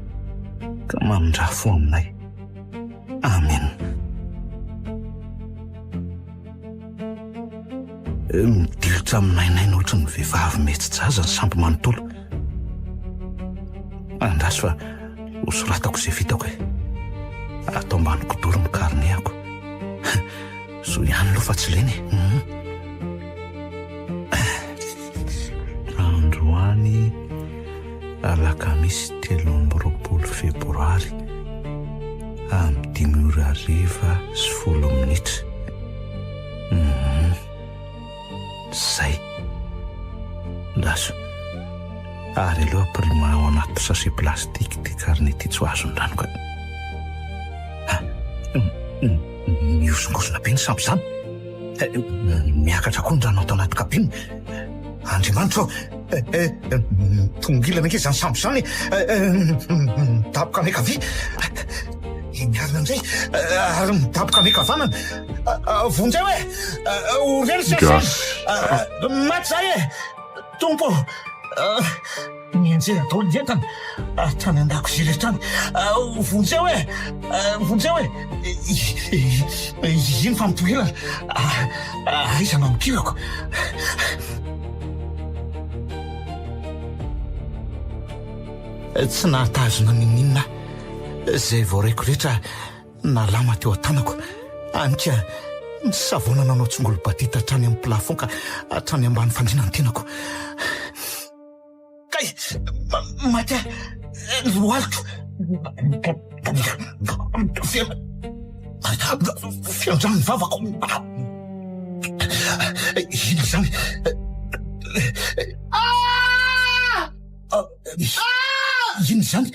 ka mamindrà fo aminay. Amena. Midilitra minainaina ohatry ny vehivavy mihetsi-jaza ny sambo manontolo. Andraso fa hosoratako izay vitako e. Atao ambany kidoro ny karnehako. Zo ihany aloha fa tsy lena e. Mhm. Androany alakamisy 23 febroary amin'ny dimy ora hariva sy folo minitra. Mhm. Zay. Andraso. Ary aleo ampirima ao anaty sachet plastique ity carnet ity tsy ho azon'ny rano ka. Ha, mihozongozona be ny sambo izany. Miakatra koa ny rano ato anaty cabine. Andriamanitra ô! Mitongilana ange izany sambo izany e! Midaboka miankavia. Miarina indray ary midaboka miankavanana. Vonjeo e! Ho reny sy Gasy. Maty izahay e! Tompo ô! Nianjera daholo ny entana hatrany an-dakozia rehetra any. Vonjeo e! Vonjeo e! Iny fa mitohirana. Aiza no hamikirako? Tsy nahatazona n'inon'inona aho. Izay voaraiko rehetra nalama teo an-tanako. Hany ka nisavoana nanao tsongolo-badita hatrany amin'ny plafond ka hatrany ambany fandriana ny tenako. Kay! Maty aho! Ny lohaliko! Feno feno rano ny vavako! Inona izany? Inona izany?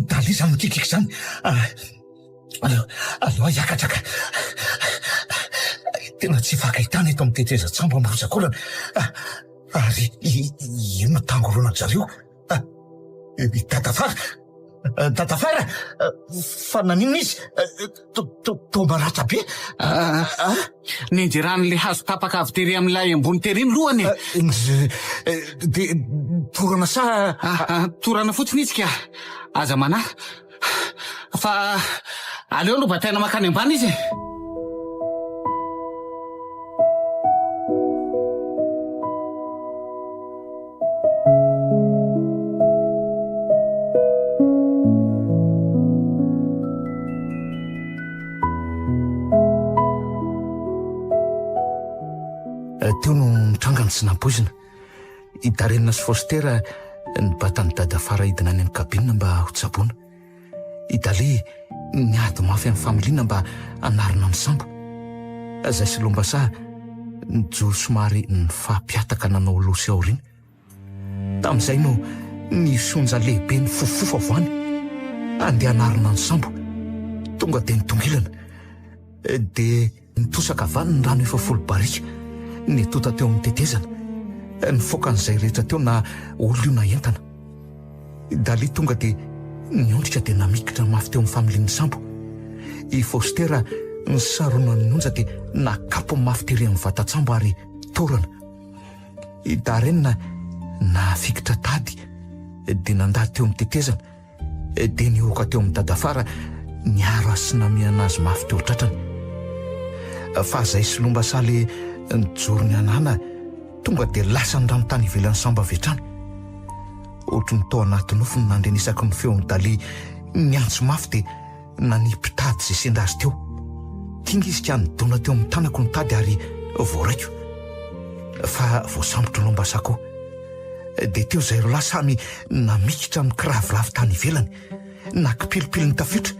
Dali izany mikikiky izany. Aleo, aleo aho hiakatra ka. Tena tsy ifankahitana eto amin'ny tetezan-tsambo amin'ny rotsak'orana. Ary inona tangoronan-dry zareo? I Dadafara! Dadafara! Fa naninona izy? Toa maratra be. Nianjeran'ilay hazo tapaka avy tery amin'ilay ambony tery ny lohany e. Dia torana sa? Torana fotsiny izy ka. Aza manahy. Fa aleo aloha bataina mankany ambany izy e. Teo no nitranga ny tsy nampoizina. I Darren sy Foster nibata an'i Dada fara hidina any amin'ny cabine mba hotsaboina. I Dale niady mafy amin'ny familiana mba hanarina ny sambo. Zay sy Lombasa nijoro somary nifampihataka nanao aloha sy aoriana. Tamin'izay no nisy onja lehibe nifofofofo avy any handeha hanarina ny sambo. Tonga dia nitongilana. Dia Nitosaka avy any ny rano efa folo barika nitonta teo amin'ny tetezana. Nifoaka an'izay rehetra teo na olona io na entana. I Dali tonga dia niondrika dia namikitra mafy teo amin'ny familian'ny sambo. I Foster nisarona ny onja dia nakapony mafy tery amin'ny vatan-tsambo ary torana. I Darren nahafikitra tady dia nandady teo amin'ny tetezana. Dia nihohoka teo amin'i Dadafara niaro azy sy namihana azy mafy teo tratrany. Fa zay sy lomba le nijoro nihanahana tonga dia lasa ny rano tany ivelan'ny sambo avy hatrany. Ohatry ny tao anaty nofy no nandrenesako ny feon'i Dali niantso mafy dia nanipy tady izay sendra azy teo. Kinga izy ka nidona teo amin'ny tanako ny tady ary voaraiko. Fa voasambotro lomba koa. Dia teo izay roalahy samy namikitra mikiraviravy tany ivelany, nakipilipily ny tafiotra,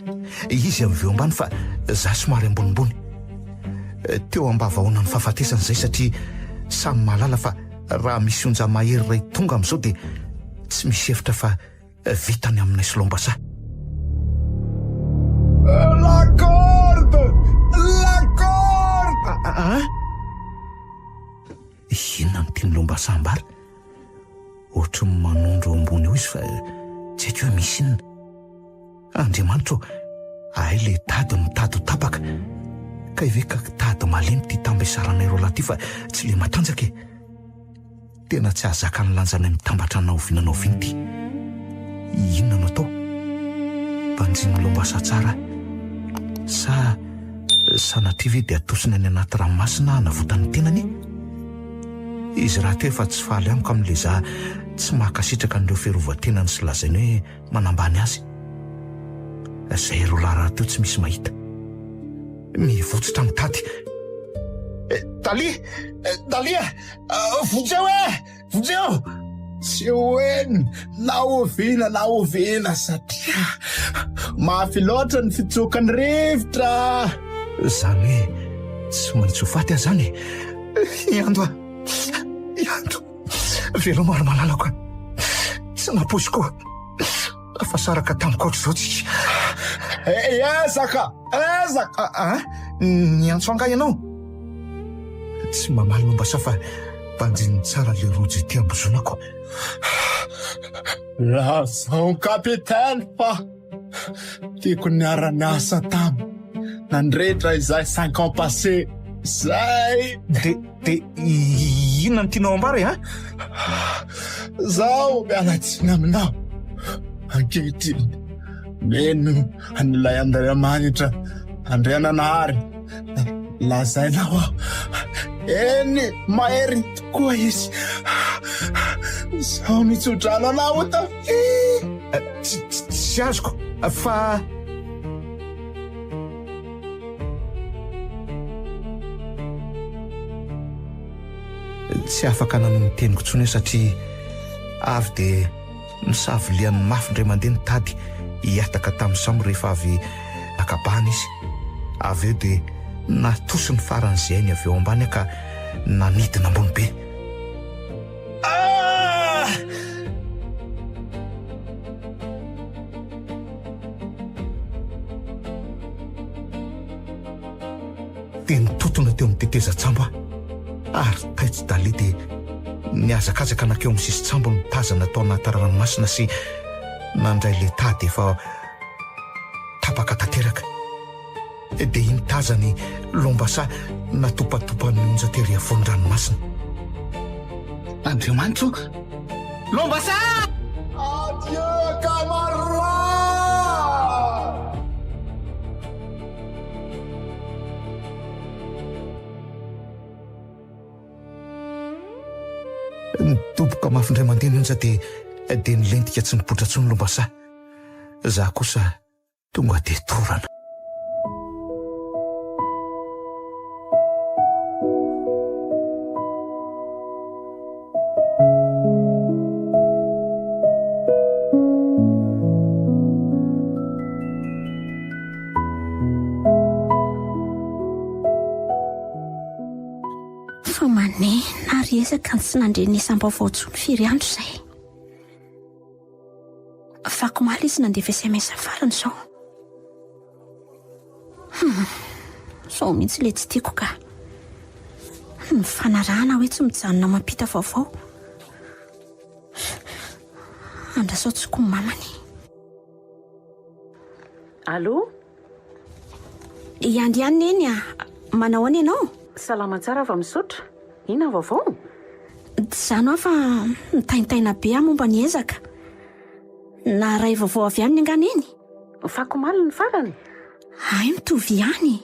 izy avy eo ambany fa za somary ambonimbony. Teo ambavahaonan'ny fahafatesana izay satria samy mahalala fa raha misy onja mahery iray tonga amin'izao dia tsy misy hevitra fa vita ny aminay solombasa. La corde! La corde! Ah? Inona no tian'i Lombasaha ambara? Ohatry ny manondro eo ambony eo izy fa tsy haiko hoe misy inona. Andriamanitra ô, hay ilay tady mitady ho tapaka. Kay ve ka tady malemy ity tambesaranay roalahy ity fa tsy ilay matanjaka e. Tena tsy hahazaka ny lanjanay mitambatra na oviana na oviana ity. Inona no atao? Banjino lombasaha tsara aho. Sa sanatria ve dia atosiny any anaty ranomasina hanavotany ny tenany? Izy rahateo efa tsy faly amiko amin'ilay za tsy mankasitraka an'ireo fiarovan-tenany sy lazainy hoe manambany azy. Izay roalahy rahateo tsy misy mahita. Mivotsitra mitady. Dali! Dali a! Vonjeo e! Vonjeo! Tsy ho eny na oviana na oviana satria mafy loatra ny fitsokan'ny rivotra. Izany hoe tsy maintsy ho faty aho izany e! Iando a! Iando! Veloma ry malalako a! Tsy nampoiziko Tafasaraka tamiko ohatr'izao tsika. Ezaka! Ezaka! Ah, niantso angaha ianao? Tsy mamaly Mombasa fa banjininy tsara ilay rojo ety ambozonako. Lazao capitaine fa tiako niara-niasa taminy nandritra izay cinq ans passé zay. De, de inona no tianao ambara e, a? Zaho miala tsiny aminao ankehitriny. Mino an'ilay Andriamanitra Andriananahary lazainao aho. Eny, mahery tokoa izy. Zaho mitsodrano anao ho tafia. Tsy, tsy azoko fa. Tsy afaka nanohy ny teniko intsony aho satria. Avy dia nisaviliany mafy indray mandeha ny tady hihataka tamin'ny sambo rehefa avy naka bahana izy. Avy eo dia natosiny faran'izay hainy avy eo ambany aho ka nanidina ambony be. Ah! Dia nitotona teo amin'ny tetezan-tsambo aho ary taitsy Dali dia nihazakazaka nankeo amin'ny sisin-tsambo nitazana tao anaty ranomasina sy nandray ilay tady efa tapaka tanteraka. Dia iny tazany lombasa natopatopan'ny onja tery afovoan'ny ranomasina. Andriamanitra o! Lombasa! Adieu camarade! Nidoboka mafy indray mandeha ny onja dia dia nilentika tsy nipoitra intsony Lombasa. Izaho kosa tonga dia torana. Fa manenina ary ezaka ny tsy nandrenesam-baovao intsony firy andro izay. Afakomaly izy nandefa sms farany izao. Hum, izao mihitsy ilay tsy tiako ka. Ny fanarahana hoe tsy mijanona mampita vaovao. Andraso antsoiko ny mamany. Allô? Iandy ihany Neny a! Manao ahoana ianao? Salama tsara fa misaotra. Inona ny vaovao? Tsy izany hoa fa mitaintaina be aho momba ny ezaka. Naharay vaovao avy aminy angaha Neny? Afakomaly ny farany. Hay mitovy ihany.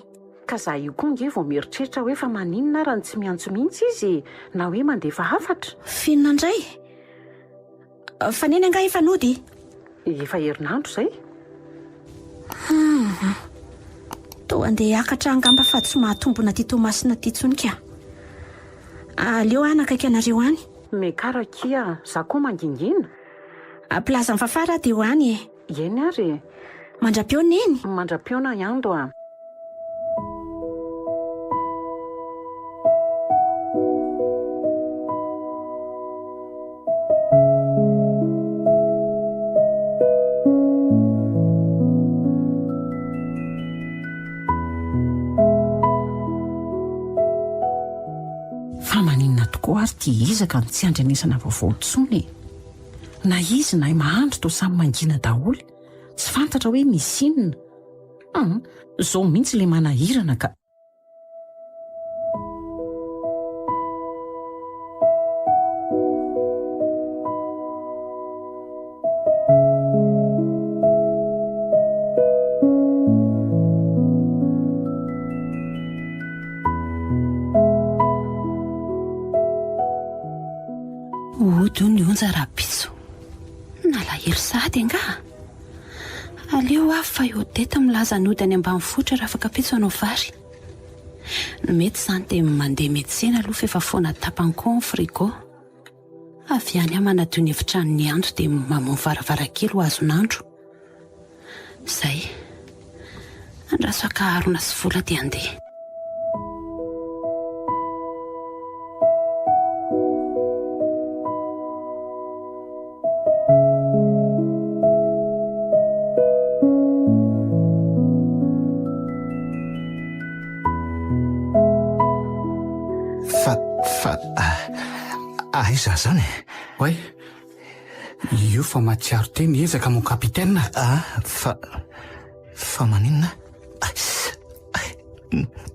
Ka za io koa nge vao mieritreritra hoe fa maninona ara no tsy miantso mihitsy izy e, na hoe mandefa hafatra. F'inona indray? Fa Neny angaha efa nody? Efa herinandro izay. Hum. Toa andeha hiakatra angamba fa tsy mahatombina aty Toamasina aty intsony ka. Aleo aho hanakaiky anareo any. Miakara akia, za koa mangingina. Ampilaza ny fafara aho dia ho any e. Eny ary e. Mandra-peo Neny. Mandra-peona i Ando a. Fa maninona tokoa ary ity ezaka no tsy andrenesana vaovao intsony e? Na izy na i Mahandro toa samy mangina daholo, tsy fantatra hoe misy inona. Hum, izao mihitsy ilay manahirana ka. Hody hono i Onja rahampitso. Nalahelo sahady angaha? Aleo aho fa i Odette milaza ny hody any ambanivohitra raha afaka ampitso hanao vary. Ny mety izany dia mandeha miantsena aloha f'efa foana tapany koa ny frigo. Avy any aho manadio ny efitranon'i Ando dia mamoha ny varavarankely ho azon'andro. Izay. Andraso haka harona sy vola dia handeha. Fa, fa, aiza zany e? Oay, io fa mahatsiaro tena ezaka mon capitaine. Ah, fa, fa maninona?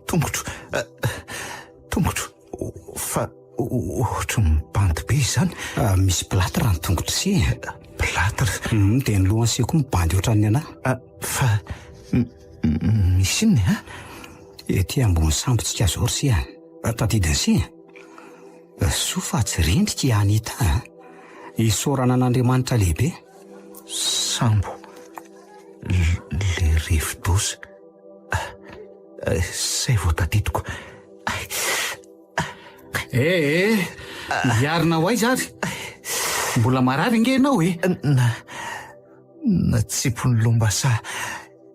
Tongotro, tongotro, fa ohatry ny mibandy be izany. Ah, misy plâtre ny tongotro sy e. Plâtre? Dia ny lohan'i se koa mibandy ohatran'ny anà. Ah, fa misy inona e, ah? Ety ambony sambo tsika zao ry se a. Tadidin'i se e. Soa fa tsy rendrika i Anita a. Isaorana an'Andriamanitra lehibe. Sambo le rivodoza. Zay vao tadidiko. Eh eh, hiarina ho aiza ary? Mbola marary ange ianao e! Na, natsipin'ny lombasa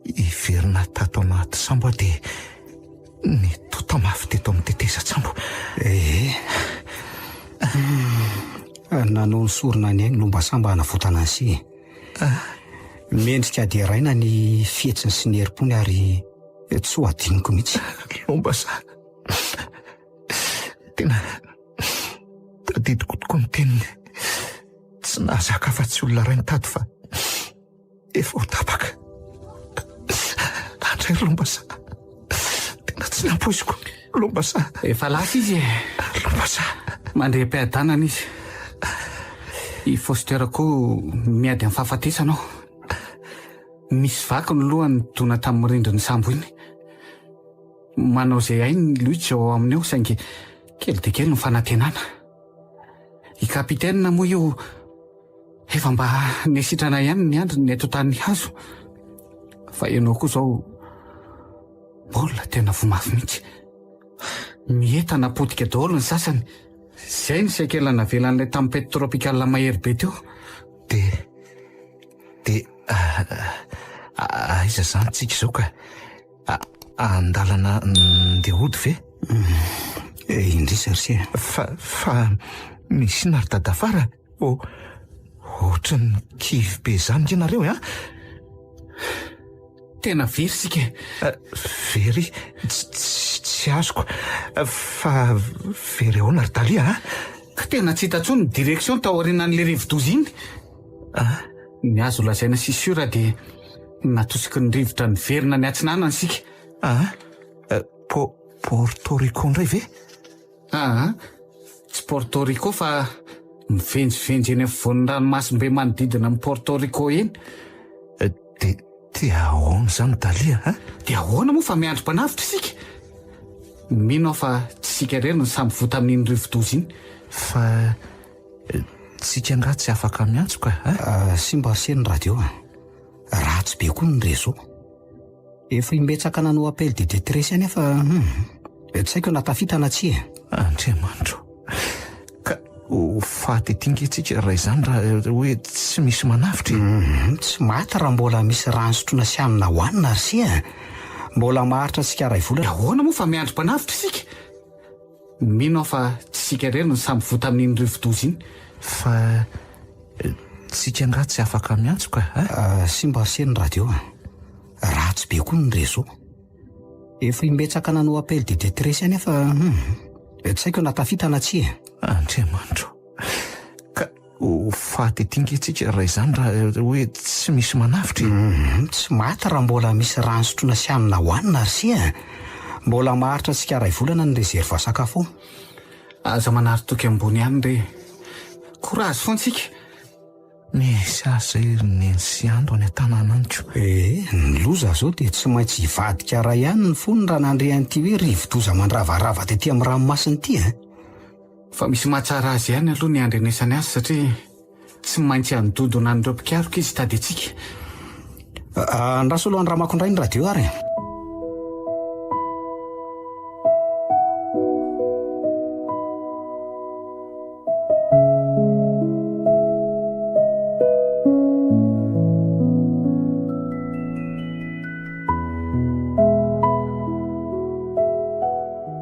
hiverina tato anaty sambo aho dia nitota mafy teto amin'ny tetezan-tsambo. Ee. Nanao ny sorona ny ainy lombasa mba hanavotana an'i Si e. Mendrika deraina ny fihetsiny sy ny herim-pony ary tsy ho adinoko mihitsy. Lombasa. Tena tadidiko tokoa ny teniny. Tsy nahazaka afa-tsy olona iray nitady fa efa ho tapaka. Andray ry Lombasa. Tena tsy nampoiziko. Lombasa. Efa lasa izy e. Lombasa. Mandre am-piadanana izy. I Foster koa miady amin'ny fahafatesana ao. Nisy vaky ny lohany nidona tamin'ny rindrin'ny sambo iny. Manao izay hainy ny Luch ao aminy ao saingy kely dia kely ny fanantenana. I Capitaine moa io efa mba nisitrana ihany ny andriny ny atotan'ny hazo. Fa ianao koa izao mbola tena voa mafy mihitsy. Mientana potika daholo ny sasany. Izay ny sekela navelan'ilay tempête tropicale mahery be teo. Dia dia aiza izany tsika izao ka? Andalana ndeha hody ve? Eh, indrisy ry se. Fa, fa misy inona ry dadafara? Oh, ohatran'ny kivy be izany nge nareo e, an? Tena very isika e. Eh, very? Tsy, tsy, tsy azoko. Fa very ahoana ry Dalia a? Ka tena tsy hita intsony ny direction tao aorianan'ilay rivodoza iny. Ah? Ny azo lazaina sy sûr dia natosiky ny rivotra niverina niatsinanana isika. Ah, Po, Porto Rico indray ve? Aa, tsy Porto Rico fa mivenjivenjy eny afovoan'ny ranomasimbe manodidina an'i Porto Rico eny. Dia, dia ahoana izany Dalia a? Dia ahoana moa fa miandry mpanavotra isika? Mino aho fa tsy isika irery no samy voa tamin'iny rivodoza iny. Fa Tsika angaha tsy afaka miantso ka a? Simba ry se ny radio a! Ratsy be koa ny réseau. Efa imbetsaka nanao appel de détresse ihany aho fa hum, tsy haiko na tafita na tsia e. Andriamanitro o! Ka ho faty ety nge tsika raha izany raha hoe tsy misy manavotra e! Hum, tsy maty raha mbola misy rano sotroina sy hanina hohanina ry se a! Mbola maharitra antsika iray volana. Ahoana moa fa miandry mpanavotra isika? Mino aho fa tsy isika irery no samy voa tamin'iny rivodoza iny. Fa tsika angaha tsy afaka miantso ka a? Simba ry se ny radio a! Ratsy be koa ny réseau. Efa imbetsaka nanao appel de détresse ihany aho fa hum, tsy haiko na tafita na tsia e. Andriamanitro o! Ka ho faty ety nge tsika raha izany raha hoe tsy misy manavotra e! Hum, tsy maty raha mbola misy rano sotroina sy hanina hohanina ry se a! Mbola maharitra antsika iray volana ny réserve sakafo ao. Aza manary toky ambony ihany re. Courage foana tsika. Misy azy izay ry Neny sy Ando any an-tanàna any ko. Ee, ny loza izao dia tsy maintsy hivadika ray ihany ny fony raha nandre an'ity hoe rivo-doza mandravarava tety amin'ny ranomasina ity a! Fa misy mahatsara azy ihany aloha ny handrenesany azy satria tsy maintsy handodona an'ireo mpikaroka izy hitady antsika. Andraso aloha andramako indray ny radio ary e.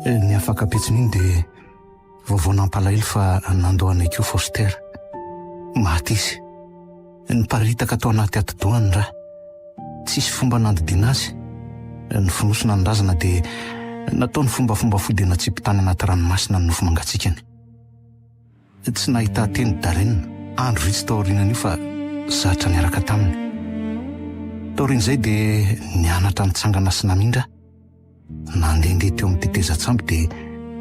Ny afak'ampitsony iny dia Vaovao nampalahelo fa nandoa anay koa Foster. Maty izy. Niparitaka tao anaty atidohany ny ra. Tsisy fomba nandidiana azy. Nofonosina ny razana dia natao ny fombafomba fohy dia natsipy tany anaty ranomasina ny nofo mangatsiakany. Tsy nahita teny Darren andro vitsy taorianan'io fa zatra niaraka taminy. Taorian'izay dia nianatra nitsangana sy namindra. Nandehandeha teo amin'ny tetezan-tsambo dia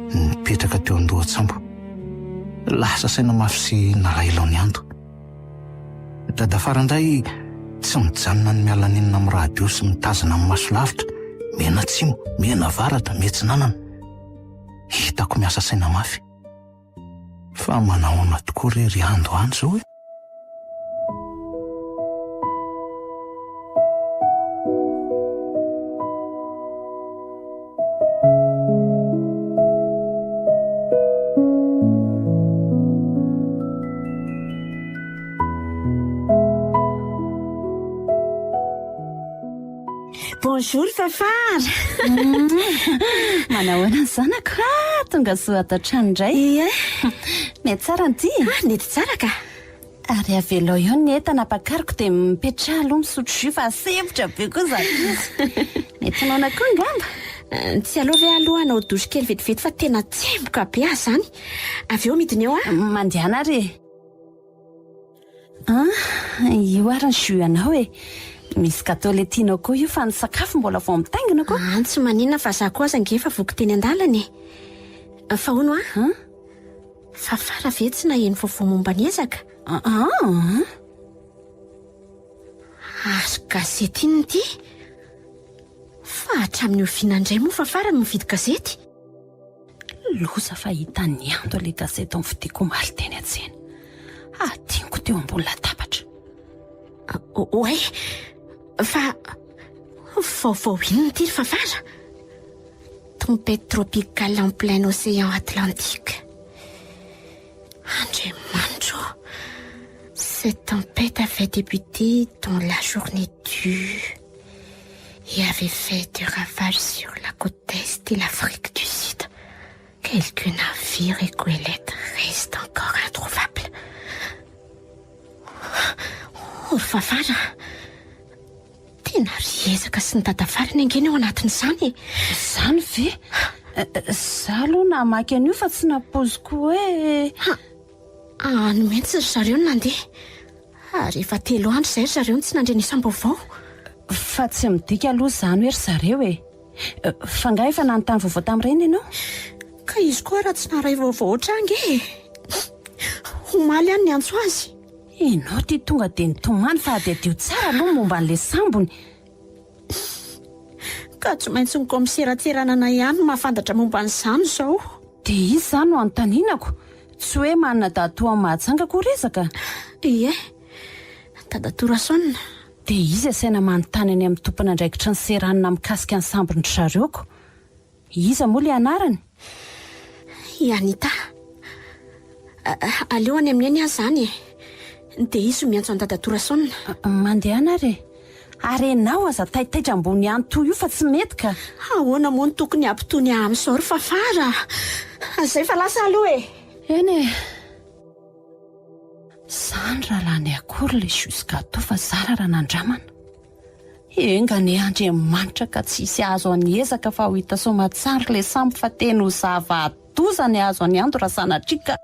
nipetraka teo an-dohan-tsambo. Lasa saina mafy sy nalahelo an'i Ando. Dadafara indray tsy mijanona ny miala nenina amin'ny radio sy mitazana amin'ny maso lavitra, mianatsimo, mianavaratra, miatsinanana. Hitako miasa saina mafy. Fa manahoana tokoa re ry Ando any izao e? Bonjour Fafara. Manahoana ny zanako? Ah, tonga soa ato an-trano indray. Ie. Mety tsara ny dia? Ah, nety tsara ka. Ary avelao eo ny entana ampakariko dia mipetraha aloha misotro jus fa sempotra be koa izato izy. Mety noana koa angamba? Tsy aleo ve aloha hanao douche kely vetivety fa tena tsemboka be aho izany. Avy eo midina eo aho. Mandehana ary e. An, io ary ny jus anao e. Misy gâteau le tianao koa io fa ny sakafo mbola vao mitaingina koa. An, tsy maninona fa za koa aza ange efa voky teny an-dalana e. Fa hono an? Fafara ve tsy naheno vaovao momba ny ezaka? An! Ary gazety inona ity? Fa hatramin'ny oviana indray moa Fafara no mividy gazety? Loza fa hitan'i Ando ilay gazety novidiako omaly teny an-tsena. Hadinoko teo ambony latabatra. Oay! Fa vaovao inona ity ry Fafara? Tempête tropicale en plein océan Atlantique. Andriamanitro ô! Cette tempête avait débuté dans la journée du et avait fait des ravages sur la côte est et l'Afrique du Sud. Quelques navires et goélettes restent encore introuvables. Oh, ry Fafara! Tena ry ezaka sy ny dadafarany ange ny ao anatin'izany e! Izany ve? Za aloha namaky an'io fa tsy nampoiziko hoe. Ha! Any mihitsy ry zareo no nandeha. Ary efa telo andro izay ry zareo no tsy nandrenesam-baovao. Fa tsy midika aloha izany hoe ry zareo e! Fa angaha efa nanontany vaovao tamin'ireny ianao? Ka izy koa raha tsy naharay vaovao ohatran ange e! Omaly aho no niantso azy. Enao ty tonga dia nitomany fa adiadio tsara aloha momba an'le sambony. Ka tsy maintsy ny kaomiseran-tseranana ihany no mahafantatra momba an'izany izao. Dia iza izany no anontanianako? Tsy hoe manana dadatoa any Mahajanga akory ezaka? Ie, dadatoa Rason. Dia izy asaina manontany any amin'ny tompon'andraikitry ny seranana mikasika ny sambon-dry zareo ko. Iza moa ilay anarany? I Anita. Aleo any amin'i Neny aho izany e. Dia izy no miantso an'i Dadatoa Rasaona. Mandehana ary e. Ary ianao aza taitaitra ambony ihany toy io fa tsy mety ka. Ahoana moa no tokony hampitony ahy amin'izao ry Fafara a! Izay fa lasa aloha e. Eny e. Izany raha lany akory ilay jus gâteau fa zara raha nandramana. Enga anie Andriamanitra ka tsy hisy hahazo an'i Ezaka fa ho hita soamatsara ilay sambo fa tena ho zava-doza ny hahazo an'i Ando raha sanatria ka.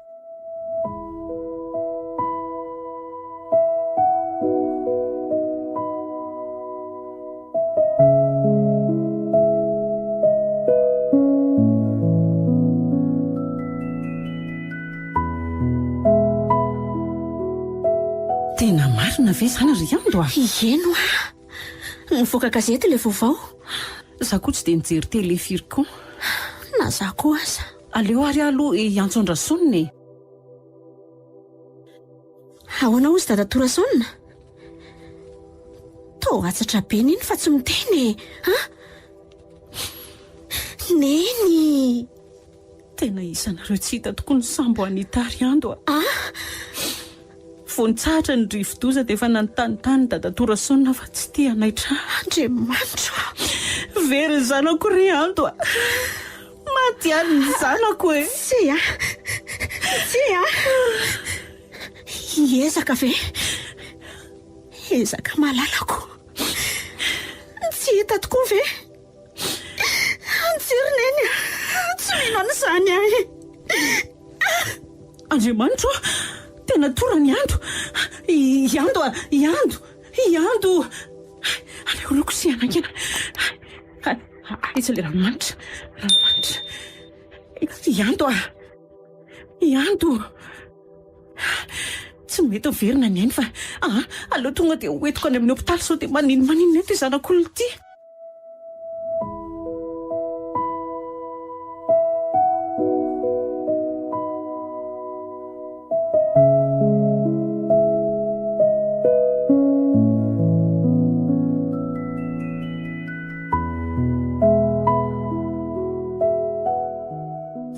Tena marina ve izany ry Ando a? Ieny hoa! Nivoaka gazety ilay vaovao. Za koa tsy dia nijery télé firy koa. Na za koa aza. Aleo ary aho aloha hiantso an-dRasaonina e! Ahoana hozy dadatoa Rasaonina? Toa hatsatra be neny fa tsy miteny e! An? Neny! Tena isanareo tsy hita tokoa ny sambo any Itary Ando a! Ah! Vao nitsahatra ny rivodoza dia efa nanontanintany Dadatoa Rasaonina fa tsy te hanaitra ahy. Andriamanitro a! Very ny zanako ry Ando a! Maty ihany ny zanako e! Tsia! Tsia! Hiezaka ve? Ezaka malalako. Tsy hita tokoa ve? Antsy ry Neny a! Tsy mino an'izany aho e! Andriamanitro o! Tena torana i Ando! I Ando a! I Ando! I Ando! Aleo aloha kosehana haingana. Aiza ilay ranomanitra? Ranomanitra. I Ando a! I Ando! Tsy mety miverina ny ainy fa aa aleo tonga dia hoentiko any amin'ny hopitaly sao dia maninomaninona eto ity zanak'olona ity.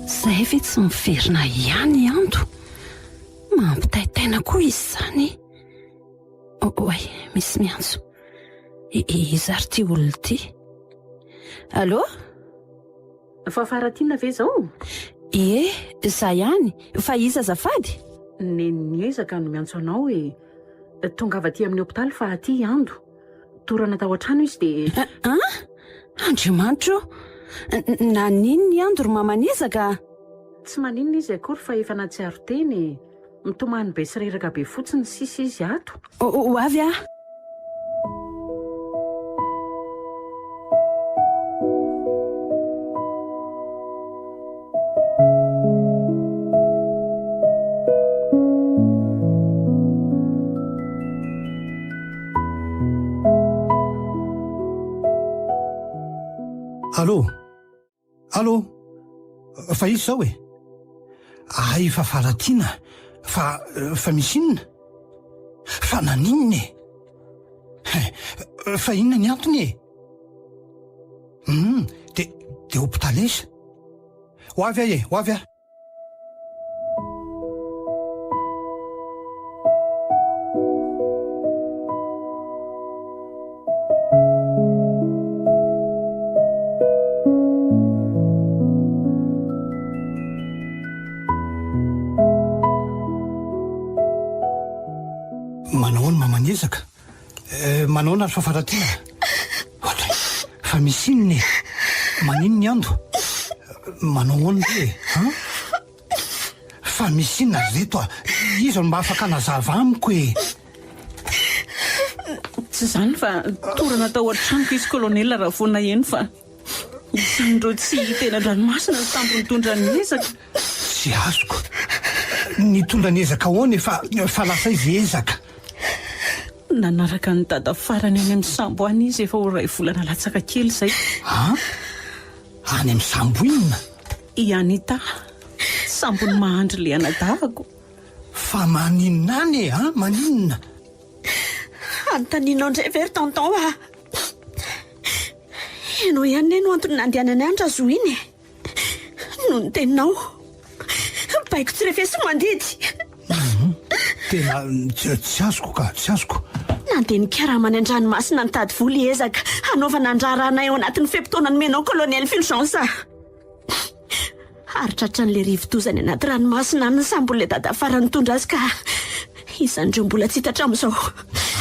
Zay ve tsy miverina ihany i Ando? Mampitaitaina koa izy izany. Oay, misy miantso. Iza ary ity olona ity? Allô? Fafara-tiana ve izao? Ie, izaho ihany. Fa iza azafady? Neny Niezaka no miantso anao e. Tongava aty amin'ny hopitaly fa aty i Ando. Torana tao an-trano izy dia. An? Andriamanitra o! Naninona i Ando ry mama Niezaka a? Tsy maninona izy akory fa efa nahatsiaro tena e. Mitomany be sy reraka be fotsiny sisa izy ato. Ho avy aho. Allô? Allô? Fa iza izao e? Hay fa Faratiana fa fa misy inona? Fa naninona e? Hein, fa inona ny antony e? Hum, de de hopitaly aiza? Ho avy aho e, ho avy aho. Manao ahoana mamanezaka? Eh, manao ahoana ry Fafaratiana? Ohatray, fa misy inona e? Maninona i Ando? Manao ahoana re e? An? Fa misy inona ry reto a? Iza no mba afaka hanazava amiko e? Tsy izany fa torana tao an-tranoko izy colonel raha vao naheno fa isan'ireo tsy hita eny an-dranomasina ny sambo nitondra ny ezaka. Tsy azoko. Nitondra ny ezaka ahoana e? Fa fa lasa izy ezaka. Nanaraka an'i Dada farany any amin'ny sambo any izy efa ho iray volana latsaka kely izay. An? Any amin'ny sambo inona? I Anita. Sambon'i Mahandry ilay anadahako. Fa maninona any e? An? Maninona? Anontanianao indray ve ry tonton a? Ianao ihany anie no antony nandehananay any Razoa iny e. Noho ny teninao. Baiko tsy refesi-mandidy. Tena tsy azoko ka, tsy azoko. Nandeha nikarama any an-dranomasina nitady vola i Ezaka hanaovana ny raharahanay ao anatin'ny fe-potoana nomenao Colonel Fulgence. Ary tratran'ilay rivo-doza any anaty ranomasina any ny sambon'ilay dadafara nitondra azy ka isan'ireo mbola tsy hita hatramin'izao.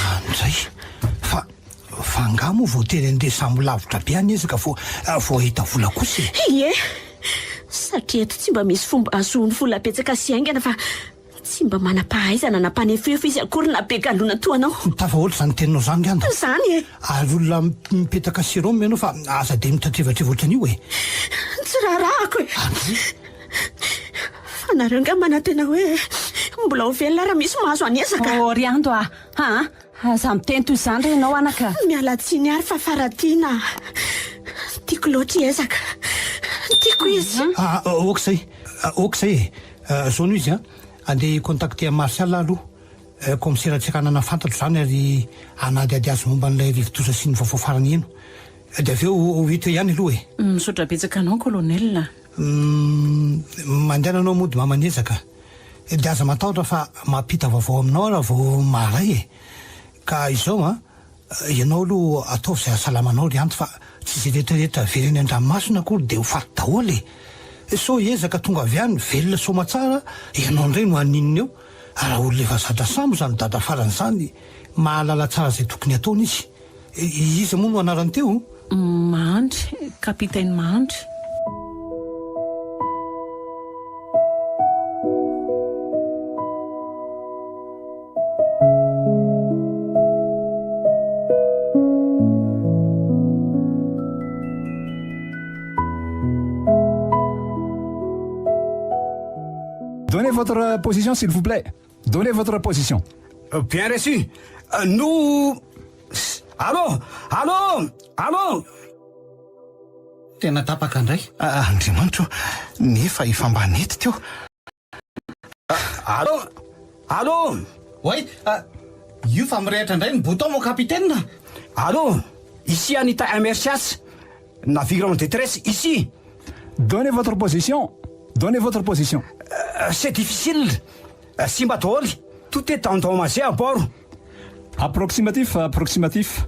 Andray, fa fa angaha moa voatery handeha sambo lavitra be any Ezaka vao vao hahita vola kosa e? Ie, satria eto tsy mba misy fomba ahazoany vola betsaka sy haingana fa Tsy mba manam-pahaizana na mpanefoefo izy akory na be galona toa anao. Tafahoatra izany teninao izany ngamba. Izany e! Ary olona mipetaka sérum ianao fa aza dia mitratrevatreva ohatran'io e! Tsy raharahako e! Fa nareo angaha manantena hoe mbola ho velona raha misy mahazo an'ezaka? Oh ry Ando a! Aa! Aza miteny toy izany re ianao anaka! Miala tsiny ary fa Faratiana a! Tiako loatra i Ezaka. Tiako izy. Aa! Ok izay! Ok izay e! Zao no izy an, andeha hi-contacter an'i Martial aho aloha, kaomisera Tsiranana fantatro izany ary hanadihady azy momba an'ilay rivodoza sy ny vaovao farany heno. Dia avy eo ho hita eo ihany aloha e. Misaotra betsaka anao Colonel a. Humm, mandehana anao mody mama Niezaka. Dia aza matahotra fa mampita vaovao aminao aho raha vao maharay e. Ka izao an, Ianao aloha ataovy izay hahasalama anao ry Anto fa tsy izay rehetra rehetra very eny an-dranomasina akory dia ho faty daholo e! Sao hiezaka tonga avy any velona soamatsara ianao indray no haninona eo? Raha olona efa zatra sambo izany dada farany izany mahalala tsara izay tokony hataony izy. Iza moa no anarany teo? Mahandry, Capitaine Mahandry. Donnez votre position s'il vous plaît. Donnez votre position. Euh, bien reçu. Euh, nous... Allô Allô Allô Tena tapaka indray. Ah, Andriamanitra o, nefa efa mba nety teo. Allô Allô Oay, io fa mirehitra indray ny bouton mon capitaine. Allô Ici Anita MRCH, navire en détresse ici. Donnez votre position. Donnez votre position. Euh, c'est difficile. Euh, simba daholo. Tout est endommagé à bord. Approximatif, approximatif.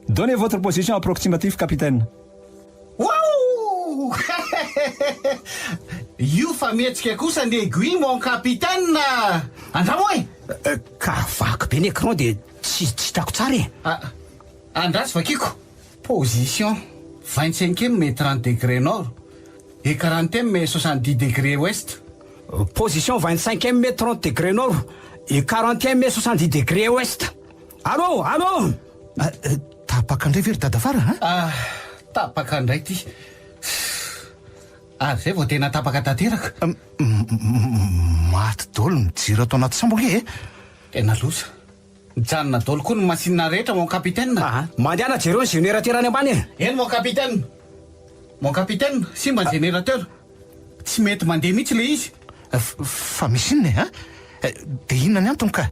Donnez votre position approximative, capitaine. Waouh! Io fa mihetsika kosa ny aiguille mon capitaine a! Andramo e! Ka vaky be ny écran dia tsy tsy hitako tsara e! Andraso vakiko. Position, vingt-cinquième et trente degré nord et quarantième et soixante-dix degré ouest. Position vingt-cinquième et trente degré nord et quarantième et soixante-dix degré ouest. Allô! Allô! Tapaka indray ve ry dadafara a? Ah, tapaka indray ity. Ary izay vao tena tapaka tanteraka. Maty daholo ny jiro ato anaty sambo ange e! Tena loza. Mijanona daholo koa ny masinina rehetra mon capitaine. Aa, mandehana jereo ny générateur any ambany e! Eny mon capitaine. Mon capitaine, simba ny générateur. Tsy mety mandeha mihitsy ilay izy. Fa misy inona e? A? Dia inona ny antony ka?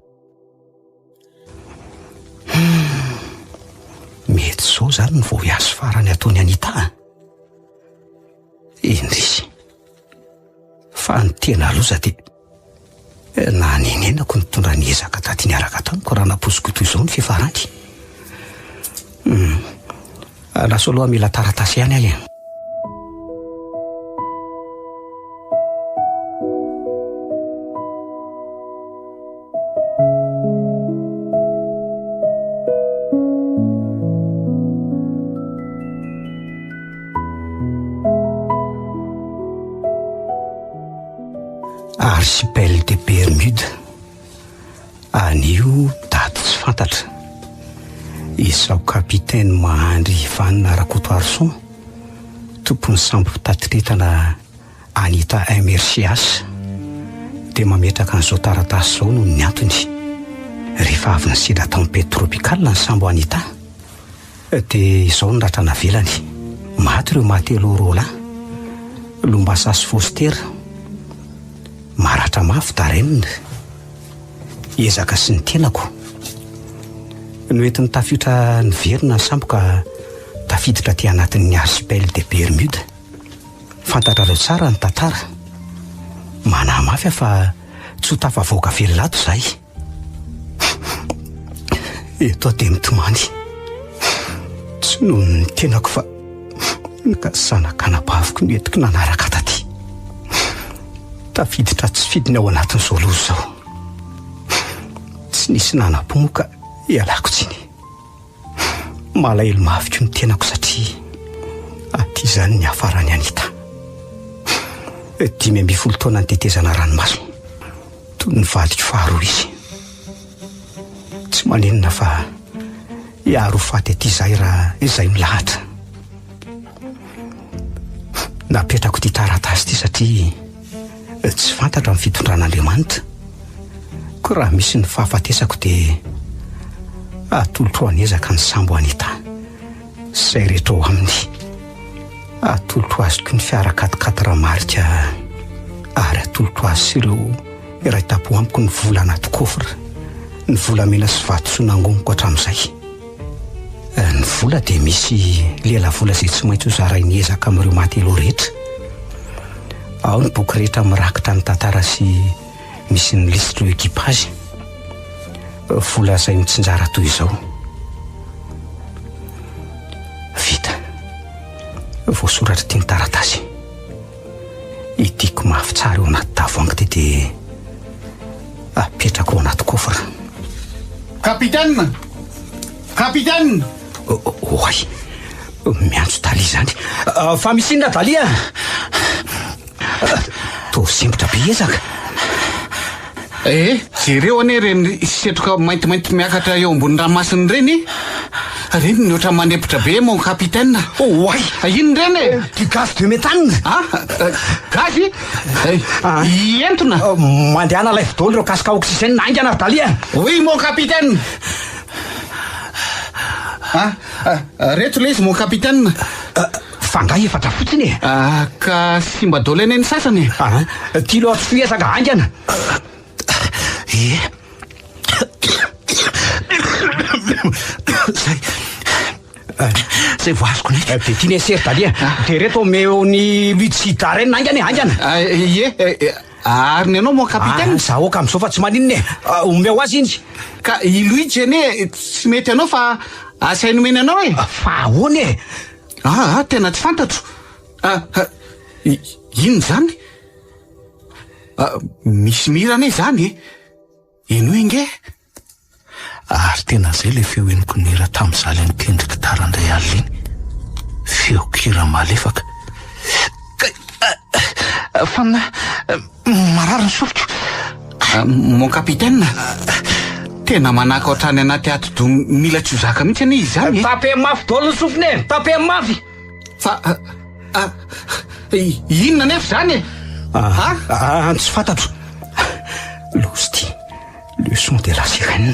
Humm, mety izao izany ny voyage farany ataon'i Anita a! Indrisy, fa ny tena loza dia nanenenako nitondra ny ezaka taty niaraka tamiko raha nampoiziko toy izao ny fiafarany. Humm, lasa aloha mila taratasy ihany aho e! Archipel des Bermudes, anio daty tsy fantatra. Izaho Capitaine Mahandry Ivan Rakotoarison, tompon'ny sambo mpitatiretana Anita MRCH dia mametraka an'izao taratasy izao noho ny antony. Rehefa avy nisedra tempête tropicale ny sambo Anita dia izao ny ratra navelany. Maty ireo matelot roa lahy, Lombasa sy Foster. Maratra mafy Darren. Ezaka sy ny tenako. Noentin'ny tafiotra niverina ny sambo ka tafiditra aty anatin'ny archipel des Bermudes. Fantatrareo tsara ny tantara. Manahy mafy aho fa tsy ho tafavoaka velona ato izahay. Eto aho dia mitomany. Tsy noho ny tenako fa ny zanak'anabaviko no entiko nanaraka taty. Tafiditra tsy fidiny ao anatin'izao loza izao. Tsy nisy nanam-po moa ka ialako tsiny. Malahelo mafy koa ny tenako satria aty izany ny hiafaran'i Anita. 15 taona nitetezana ranomasina toy ny vadiko faharoa izy. Tsy maninona fa hiaro ho faty aty izahay raha izay milahatra. Napetrako ity taratasy ity satria Tsy fantatra ny fitondran'Andriamanitra. Koa raha misy ny fahafatesako dia atolotro hanezaka ny sambo Anita sy izay rehetra ao aminy. Atolotro azy koa ny fiara quatre-quatre marika ary atolotro azy sy ireo iray tampo amiko ny vola anaty coffre, ny volamena sy vatosoa nangoniko hatramin'izay. Ny vola dia misy lelavola izay tsy maintsy ho zarain'ny ezaka amin'ireo matelot rehetra. Ao ny boky rehetra mirakitra ny tantara sy misy ny lisitr'ireo equipage. Vola izay mitsinjara toy izao. Vita. Voasoratra ity ny taratasy. Idiko mafy tsara eo anaty tavoahangy ity dia apetrako ao anaty coffre. Capitaine! Capitaine! Oay! Miantso Dali izany. Fa misy inona Dali a? Toa sempotra be ezaka. Eh, jereo anie ireny setroka maintimainty miakatra eo ambony ranomasina ireny e! Ireny ny ohatran'ny manempotra be mon capitaine. Oay! Inona ireny e? Du gaz de méthane! Ah, gaz? Entona? Mandehana alaivo daholo ireo casque à oxygène haingana ry Dali a! Oui mon capitaine! Ah, reto ilay izy mon capitaine. Fa angaha efatra fotsiny e? Ah, ka simba daholo anie ny sasany e! Ah, kilo atsy ezaka haingana! Eh! Zay. Zay vao azoko ndraiky. Dia tiany sery Dali a! Dia reto omeo ny Luigi Darren haingana e, haingana! Ie, ary ny anao mon capitaine? Za ok amin'izao fa tsy maninona e! Omeo azy iny! Ka i Luigi anie tsy mety anao fa. Asainy omeny anao e! Fa ahoana e? Aa, tena tsy fantatro. Inona izany? Misy mihira anie izany e! Henoy ange! Ary tena izay ilay feo henoko nihira tamin'izaho ilay nitendry gitara indray alina iny. Feon-kira malefaka. Kay! Fa marary ny sofiko. Mon capitaine, tena manako hatrany anaty atidoha mila tsy ho zaka mihitsy anie izy izany e! Tape mafy daholo ny sofiny e! Tape mafy! Fa inona anefa izany e? Ah, tsy fantatro. Loza ity. Le son de la sirène.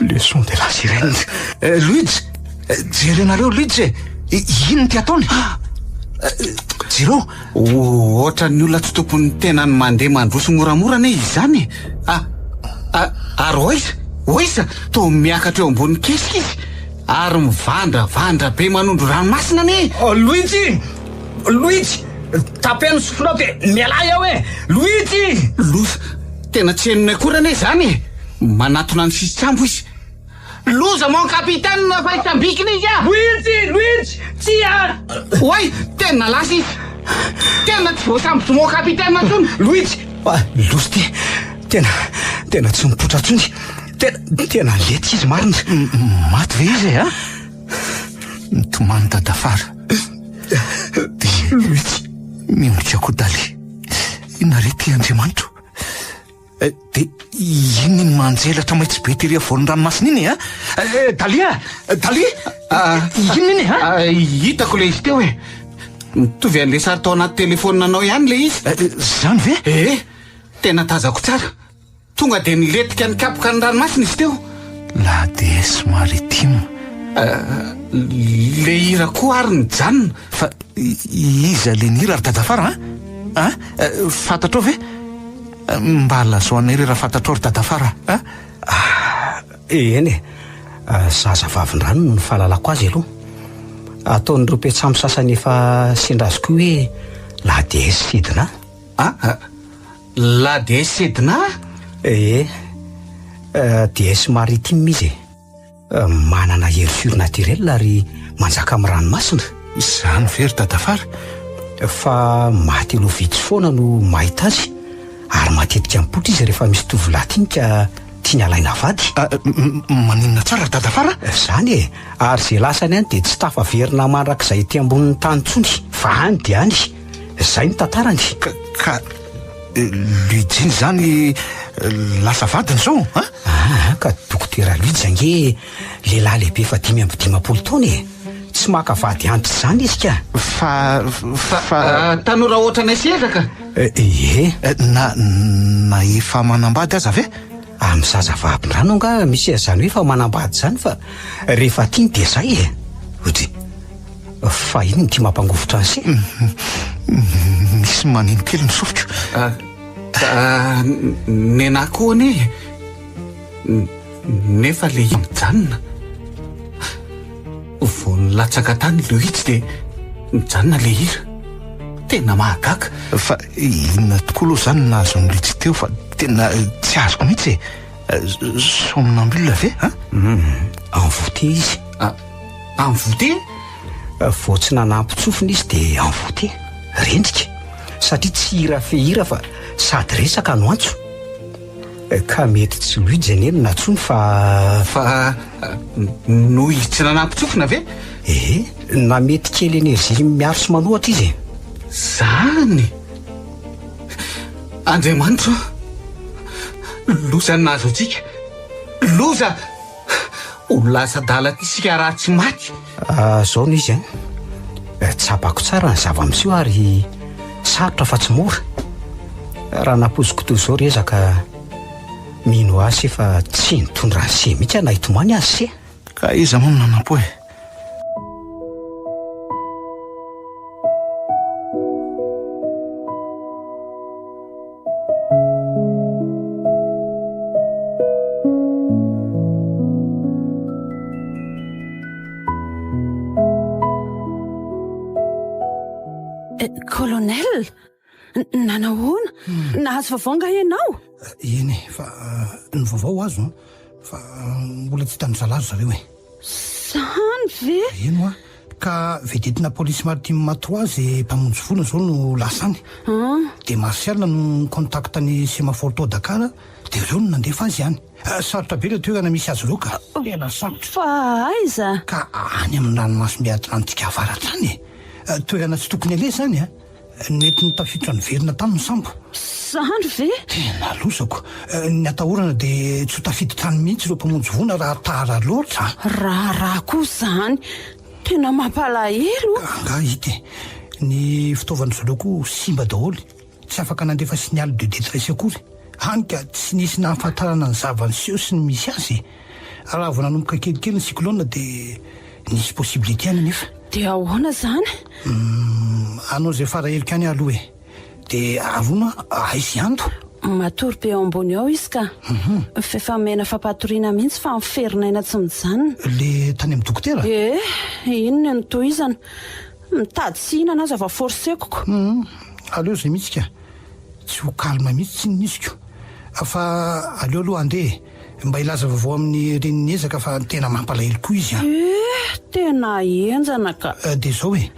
Le son de la sirène. Luigi, jerenareo Luigi e! Inona ity ataony? Jereo. Ohatran'ny olona tsy tompon'ny tenany mandeha mandroso moramora anie izy izany e! Ah, ah, ary oiza, oiza, toa miakatra eo ambony kesika izy ary mivandravandra be manondro ranomasina anie e! Luigi! Luigi! Tapeno ny sofinao dia mialà eo e! Luigi! Loza! Tena tsy henonay akory anie izany e! Manatona ny sisin-tsambo izy. Loza mon capitaine fa hitsambikina izy ah! Luigi! Luigi! Tsia! Oay! Tena lasa izy! Tena tsy voasambotry mon capitaine intsony! Luigi! Loza ity! Tena, tena tsy mipoitra intsony! Tena, tena lety izy marina! Maty ve izy e a? Mitomany dadafara. Dia Luigi! Miondrika koa Dali. Inona re ity Andriamanitro? Dia inona iny manjelatra maitso be tery afovoan'ny ranomasina iny e a? Dalia! Dalia! Inona iny e a? Hitako ilay izy teo e! Mitovy an'ilay sary tao anaty telefaonina anao ihany ilay izy. Izany ve? Ee, tena tazako tsara. Tonga dia nilentika nikapoka ny ranomasina izy teo. La déesse maritime. Le hira koa ary nijanona. Fa iza le nihira ry dadafara a? A? Fantatrao ve? Mba lazao anay re raha fantatrao ry dadafara a? Eny e, zazavavindrano no fahalalako azy aloha. Ataon'ireo mpiantsambo sasany efa sendra azy koa hoe la déesse Sedna. A? La déesse Sedna? Ee, déesse maritime izy e. Manana hery surnaturel ary manjaka amin'ny ranomasina. Izany ve ry dadafara? Fa maty aloha vitsy foana no mahita azy ary matetika mipoitra izy rehefa misy tovolahy tiany ka tiany halaina vady. Maninona tsara ry dadafara? Izany e! Ary izay lasany any dia tsy tafaverina mandrakizay ety ambonin'ny tany intsony fa any dia any. Izay ny tantarany. Ka Luigi izany lasa vadiny izao an? Aa ka Dokotera Luigi ange lehilahy lehibe efa 55 taona e! Tsy maka vady antitra izany izy ka! Fa fa. Tanora ohatranay seza ka! Ie. Na na efa manambady aza ve? Amin'ny zazavavin-drano angaha misy an'izany hoe efa manambady izany fa rehefa tiany dia izay e! Odry. Fa inona ity mampangovitra an'i se? Misy maneno kely ny sofiko. Nenà koa anie nefa le mijanona. Vao nilatsaka tany Luigi dia nijanona le hira. Tena mahagaga. Fa inona tokoa aloha izany no nahazo an'i Luigi teo fa tena tsy azoko mihitsy e. Somnambule ve an? Envoûté izy. Envoûté? Vao tsy nanampin-tsofina izy dia envoûté. Rendrika. Satria tsy hira fehira fa sady resaka no antso. Ka mety tsy Luigi anie no nantsoiny fa. Fa noho izy tsy nanampin-tsofina ve? Ee, na mety kely énergie miaro sy manohatra izy e. Zany! Andriamanitro a! Loza ny nahazo antsika! Loza! Ho lasa adala aty isika raha tsy maty! Zao no izy an! Tsapako tsara ny zava-miseho ary sarotra fa tsy mora. Raha nampoiziko toy izao ry ezaka, mino ahy se fa tsy nitondra an'i se mihitsy aho na hitomany aza se. Ka iza moa no nanampo e? Colonel, nanahoana? Nahazo vaovao angaha ianao? Eny e, fa ny vaovao azo an, fa mbola tsy hitan'ny zalahy ry zareo e. ve? Eny hoa. Ka vedetina police maritime trois ze mpamonjy voina zao no lasa any. De Martial no ni-contact ny semaphore tao Dakar de reo no nandefa azy any. Sarotra be le toerana misy azy ireo ka. Tena sarotra. Fa aiza? Ka any amin'ny ranomasimbe Atlantika avaratra any e. Toerana tsy tokony aleha izany a. Nentiny tafiditra niverina tany ny sambo. Zany ve? Tena lozako. Ny atahorana dia tsy ho tafiditra any mihitsy ireo mpamonjy voina raha tara loatra. Raharaha koa izany. Tena mampalahelo. Angaha hita e. Ny fitaovan-dry zareo koa simba daholo. Tsy afaka nandefa signal de détresse akory. Hany ka tsy nisy nahafantarana ny zava-niseho sy ny misy azy e. Raha vao nanomboka kelikely ny cyclone dia nisy possibilité ihany anefa. Dia ahoana izany? Humm, hanao izay fara heriko ihany aho aloha e. Dia Arona aiza i Ando? Matory be ao ambony ao izy ka. F'efa omena fampatoriana mihitsy fa miferinaina tsy mijanona. Le tany amin'ny dokotera? Ee, iny no notohizana. Mitady tsy hihinana aza vao forcer-ko. Humm, aleo izay mihitsy ka. Tsy ho calme mihitsy tsinona izy ko. Fa aleo aloha handeha e. Mba hilaza vaovao amin'ny reniny ezaka fa tena mampalahelo koa izy an. Eh! Tena henjana ka. Dia izao e,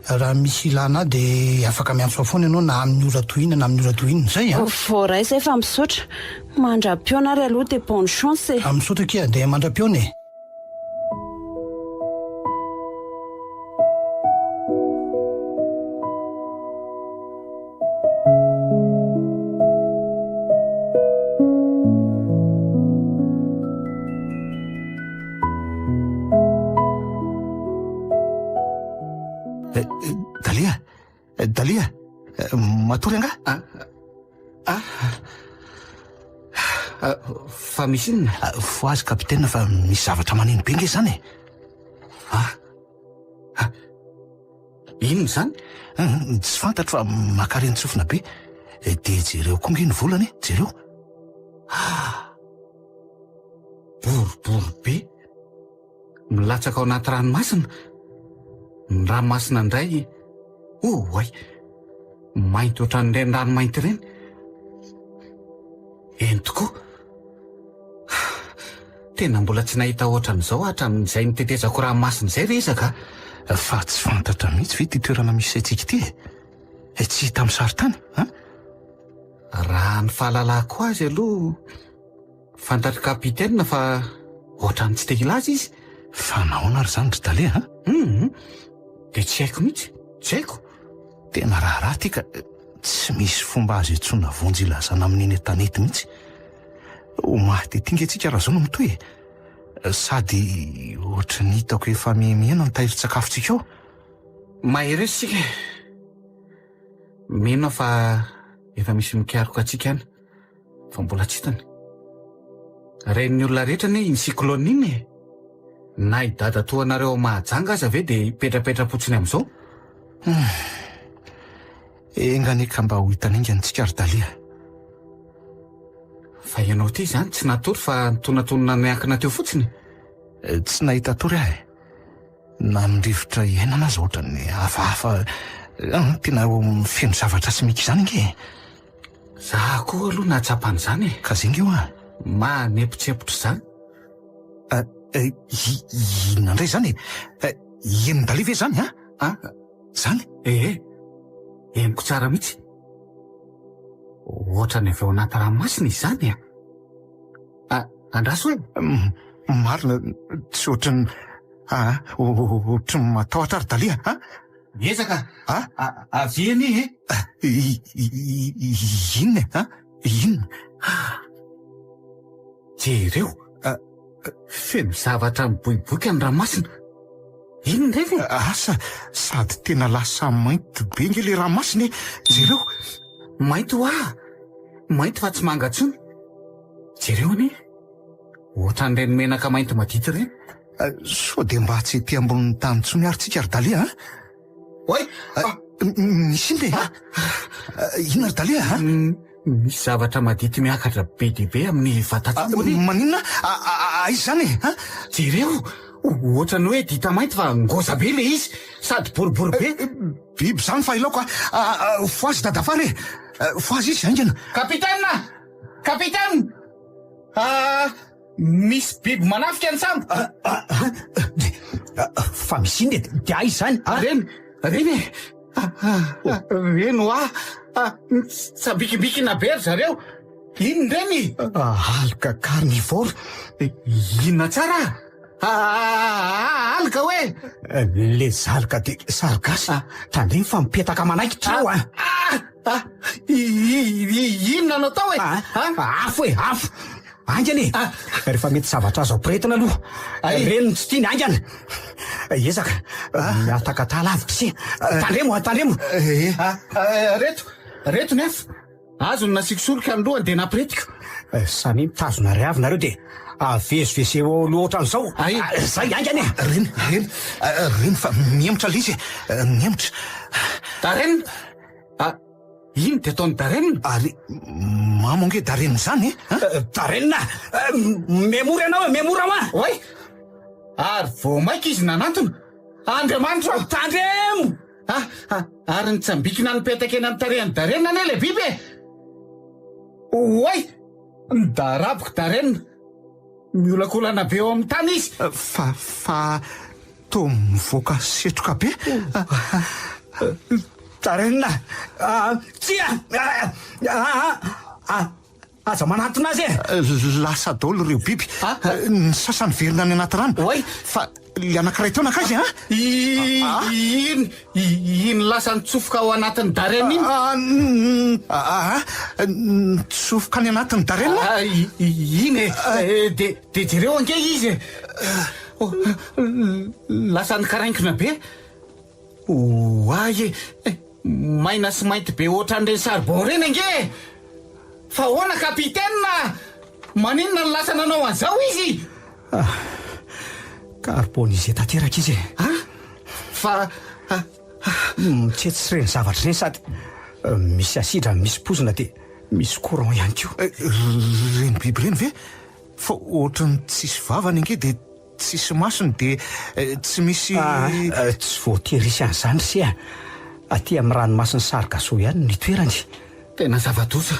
raha misy ilana ahy dia afaka miantso ahy foana ianao na amin'ny ora toy inona na amin'ny ora toy inona. Izay an! Voaray izay fa misaotra. Mandra-pihaona ary aloha dia bonne chance e. Misaotra akia, dia mandra-pihaona e. Dalia, Dalia, matory angaha? Ah, ah, ah, fa misy inona? Fohazy kapitena fa misy zavatra maneno be nge izany e. Ah, ah. Inona izany? Tsy fantatro fa mankarentsofina be. Dia jereo koa nge ny volana e, jereo. Ah! Boribory be. Milatsaka ao anaty ranomasina. Ny ranomasina indray, oay! Mainty ohatran'ireny ranomainty ireny. Eny tokoa. Tena mbola tsy nahita ohatran'izao hatramin'izay nitetezako ranomasina izay ry ezaka a! Fa tsy fantatra mihitsy ve ity toerana misy antsika ity e? E, tsy hita amin'ny sarintany an? Raha ny fahalalako azy aloha, fantatr'i Capitaine fa ohatran'ny tsy te hilaza izy. Fa nahoana ary izany ry Tale a? Hum, dia tsy haiko mihitsy, tsy haiko. Tena raharaha ity ka, tsy misy fomba azo iantsoana vonjy ilazana amin'iny an-tanety mihitsy. Ho maty ety nge tsika raha zao no mitohy e! Sady ohatry ny hitako efa mihemihena ny tahirin-tsakafontsika ao. Mahereza isika e! Mino aho fa efa misy mikaroka antsika any fa mbola tsy hitany. Ren'ny olona rehetra anie iny cyclone iny e! Na i dadatoanareo ao Mahajanga aza ve dia hipetrapetra-potsiny amin'izao? Hum. Enga anie ka mba ho hitany haingana tsika ry Dalia. Fa ianao ity izany tsy natory fa nitonatonona niankina teo fotsiny? Tsy nahita tory aho e. Na ny rivotra iainana aza ohatran'ny hafahafa, tena feno zavatra simika izany ange e. Za koa aloha nahatsapa an'izany e. Ka zay nge hoa. Manepotsepotra izany. Inona indray izany e? Henon'i Dalia ve izany an? Izany? Ee, henoko tsara mihitsy. Ohatran'ny avy ao anaty ranomasina izany a! Andraso e! Marina, tsy ohatran'ny, ohatran'ny matahotra aho ry Dalia a! Miezaka a! Avia anie e! Inona e? A? Inona? Jereo! Feno zavatra miboiboika ny ranomasina. Inona indray ve? Asa, sady tena lasa mainty be nge le ranomasina e! Jereo! Mainty hoa! Mainty fa tsy manga intsony. Jereo anie! Ohatran'ireny menaka mainty madity ireny. Sao dia mba tsy ety ambonin'ny tany intsony ary tsika ry Dalia a? Oay! Misy inona e? Inona ry Dalia a? Misy zavatra madity miakatra be dia be amin'ny vatan-tsambo anie. Maninona? Aiza izany e? Jereo! Ohatran'ny hoe dita mainty fa ngôza be ilay izy sady boribory be. Biby izany fa ilaoko a! Fohazy dadafara e! Fohazy izy haingana! Capitaine! Capitaine! Misy biby manafika ny sambo! Fa misy inona e? Dia aiza izany? A? Reny, reny e! Reny hoa! Mitsambikimbikina be ry zareo! Inona ireny? Alga carnivore. Inona tsara? Alga hoe? Les alga de sargasse. Tandremo fa mipetaka manaikitra io an! Inona no atao e? Afo e, afo! Haingana e! Rehefa mety zavatra azo ampirehetina aloha. Ireny no tsy tiany, haingana! Ezaka, mihatakataha lavitra ise. Tandremo, tandremo! Reto, reto ny afo. Azony nasiako solika ny lohany dia nampiretiko. Samia mitazona ry avy nareo dia avezivezeo eo aloha ohatran'izao. Zay, haingana e! Reny, reny, reny fa mihemotra ilay izy e, mihemotra. Darren! Ah, ino dia ataon'i Darren? Ary mamo ange Darren izany e! Darren! Mihemotra ianao e, mihemotra hoa! Oay! Ary vao mainka izy nanantona. Andriamanitra ô! Tandremo! Ah, ah, ary nitsambikina nipetaka eny amin'ny tarehin'i Darren anie ilay biby e! Oay! Nidaraboka Darren. Miolakolana be eo amin'ny tany izy. Fa, fa toa mivoaka setroka be. Darren! Ah, tsia! Ah, ah, Aza manantona azy e! Lasa daholo ireo biby. Ny sasany velona any anaty rano. Oay! Fa ilay anankiray teo nankaiza an? Iny, iny lasa nitsofoka ao anatin'ny Darren iny. Aa, nitsofoka any anatin'ny Darren? Iny e! Dia, dia jereo ange izy e! Lasa nikarainkina be. Oay e! Maina sy mainty be ohatran'ireny charbon ireny ange e! Fa ahoana capitaine a! Maninona no lasa nanao an'izao izy? Ah! Carbonisé tanteraka izy e! Ah! Fa ah! Mitsetsy ireny zavatra ireny sady misy asidra misy pozina dia misy courant ihany koa. Ireny biby ireny ve? Fa ohatran'ny tsisy vavany ange dia Tsisy masony dia tsy misy. Ah, tsy voatery hisy an'izany ry se a! Aty amin'ny ranomasin'i Sargasso ihany no itoerany. Tena zava-doza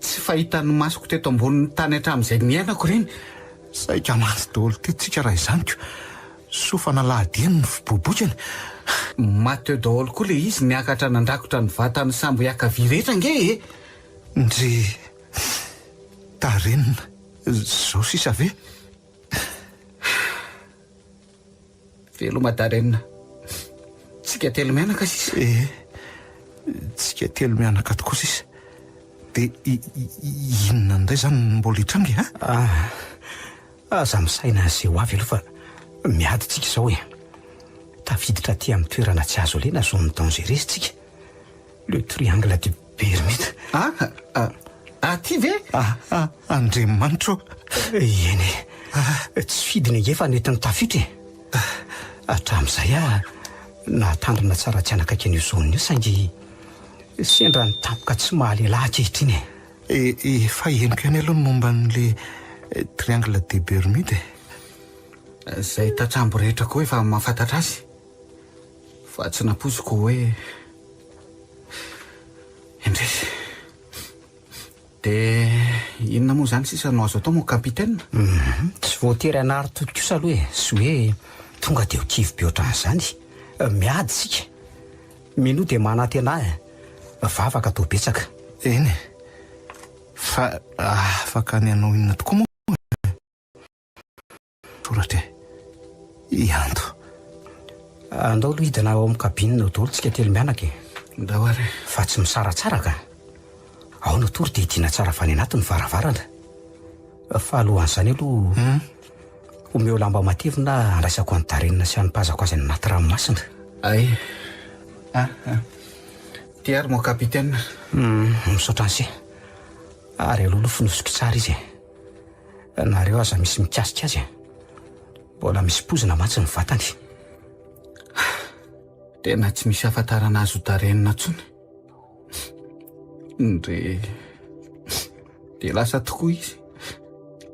tsy fahitan'ny masoko teto ambonin'ny tany hatramin'izay niainako ireny. Saika maty daholo teto tsika raha izany ko! Soa fa nalahady eny ny fiboibokany. Maty teo daholo koa ilay izy niakatra nandrakotra ny vatan'ny sambo hiakavia rehetra ange e! Ndry Darren, izao sisa ve? Veloma Darren. Tsika telo mianaka sisa. Eh, tsika telo mianaka tokoa sisa. Dia inona indray izany no mbola hitranga e? Ah, aza misaina izay ho avy aloha fa miady tsika izao e. Tafiditra aty amin'ny toerana tsy azo alena zone dangereuse tsika. Le triangle du Bermude. Ah, ah, aty ve? Ah, ah, Andriamanitra ô! Eny e, tsy fidiny ange fa nentin'ny tafiotra e. Hatramin'izay aho nahatandrina tsara tsy hanakaiky an'io zone io saingy sendra ny tampoka tsy mahalehilahy ankehitriny e. Efa henoko ihany aloha ny momba an'le triangle des Bermudes e. Izay tantsambo rehetra koa efa mahafantatra azy. Fa tsy nampoiziko hoe indrisy. Dia inona moa izany sisa no azo atao mon capitaine? Hum, tsy voatery hanary toky kosa aloha e, sy hoe tonga dia ho kivy be ohatran'izany. Miady isika. Minoa dia manantena e. Vavaka atao betsaka. Eny e. Fa afaka ny hanao inona tokoa moa e? Soratra e. Ianto. Andao aloha hidina ao amin'ny cabine ao daholo tsika telo mianaka e. Ndao ary e. Fa tsy misaratsaraka. Ao no tory dia hidiana tsara avy any anaty ny varavarana. Fa alohan'izany aloha, omeo lamba matevina handraisako an'i Darren sy hanipazako azy any anaty ranomasina. Ay. Ah, ah. Ty ary mon capitaine. Hum, misaotra an'se. Ary aloha aloha fonosiko tsara izy e. Nareo aza misy mikasika azy e. Mbola misy pozina mantsy ny vatany. Tena tsy misy ahafantarana azy ho Darren intsony. Ndre. Dia lasa tokoa izy.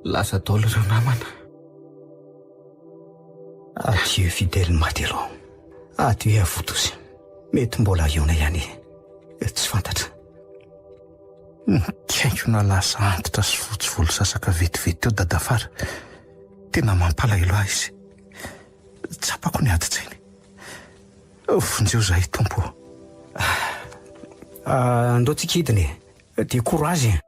Lasa daholo ireo namana. Adieu fidèle Madelon. Adieu à vous tous. Mety mbola hihaona ihany e. Tsy fantatra. Nikainkona lasa antitra sy fotsy volo sasaka vetivety teo Dadafara. Tena mampalahelo ahy izy. Tsapako. Tsapako ny adin-tsainy. Vonjeo izahay Tompo ô. Andao tsika hidina e. Dia courage e.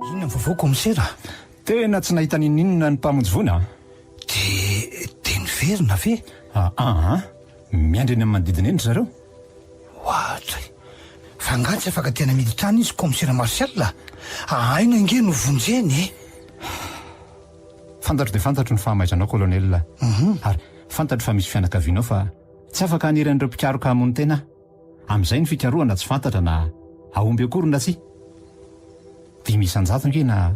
Inona ny vaovao kaomisera? Tena tsy nahita n'inon'inona ny mpamonjy voina an! Dia dia niverina ve? Aa, miandry eny amin'ny manodidina eny ry zareo. Oadray! Fa angaha tsy afaka tena miditra any izy kaomisera Martial a? Aina ange no vonjeny e! Fantatro dia fantatro ny fahamaizanao Colonel a! Ary fantatro fa misy fianakavianao fa tsy afaka hanery an'ireo mpikaroka hamono tena aho. Amin'izay ny fikarohana tsy fantatra na hahomby akory na tsia. 5% ange na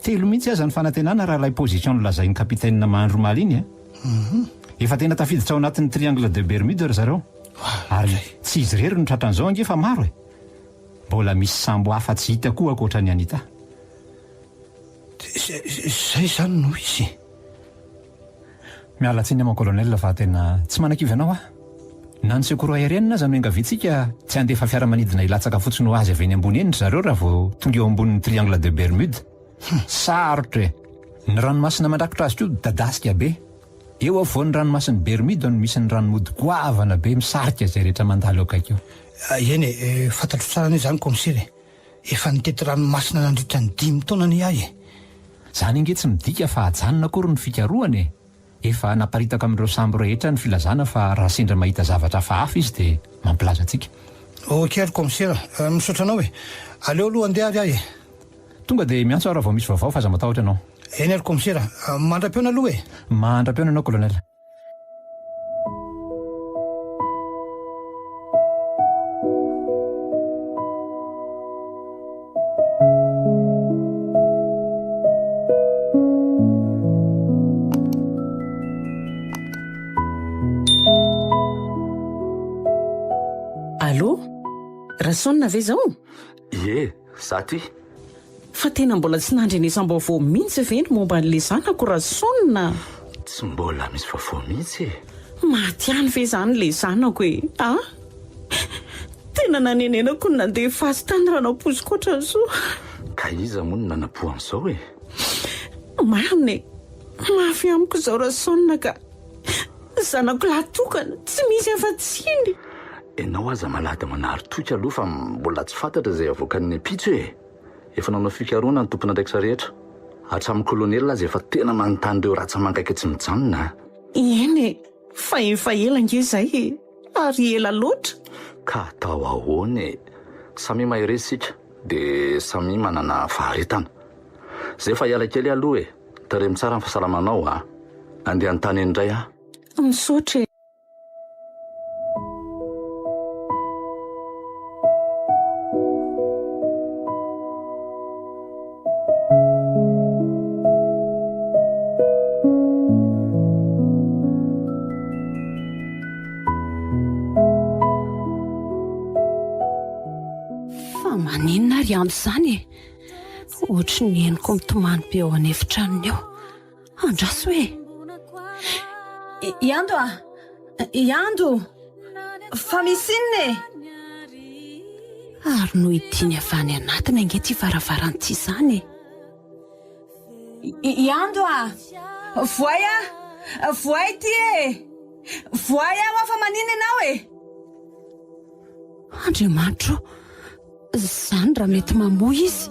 telo mihitsy aza ny fanantenana raha ilay position nolazain'i Capitaine Mahandro omaly iny a! Efa tena tafiditra ao anatin'ny triangle de Bermude ry zareo. Ary tsy izy irery no tratran'izao ange fa maro e! Mbola misy sambo hafa tsy hita koa ankoatra an'i Anita. Izay izany no izy? Miala tsiny mon colonel fa tena tsy manakivy anao aho. Na ny secours aérienne aza no engaviantsika tsy handefa fiaramanidina hilatsaka fotsiny ho azy avy eny ambony eny ry zareo raha vao tonga eo ambonin'ny triangle de Bermude. Sarotra e! Ny ranomasina mandrakotra azy koa dadasika be. Eo afovoan'ny ranomasin'i Bermude no misy ny ranomody goavana be misarika izay rehetra mandalo eo akaiky eo. Eny e, fantatro tsara anie izany kaomisera e. Efa nitety ranomasina nandritra ny dimy taona anie aho e! Izany ange tsy midika fa hajanona akory ny fikarohana e! Efa naparitaka amin'ireo sambo rehetra ny filazana fa raha sendra mahita zavatra hafahafa izy dia mampilaza antsika. Ok ry kaomisera, misaotra anao e! Aleo aloha handeha ary aho e! Tonga dia miantso aho raha vao misy vaovao fa aza matahotra ianao. Eny ary kaomisera, mandra-pihaona aloha e! Mandra-pihaona ianao colonel. Allô? Rasaonina ve izao? Ie, za ty. Fa tena mbola tsy nandrenesam-baovao mihitsy ve ny momba an'ilay zanako Rasaonina? Tsy mbola misy vaovao mihitsy e! Maty ihany ve izany ilay zanako e? A! Tena nanenenako ny nandefa azy tany raha nampoiziko ohatran'izao. Ka iza moa no nanapo an'izao e? Marina e! Mafy amiko izao Rasaonina ka! Zanako lahy tokana, tsy misy afa-tsy iny. Enao aza malady manary toky aloha fa mbola tsy fantatra izay avoakan'ny ampitso e! Efa nanao fikarohana ny tompon'andraikitra rehetra. Hatramin'ny kolonely aza efa tena manontany ireo ratsa-mangaika tsy mijanona a! Eny e! Fa efa ela ange izay e! Ary ela loatra! Ka atao ahoana e! Samia mahereza isika dia samia manana faharetana. Izay fa hiala kely aho aloha e! Taremo tsara ny fahasalamanao a! Andeha hanontany eny indray aho. Misaotra e! Fa maninona ary andro izany e? Ohatry ny henoko mitomany be ao an'efitranony ao. Andraso e! I Ando a! I Ando! Fa misy inona e? Ary nohidiany avy any anatiny ange ity varavarana ity izany e! I Ando a! Voay a! Voay ity e! Voay aho aho fa maninona ianao e? Andriamanitro ô! Izany raha mety mamoa izy.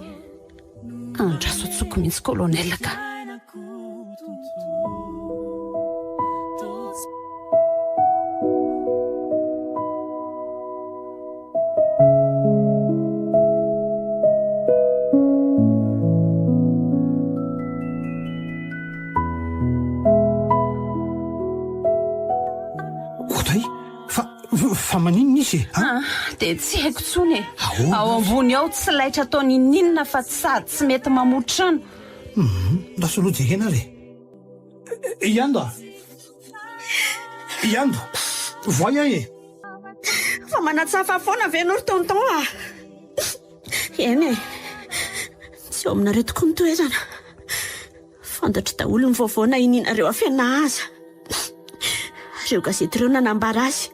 Andraso antsoko mihitsy colonel ka. Oday, fa Fa maninona izy e? Ah, dia tsy haiko intsony e. Ao ambony ao tsy laitra atao n'inon'inona fa sady tsy mety mamoa trano. Hum, lasa aloha jerena ary e. Iando a! Iando! Voay aho e! Fa manatsafa foana ve ianao ry tonton a? Eny e, tsy eo aminareo tokoa ny toerana. Fantatro daholo ny vaovao na inianareo afenina aza. Ireo gazety ireo nanambara azy.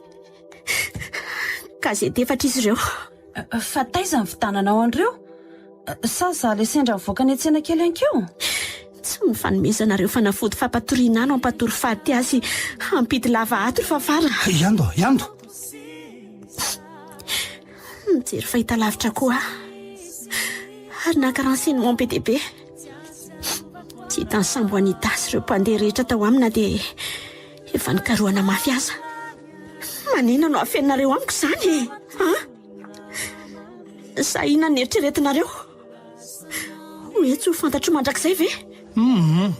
Gazety efatra izy ireo. Fa taiza ny vitananao an'ireo? Sa za le sendra nivoaka niantsena kely ankeo? Tsy ny fanomezanareo fanafody fampatoriana ahy no hampatory faty azy hampidy lava ato ry Fafara. Iando, iando! Mijery fahitalavitra koa aho. Ary naka renseignement be dia be. Tsy hita ny sambo Anita sy ireo mpandeha rehetra tao aminy na dia efa nikarohana mafy aza. Maninona no afeninareo amiko izany e? An? Sa inona no eritreretinareo? Hoe tsy ho fantatro mandrakizay ve? Hum,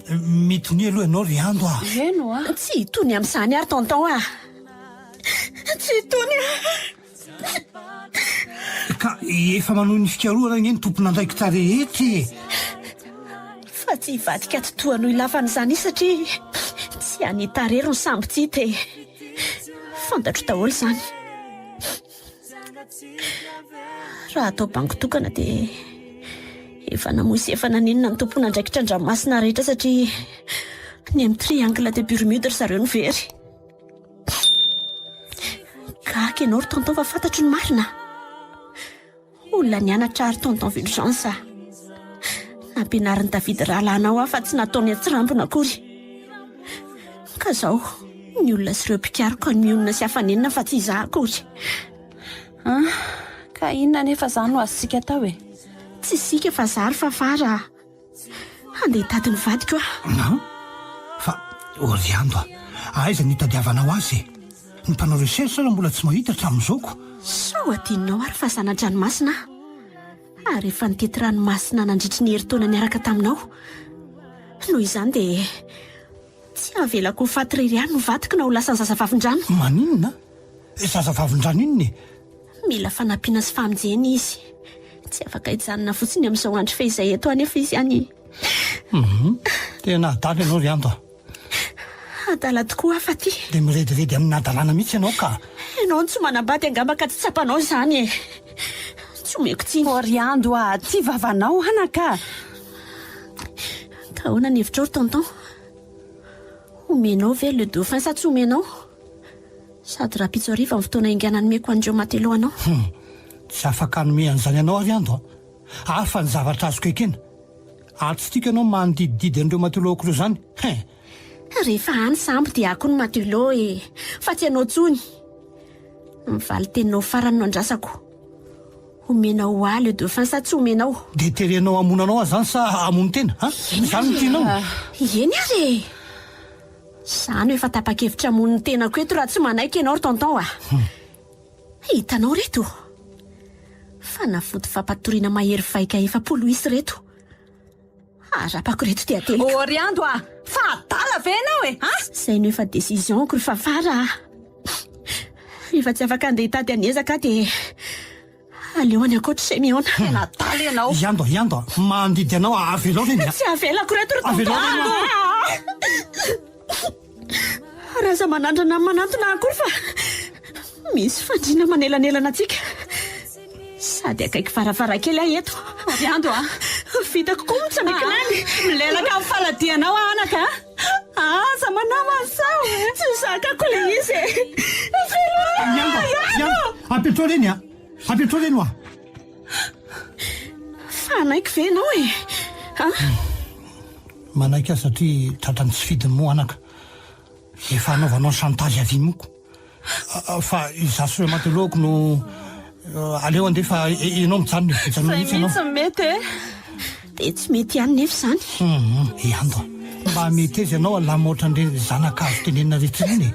mitonia aloha ianao ry Ando a! Eny oa! Tsy hitony amin'izany ary tonton a! Tsy hitony aho! Ka efa manohy ny fikarohana anie ny tompon'andraikitra rehetra e! Fa tsy hivadika atidoha noho ilafana izany satria tsy Anita irery no sambo tsy hita e! Fantatro daholo izany. Raha atao bango tokana dia efa namoy sy efa naninona ny tompon'andraikitra an-dranomasina rehetra satria ny amin'ny triangle de Bermude ry zareo no very. Gaga ianao ry tonton fa fantatro ny marina. Olona nianatra ary tonton Fulgence. Nampianarin'i David rahalahinao aho fa tsy nataony an-tsirambina akory. Ka izao, ny olona sy ireo mpikaroka no mionona sy afa-nenina fa tsy izaho akory. An, ka inona anefa izany no azontsika atao e? Tsy isika fa izaho ry Fafara a! Handeha hitady ny vadiko aho. An? Fa o ry Ando a! Aiza no hitadiavanao azy e? Ny mpanao recherche aza mbola tsy mahita hatramin'izao ko! Sao adinonao ary fa zana-dranomasina aho. Ary efa nitety ranomasina nandritry ny herintaona niaraka taminao. Noho izany dia tsy havelako ho faty irery ihany ny vadiko na ho lasan'ny zazavavindrano. Maninona? Zazavavindrano inona e? Mila fanampiana sy famonjena izy. Tsy afaka hijanona fotsiny amin'izao andro fehizay eto anefa izy any. Hum, tena adala ianao ry Ando a. Adala tokoa aho fa ty. Dia mirediredy amin'ny hadalana mihitsy ianao ka. Ianao no tsy manambady angamba ka tsy tsapanao izany e. Tsy omeko tsiny. Oh ry Ando a, ty vavanao anaka. Ka ahoana ny hevitrao ry tonton? Omenao ve le dauphin sa tsy omenao? Sady rahampitso hariva ny fotoana haingana hanomeko an'ireo matelot anao. Hum, tsy afaka hanome an'izany anao ary Ando a. Hafa ny zavatra azoko ekena. Ary tsy tiako ianao mandidididy an'ireo matelot-ko ireo izany, hein. Rehefa any sambo dia ako ny matelot e! Fa tsy ianao intsony. Ny valin-teninao farany no andrasako. Omenao ho ahy le dauphin sa tsy omenao? Dia terenao hamono anao aho izany sa hamono tena, hein? Izany no tianao? Eny ary e! Za no efa tapa-kevitra hamono ny tenako eto raha tsy manaiky ianao ry tonton a! Hitanao reto? Fanafody fampatoriana mahery vaika 40 isa ireto. Arapako ireto dia ateliko. Oh ry Ando a! Fa adala ve ianao e? A! Izay no efa décision-ko ry Fafara a! Rehefa tsy afaka handeha hitady an'i Ezaka aho dia Aleo any ankoatra izay mihaona. Tena adala ianao. Iando, iando, mandidy anao avelao reny a. Tsy avelako reto ry tonton. Avelao reny a. Ary aza manandrana manantona akory fa misy fandriana manelanelana antsika. Sady akaiky varavarankely aho eto. Ry Ando a. Vitako koa mitsambikina any. Milelaka amin'ny faladianao aho anaka a. Aza manao an'izao e. Tsy zakako ilay izy e. Avelao aho. Iando, iando, apetrao reny a. Apetrao reny hoa. Fa hanaiky ve ianao e? A? Manaiky aho satria tratran'ny tsy fidiny moa anaka. Efa anaovanao chantage avy moko. Fa izaho sy ireo matelot-ko no aleo andeha fa ianao mijanona e. Mijanona Izay mihitsy ianao. mihitsy no mety e. Dia tsy mety ihany nefa izany. Hum, Iando a. Mba meteza ianao alama ohatran'ireny zanakazo tenenina rehetra ireny e.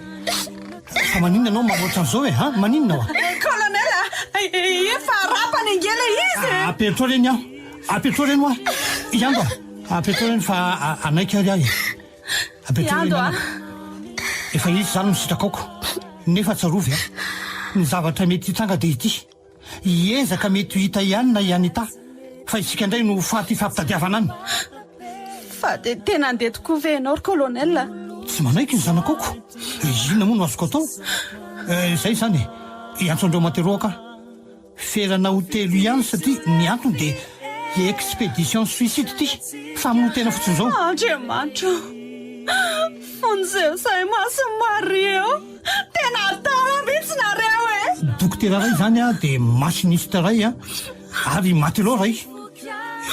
Fa maninona ianao manao ohatran'izao e, ha? Maninona hoa? Colonel a! Efa rapany ange ilay izy e! Apetrao reny aho. Apetrao reny hoa. Iando a. Apetrao reny fa hanaiky ary aho e. Apetrao reny Iando a. anaka. Efa izy izany no sitrakaoko. Nefa tsarovy a. Ny zavatra mety hitranga dia ity. Hiezaka mety ho hita ihany na i Anita fa isika indray no ho faty hifampitadiavana any. Fa dia tena handeha tokoa ve ianao ry colonel a? Tsy manaiky ny zanak'aoko. Inona moa no azoko atao? Izay izany e. Hiantso an'ireo materoaka aho. Ferana ho telo ihany satria ny antony dia. Expédition suicide ity, famonoan-tena fotsiny izao. Andriamanitra o! Vonjeo izahay Masin'i Maria o! Tena adala mihitsy nareo e! Dokotera iray izany a, dia machiniste iray a, ary matelot iray.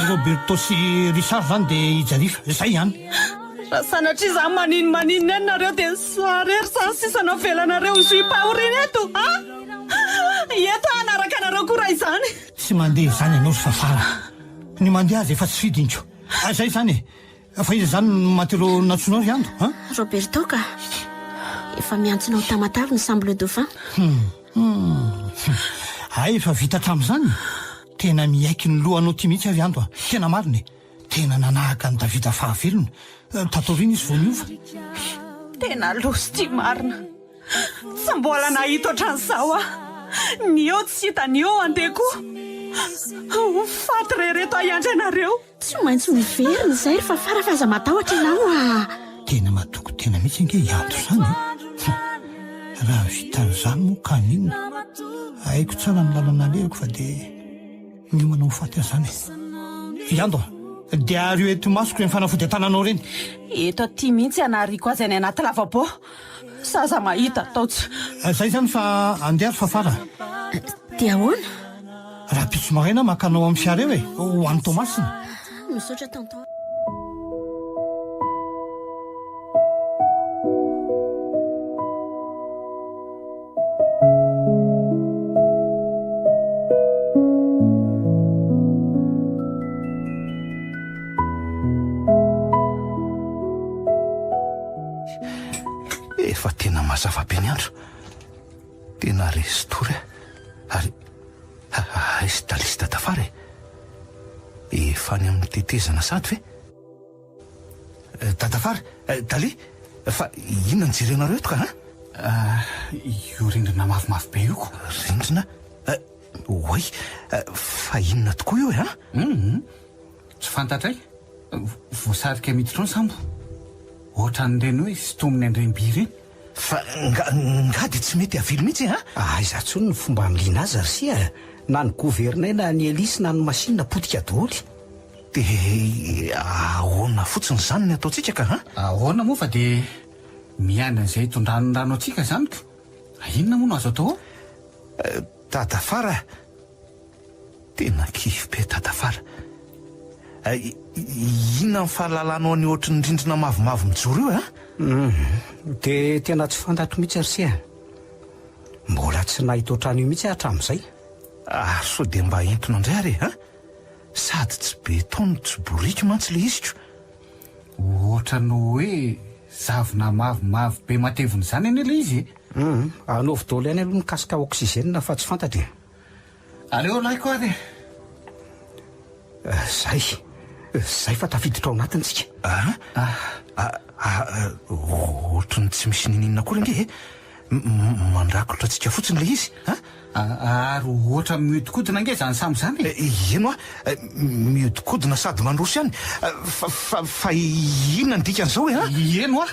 Roberto sy Richard izany dia i Jarifa. Izay ihany. Raha sanatria izany maninomaninona eny nareo dia za irery izany sisa no avelanareo ho zohim-pahoriana eto a! Eto aho hanaraka anareo koa raha izany. Tsy mandeha izany ianao ry Fafara. Ny mandeha aza efa tsy fidiniko. Izay izany e. Fa iza izany no matelot nantsoinao ry Ando a? Roberto ka. Efa miantsona ao Tamatave ny sambo Le Dauphin. Hum. Hum. Hay efa vita hatramin'izany? Tena miaiky ny lohanao ity mihitsy aho ry Ando a. Tena marina e. Tena nanahaka an'i Davida fahavelony. Tato aoriana izy vao niova. Tena loza ity marina. Tsy mbola nahita ohatran'izao aho. Ny eo tsy hita, ny eo andeha koa. Ho faty re reto aho hiandry anareo. Tsy maintsy miverina izay ry Fafara fa aza matahotra ianao a! Tena matoky tena mihitsy ange i Ando izany e! Hum! Raha vitan'izany moa ka haninona? Haiko tsara ny lalana alehako fa dia miomana ho faty aho izany e! I Ando a! Dia ario eto imasoko ireny fanafody an-tananao ireny! Eto aty mihitsy hanariako azy any anaty lavabo. Zaza mahita atao tsy. Zay zany fa andeha ry Fafara. Dia ahoana? Rahampitso maraina maka anao amin'ny fiara eo e, ho any Toamasina. Misaotra tonton. Efa tena mazava be ny andro. Tena resy tory aho. Ary aiza Dali sy Dadafara e? Efa any amin'ny tetezana sahady ve? Dadafara, Dali, fa inona no jerenareo eto ka an? Io rindrina mafimafy be io ko. Rindrina? Oay, fa inona tokoa io e an? Hum, tsy fantatray. Voasarika miditra ao ny sambo. Ohatran'ireny hoe sintominy an-dRemby ireny. Fa nga nga dia tsy mety avily mihitsy e an? Aiza intsony ny fomba hamiliana azy ry sia a! Na ny gouvernail na ny hélice na ny machine potika daholo. Dia ahoana fotsiny izany ny ataontsika ka an? Ahoana moa fa dia miandry an'izay hitondran'ny rano antsika izany ko! Inona moa no azo atao ao? Dadafara a! Tena kivy be Dadafara. Inona ny fahalalanao an'io ohatry ny rindrina mavomavo mijoro io a? Hum, dia tena tsy fantatro mihitsy ry se a. Mbola tsy nahita ohatran'io mihitsy aho hatramin'izay. Ary sao dia mba entona indray ary e, a? Sady tsy béton no tsy boriky mantsy ilay izy ko. Ohatran'ny hoe zavona mavomavo be matevina izany anie ilay izy e. Hum, anaovy daholo ihany aloha ny casque à oxygène fa tsy fantatra e. Aleo alaiko ary e. Zay, zay fa tafiditra ao anatiny tsika. Ah, ah, ah, ohatry ny tsy misy niniana akory ange e. Mandrakotra antsika fotsiny ilay izy, a? Ary ohatra mihodinkodina ange izany sambo izany e. Eny hoa, mihodinkodina sady mandroso ihany. Fa, fa, fa inona ny dikan'izao e, a? Eny hoa,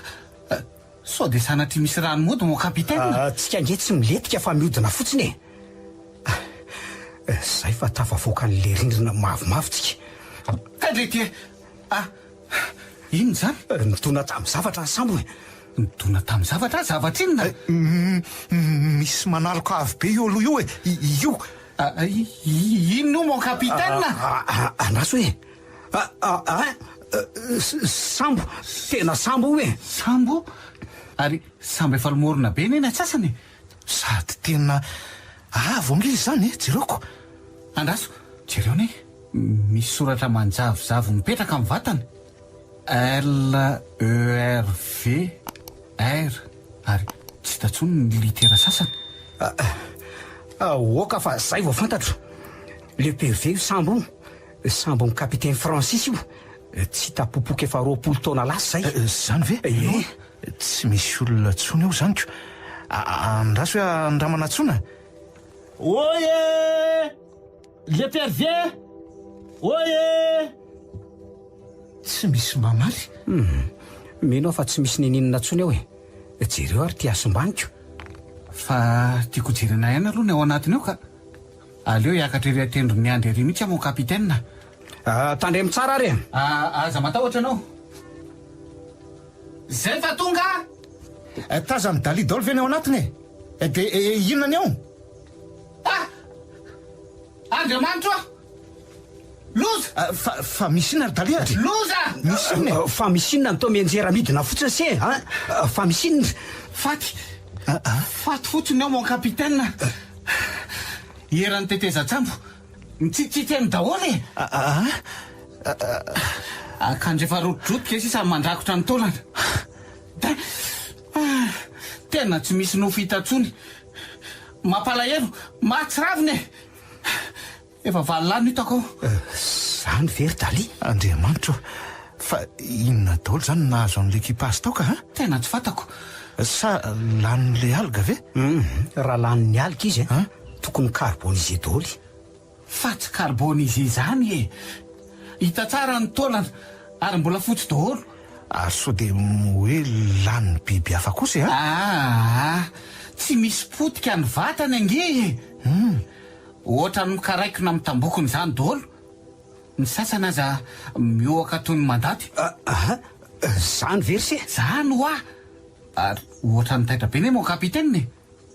sao dia sanatria misy rano mody mon capitaine? Tsika ange tsy milentika fa mihodina fotsiny e. Zay fa tafavoaka an'le rindrina mavomavo tsika. Kay le ty ah! Inona izany? Nidona tamin'ny zavatra ny sambo e. Nidona tamin'ny zavatra? Zavatra inona? Misy manaloka avo be io aloha io e! Io! Inona io mon capitaine? Andraso e! Ah! Sambo! Tena sambo io e! Sambo? Ary sambo efa lomorina be anie ny antsasany e! Sady tena avo ange izany e, jereo ko. Andraso, jereo anie, misy soratra manjavozavo mipetraka amin'ny vatany. L-E-R-V R ary tsy hita intsony ny litera sasany. Aoka fa zay vao fantatro. Le PV io sambo io, sambon'ny capitaine Francis io. Tsy hita popoka efa 20 taona lasa izay. Izany ve? Ie. Tsy misy olona intsony ao izany ko. Andraso hoe andramana antsoina. Oye! L'Epervier! Oye! Tsy misy mamaly. Hum. Mino aho fa tsy misy ninininona intsony ao e. Jereo ary ity hasimbaniko. Fa tiako hojerena ihany aloha ny ao anatiny ao ka. Aleo hiakatra ery an-tendron'ny andry ery mihitsy aho mon capitaine. Tandremo tsara ary e. Aza matahotra ianao. Zay fa tonga a! Tazan'i Dali daholo ve ny ao anatiny e? Dia inona ny ao? Ah! Andriamanitro a! Loza! Fa, fa misy inona ry Dali a? Loza! Misy inona e? Fa misy inona no toa mianjera midina fotsiny se a? Fa misy inona? Faty! Faty fotsiny ao mon capitaine! Eran'ny tetezan-tsambo! Mitsitsitsy eny daholo e! Aa! Akanjo efa rotidrotika sisa mandrakotra ny taolana. Tena tsy misy nofo hita intsony. Mampalahelo, mahatsiravina e! Efa valo lahy no hitako ao. Zany ve ry Dali? Andriamanitra o! Fa inona daholo izany no nahazo an'ilay equipage tao ka a? Tena tsy fantako. Sa lanin'ilay alga ve? Hum, raha lanin'ny alga izy a, tokony carbonisé daholo. Fa tsy carbonisé izany e! Hita tsara ny taolana ary mbola fotsy daholo. Ary sao dia hoe lanin'ny biby hafa kosa e a? Aa, tsy misy potika ny vatany ange e! Hum. Ohatran'ny mikaraikona amin'ny tambokony izany daholo. Ny sasany aza mihoaka toy ny mandady. Aa, zany ve ry se? Zany hoa! Ary ohatran'ny taitra be ne mon capitaine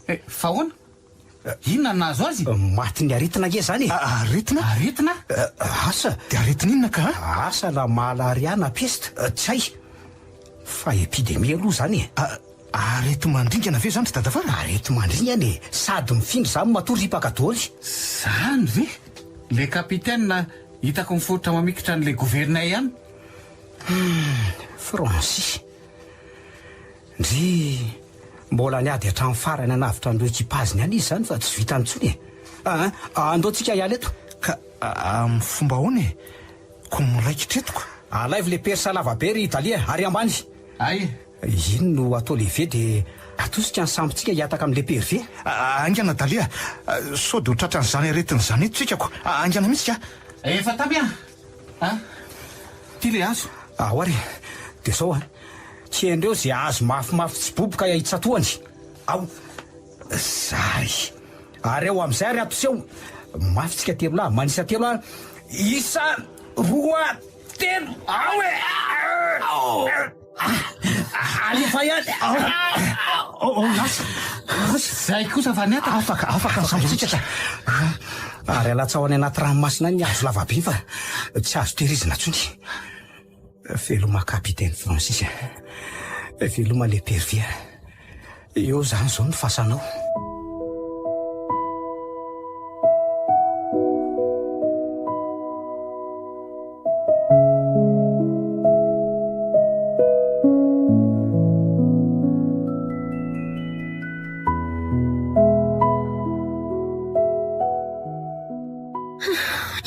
e! Fa ahoana? Inona no nahazo azy? Matin'ny aretina ange zany e! Aretina? Aretina? Asa! Dia aretina inona ka? Asa na malaria na peste, tsy hay! Fa epidemie aloha zany e! Areti-mandringana ve zany ry dadafara? Areti-mandringana e! Sady mifindra zany matoa ripaka doly! Zany ve? Le capitaine hitako miforitra mamikitra an'le gouverneur ihany. Hum, Francis. Ndry, mbola niady hatramin'ny farany hanavotra an'ireo ekipaziny ihany izy izany fa tsy vitany intsony e! Aa, andao tsika hiala eto. Ka amin'ny fomba ahoana e? Ko miraikitra eto ka. Alaivo le persa lavabe ry Dalia, ary ambany. Ay! Iny no atao levier dia atosika ny sambontsika hihataka amin'ilay pervier. Haingana Dalia, sao dia ho tratran'izany aretina izany eto tsika ko. Haingana mihitsy ka. Efa tamy ah! A! Ty le hazo. Ao ary e! Dia zao an! Kendreo ze hazo mafimafy tsy boboka hitsatohany. Ao! Zay! Ary ao amizay ary atoseho mafy tsika telolahy, manisa telo an! Isa, roa, telo! Ao e! Ao! Alefa ihany! Ao! Ao, lasa! Lasa! Zay kosa fa nihataka! Afaka, afaka ny sambontsika ka! Ary alatsaho any anaty ranomasina any ny hazo lavabe fa tsy azo tehirizina intsony. Veloma Capitaine Francis a. Veloma le Pervia. Eo izany izao ny fasanao.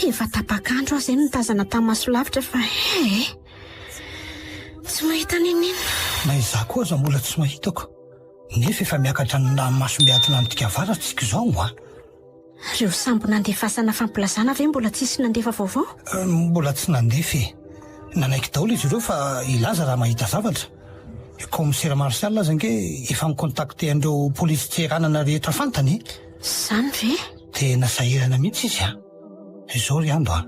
Efa tapak'andro aho izay no nitazana tamin'ny masolavitra fa eh! Tsy mahita n'inon'inona. Na izaho koa aza mbola tsy mahitako. Nefa efa miakatra ny ranomasimbe Atlantika Avaratra isika izao an! Ireo sambo nandefasana fampilazana ve mbola tsisy nandefa vaovao? Mbola tsy nandefa e! Nanaiky daholo izy ireo fa hilaza raha mahita zavatra. I kaomisera Martial aza ange efa ni-contacter an'ireo polisin-tseranana rehetra fantany e! Izany ve? Tena sahirana mihitsy izy an! Izao ry Ando a!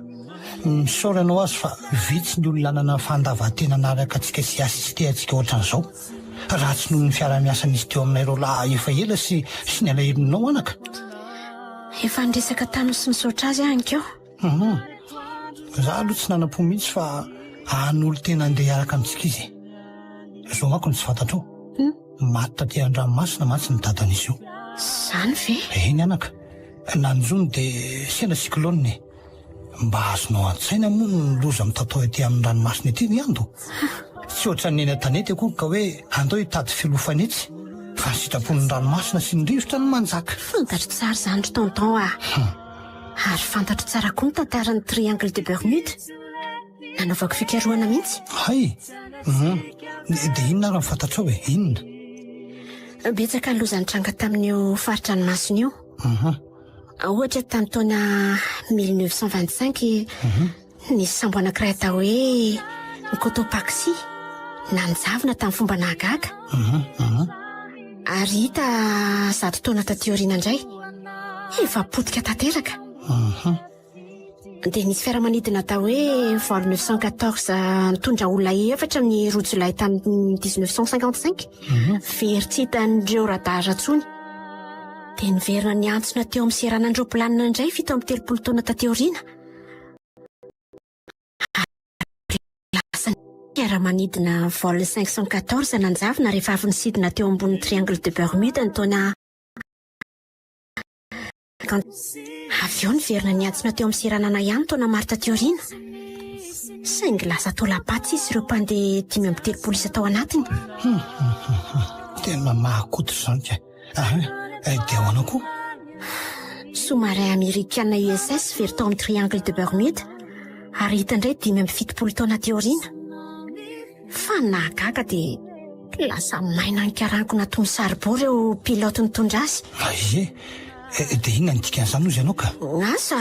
Misaora anao azy fa vitsy ny olona hanana fandavan-tena hanaraka antsika sy hi-assister antsika ohatran'izao. Raha tsy noho ny fiaraha-miasa nisy teo aminay roalahy efa ela sy sy ny alahelonao anaka. Efa niresaka taminy sy nisaotra azy aho anikeo. Hum. Za aloha tsy nanam-po mihitsy fa hanolo-tena handeha hiaraka amintsika izy e. Izao manko no tsy fantatrao. Maty taty an-dranomasina mantsy ny dadan'izy io. Izany ve? Eny anaka. Nanjo ny dia sendra cyclone e. Mba azonao an-tsaina moa ny loza mitatao ety amin'ny ranomasina ety ry Ando? Tsy ohatran'ny eny an-tanety akory ka hoe andao hitady filofana etsy, fa ny sitrapon'ny ranomasina sy ny rivotra no manjaka. Fantatro tsara izany ry tonton a! Ary fantatro tsara koa ny tantaran'ny Triangle de Bermude. Nanaovako fikarohana mihitsy. Hay! Hum. Dia inona ary no fantatrao e? Inona? Betsaka ny loza nitranga tamin'io fari-dranomasina io. Ohatra tamin'ny taona 1925, nisy sambo anankiray atao hoe Cotopaxi nanjavona tamin'ny fomba nahagaga. Ary hita zato taona taty aoriana indray, efa potika tanteraka. Dia nisy fiaramanidina atao hoe vol 914 nitondra olona efatra ny roa jolay tamin'ny 1955. Very tsy hitan'ireo radar intsony. Dia niverina niantsona teo amin'ny seranan-droaplanina indray 37 taona taty aoriana. Ary lasa ny fiaramanidina vol 514 nanjavona rehefa avy nisidina teo ambonin'ny Triangle de Bermude ny taona Avy eo niverina niantsona teo amin'ny seranana ihany taona maro taty aoriana. Saingy lasa taolam-paty sisa ireo mpandeha 35 isa tao anatiny. Tena mahakoto izany ka. Aha, eh, dia ahoana koa? Sous-marin amerikana USS very tao amin'ny Triangle de Bermude ary hita indray 75 taona aty aoriana. Fa ny nahagaga dia lasa maina nikarankona toy ny saribao ireo pilote nitondra azy. Aie, eh, dia inona ny dikan'izany hozy ianao ka? Asa,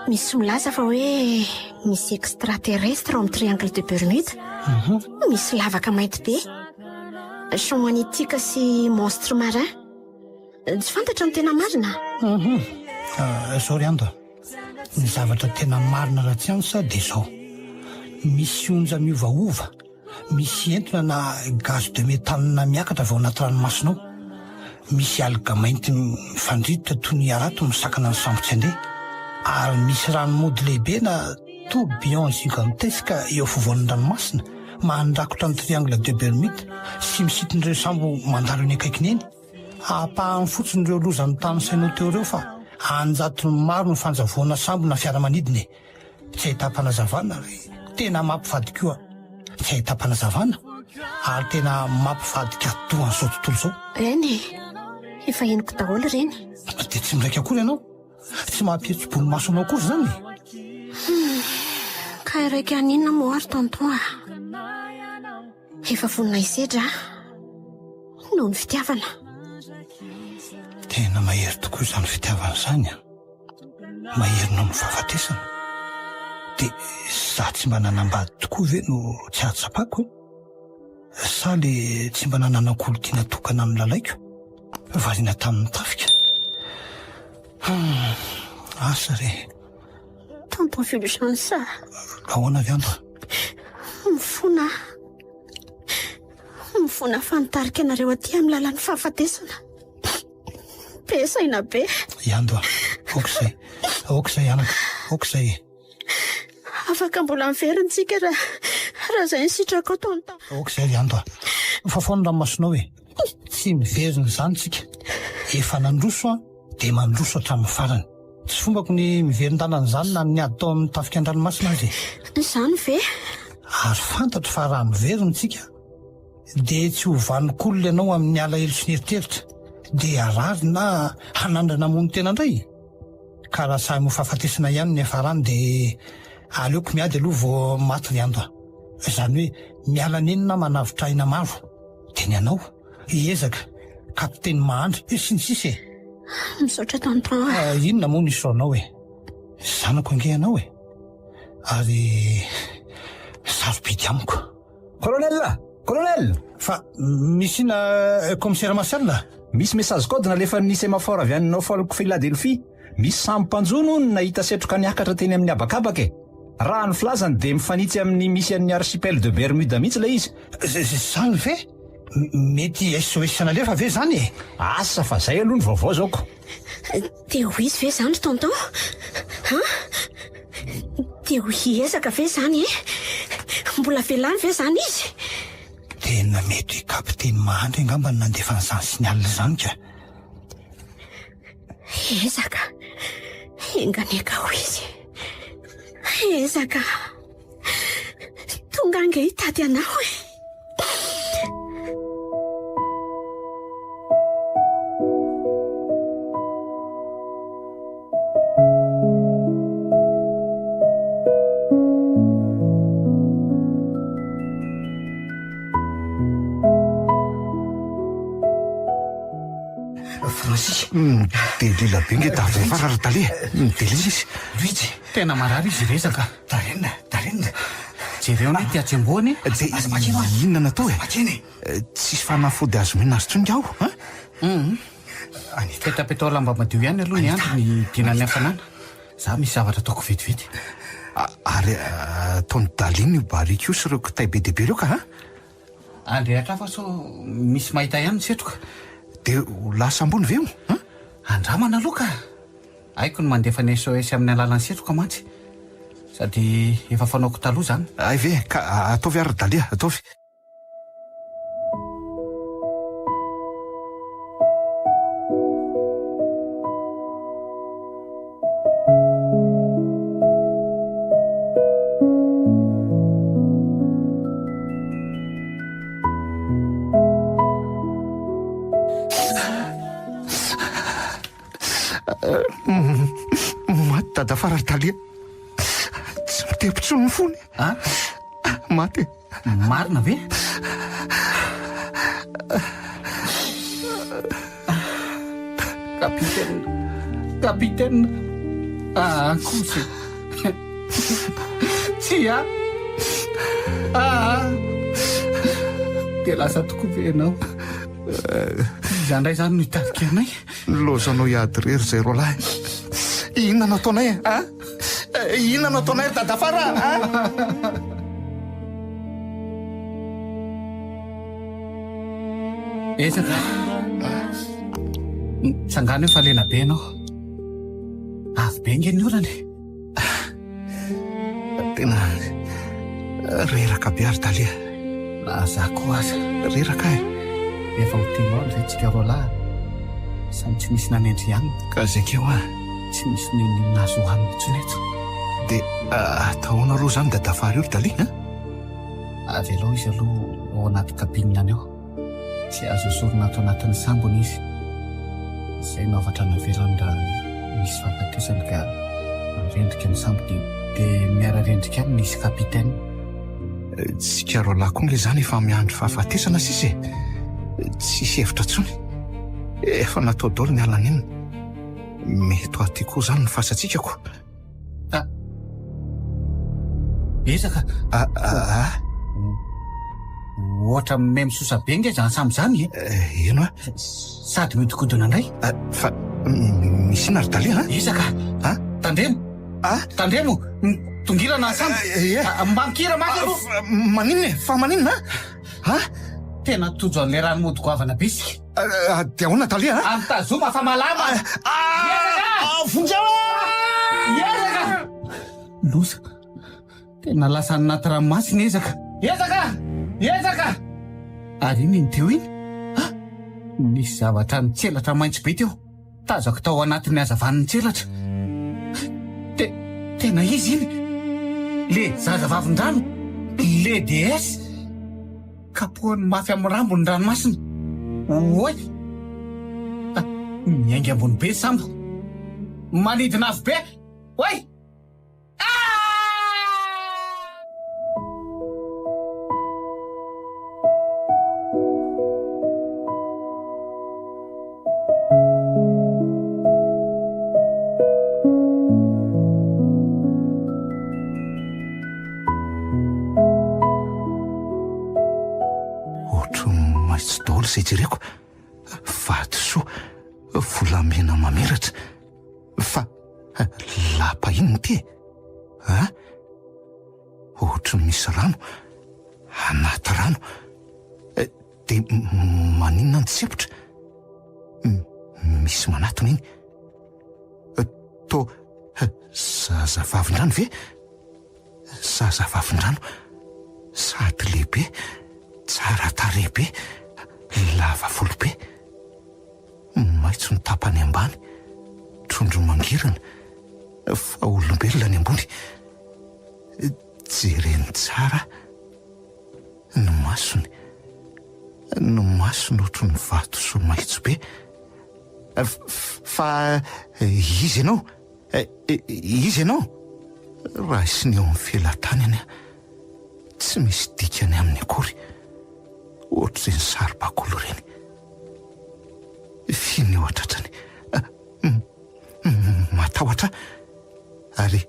misy milaza fa hoe misy extraterrestre ao amin'ny Triangle de Bermude. Misy lavaka mainty be, champ magnétique sy monstre marin. Tsy fantatra ny tena marina. Izao ry Ando a, ny zavatra tena marina ara-tsiansa dia izao, misy onja miovaova, misy entona na gaz de méthane miakatra avy ao anaty ranomasina ao, misy alga mainty mifandrirotra toy ny harato misakana ny sambo tsy handeha, ary misy ranomody lehibe na tourbillon gigantesque eo afovoan'ny ranomasina mandrakotra ny Triangle de Bermude sy misintona ireo sambo mandalo eny akaikiny eny. Ampahany fotsiny ireo loza notanisainao teo ireo fa anjatony maro ny fanjavoana sambo na fiaramanidina e! Tsy ahitam-panazavana ary tena mampivady koa. Tsy ahitam-panazavana ary tena mampivadika atidoha an'izao tontolo izao. Eny e! Efa henoko daholo ireny. Dia tsy miraika akory ianao? Tsy mampihetsi-bolomaso anao akory izany e? Hum, ka hiraika haninona moa ary tonton a? Efa vonona hisedra aho noho ny fitiavana. Tena mahery tokoa izany fitiavana izany an! Mahery noho ny fahafatesana. Dia izaho tsy mba nanambady tokoa ve no tsy ahatsapako e? Sa le tsy mba nananako olon-tiana tokana nolalaiko, variana tamin'ny tafika? Hum, asa re. Tonton Fulgence a! Ahoana avy andro? Mifona aho. Mifona fa nitarika anareo aty amin'ny lalan'ny fahafatesana. Be saina be. Iando a, aoka izay. Aoka izay anaka, aoka izay e. Afaka mbola miverina tsika raha raha izay ny sitrakao tonton. Aoka izay ry Ando a. Fafao ny ranomasonao e. Tsy miverina izany tsika. Efa nandroso aho dia mandroso hatramin'ny farany. Tsy fombako ny miverin-dalana izany na ny niady tao amin'ny tafika an-dranomasina aza e. Izany ve? Ary fantatro fa raha miverina tsika dia tsy ho vanon-kolona ianao amin'ny alahelo sy ny eritreritra, dia harary na hanandrana hamono tena indray. Ka raha samy ho fahafatesana ihany ny hiafarany dia aleoko miady aloha vao maty ry Ando a. Izany hoe miala nenina manavotra aina maro. Dia ny anao? Hiezaka, kapiteny mahandra, sy ny sisa e! Misaotra tonton a! Inona moa no isaoranao e? Zanako ange ianao e! Ary sarobidy amiko. Colonel! Colonel! Fa misy inona Commissaire Martial? Misy message code nalefan'ny semaphore avy any Norfolk Philadelphia. Misy sambo mpanjono hono nahita setroka niakatra teny amin'ny habakabaka e! Raha ny filazany dia mifanitsy amin'ny misy an'ny archipel de Bermuda mihitsy ilay izy. Zany ve? Mety SOS nalefa ve zany e? Asa fa zay aloha ny vaovao zao ko. Dia ho izy ve zany ry tonton? An? Dia ho hiezaka ve zany e? Mbola velany ve zany izy? Tena mety kapiteny mahandry angamba no nandefa an'izany signal izany ka. Ezaka. Enga anie ka ho izy. Ezaka. Tonga ange hitady anao e. Francis. Midelila be nge David fa ry tale. Midelila izy. Luigi. Tena marary izy rezaka. Darena, Darena. Jereo anie ty hatsembohany e. Dia inona no atao e? Tsisy fanafody azo omena azy intsony nga aho an? Petapetao lamba madio ihany aloha ny andro ny dinan'ny hafanana. Za misy zavatra ataoko vetivety. Ary ataon'i Daline io barika io sy ireo kitay be dia be ireo ka a! Andrehatra hafa sao misy mahita ihany ny setroka. Dia ho lasa ambony ve io an? Andramana aloha ka! Haiko ny mandefa ny SOS amin'ny alalan'ny setroka mantsy. Sady efa fanaoko taloha izany. Hay ve? Ka ataovy ary ry Dalia, ataovy. Maty dadafara ry Dalia. Tsy mitepo intsony ny fony. A? Maty e. Marina ve? Capitaine, capitaine, ah kosa e. Tsia. Ah. Dia lasa tokoa ve ianao? Iza indray izany no hitarika anay? Nilaozanao hiady irery izay roalahy. Inona no ataonay e? A? Inona no ataonay ry dadafara a? Ezaka. Mitsangàna eo fa lena be ianao. Avy be ange ny orana e. Tena reraka be ary Dalia. Na za koa aza. Reraka aho e. Efa ho telo andro izay tsika roalahy samy tsy nisy nanendry hanina. Ka zay keo ah. Tsy misy n'inon'inona azo hohanina intsony eto. Dia atao ahoana aloha izany dadafara io ry Dalia a? Avelao izy aloha ao anaty cabine any ao. Tsy azo esorina ato anatin'ny sambony izy. Izay no hafatra navelany raha nisy fahafatesany ka rendrika ny sambo dia dia miara-rendrika aminy izy capitaine. Tsika roalahy koa nge izany efa miandry fahafatesana sisa e! Tsisy hevitra intsony. Efa natao daholo ny ala-nenina. Mety ho aty koa izany ny fasantsika ko. Ah. Ezaka. Ah, ah, ah. Ohatra meme sosa be nge zany samy zany e. Eh, eno a. Sady mihodinkodina indray. Ah, fa misy inona ry Dalia a? Ezaka. Ah? Tandremo. Ah? Tandremo. Tongilana ny sambo. Eh, eh. Ah, mba mikira mafy aloha. Maninona e? Fa maninona? Ah? Tena tojo an'ilay rano mody goavana be isika. Dia ahoana Dalia a? Ary tazoma fa malama. Ah! Vonjeo ah! Ezaka! Loza. Tena lasa any anaty ranomasina Ezaka. Ezaka! Ezaka! Ary iny iny teo iny? Ah! Nisy zavatra nitselatra maitso be teo. Tazako tao anatin'ny hazavan'ny tselatra. Te, tena izy iny. Le zazavavin-drano. Le déesse. Kapohany mafy amin'ny rambo ny ranomasina. Oay! Miainga ambony be ny sambo. Manidina avo be. Oay! Ohatran'ny maitso daholo izay jereko. Vatosoa, volamena mamiratra. Fa lapa inona ity e? A? Ohatran'ny misy rano, anaty rano. Dia maninona ny tsepotra? Misy manatona iny. Toa zazavavindrano ve? Zazavavindrano sady lehibe, tsara tarehy be, lava volo be. Maitso ny tapany ambany, trondro mangirana, fa olombelona ny ambony. Jereny tsara ny masony, ny masony ohatry ny vatosoa maitso be. Fa iza ianao? Iza ianao? Raisiny eo amin'ny felatanany aho. Tsy misy dikany aminy akory. Ohatr'ireny saribakoly ireny. Fihiny eo an-tratrany. Matahotra aho. Ary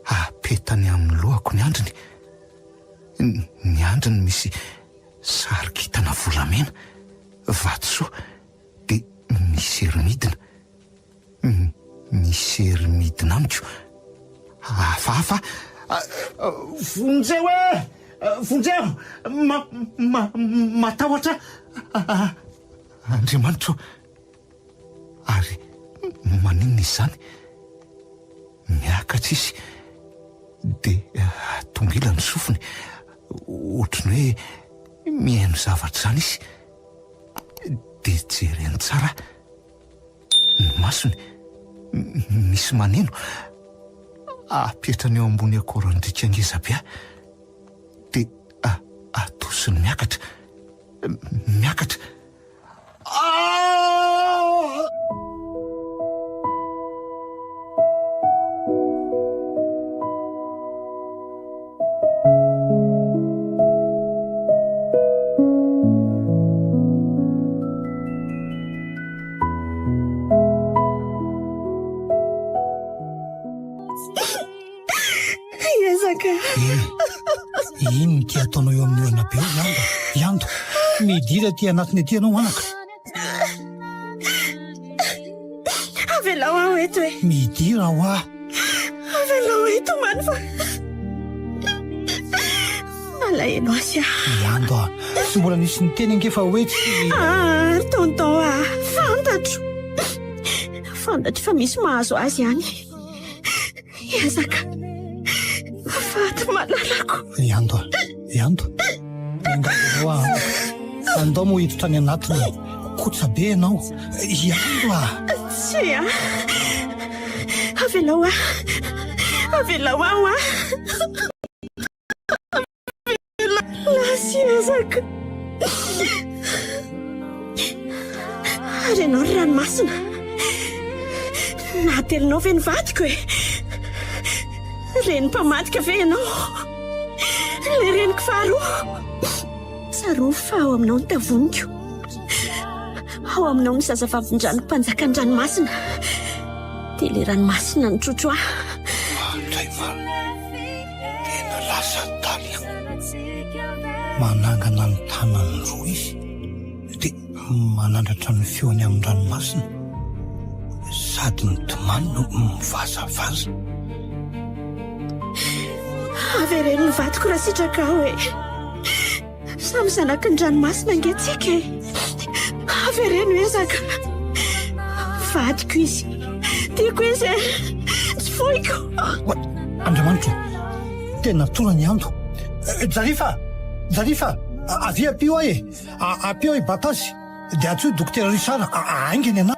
apetany amin'ny lohako ny andriny. Ny andriny misy sary kintana volamena, vatosoa, dia misy hery midina. Misy hery midina amiko. Hafahafa. Vonjeo e! Vonjeo! Ma, ma, matahotra aho. Andriamanitro ô! Ary maninona izy izany? Miakatra izy dia tongila ny sofiny, ohatry ny hoe mihaino zavatra izany izy. Dia jereny tsara ny masony, misy maneno. Apetrany eo ambony akoran-driaka ngeza be dia atosiny miakatra, miakatra. Ezaka. Eh, inona ity ataonao eo amin'ny orana be eo, Iando? Iando, midira aty anatiny aty ianao anaka. Avelao aho eto e. Midira ho aho. Avelao eto many fa malahelo azy aho. Iando a, tsy mbola nisy niteny ange fa hoe tsy... Ah, ry tonton a, fantatro. Fantatro fa misy mahazo azy any. Hiezaka. Faty malalako. Iando a, Iando. Miangavy anao aho anaka. Andao moa hiditra any anatiny. Kotsa be ianao. Iando a. Tsia. Avelao aho. Avelao aho a. Lasa hiezaka. Ary ianao ry ranomasina, nahatelinao ve ny vadiko e? Reny mpamadika ve ianao? Ilay reniko faharoa. Tsarovy fa ao aminao ny tavoniko. Ao aminao ny zazavavindrano mpanjakan'ny ranomasina. Dia ilay ranomasina nitrotro ahy. Andray marina. Tena lasa adala io. Manangana ny tanany roa izy dia manandratra ny feony amin'ny ranomasina sady mitomany no mivazavaza. Avereno ny vadiko raha sitrakao e. Samy zanaky ny ranomasina ange tsika e. Avereno ezaka. Vadiko izy. Tiako izy e. Tsy foiko. Andriamanitro, tena tora ny ando. Jarifa! Jarifa! Avia ampio ahy e! Ampio aho hibata azy. Dia antsoy Dokotera Richard haingana ianao.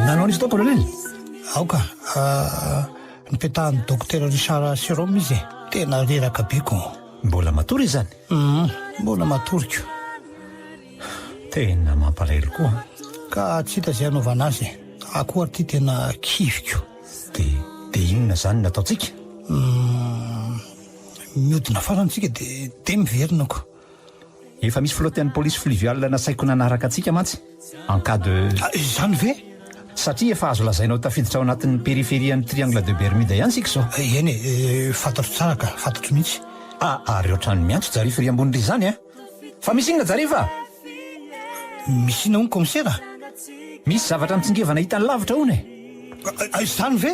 Nanao an'izy tao colonel? Aoka, nipetahan'ny dokotera Richard sérum izy e. Tena reraka be ko. Mbola matory izy izany? Hum, mbola matory ko. Tena mampalahelo koa an. Ka tsy hita izay hanaovana azy e. Akoho ary ity tena kivy ko. Dia, dia inona izany no ataontsika? Hum, mihodina farany tsika dia, dia miverina ko. Efa misy flotte an'ny police fluviale nasaiko nanaraka antsika mantsy, en cas de. Ah, izany ve? Satria efa azo lazaina ho tafiditra ao anatin'ny périphérie an'ny triangle de Bermude ihany isika izao. Eny e, fantatro tsara ka, fantatro mihitsy. Ah, ary ohatran'ny miantso Jarify ry ambony ry izany an! Fa misy inona Jarifa? Misy inona hono kaomisera? Misy zavatra mitsingevana hitany lavitra hono e! Izany ve?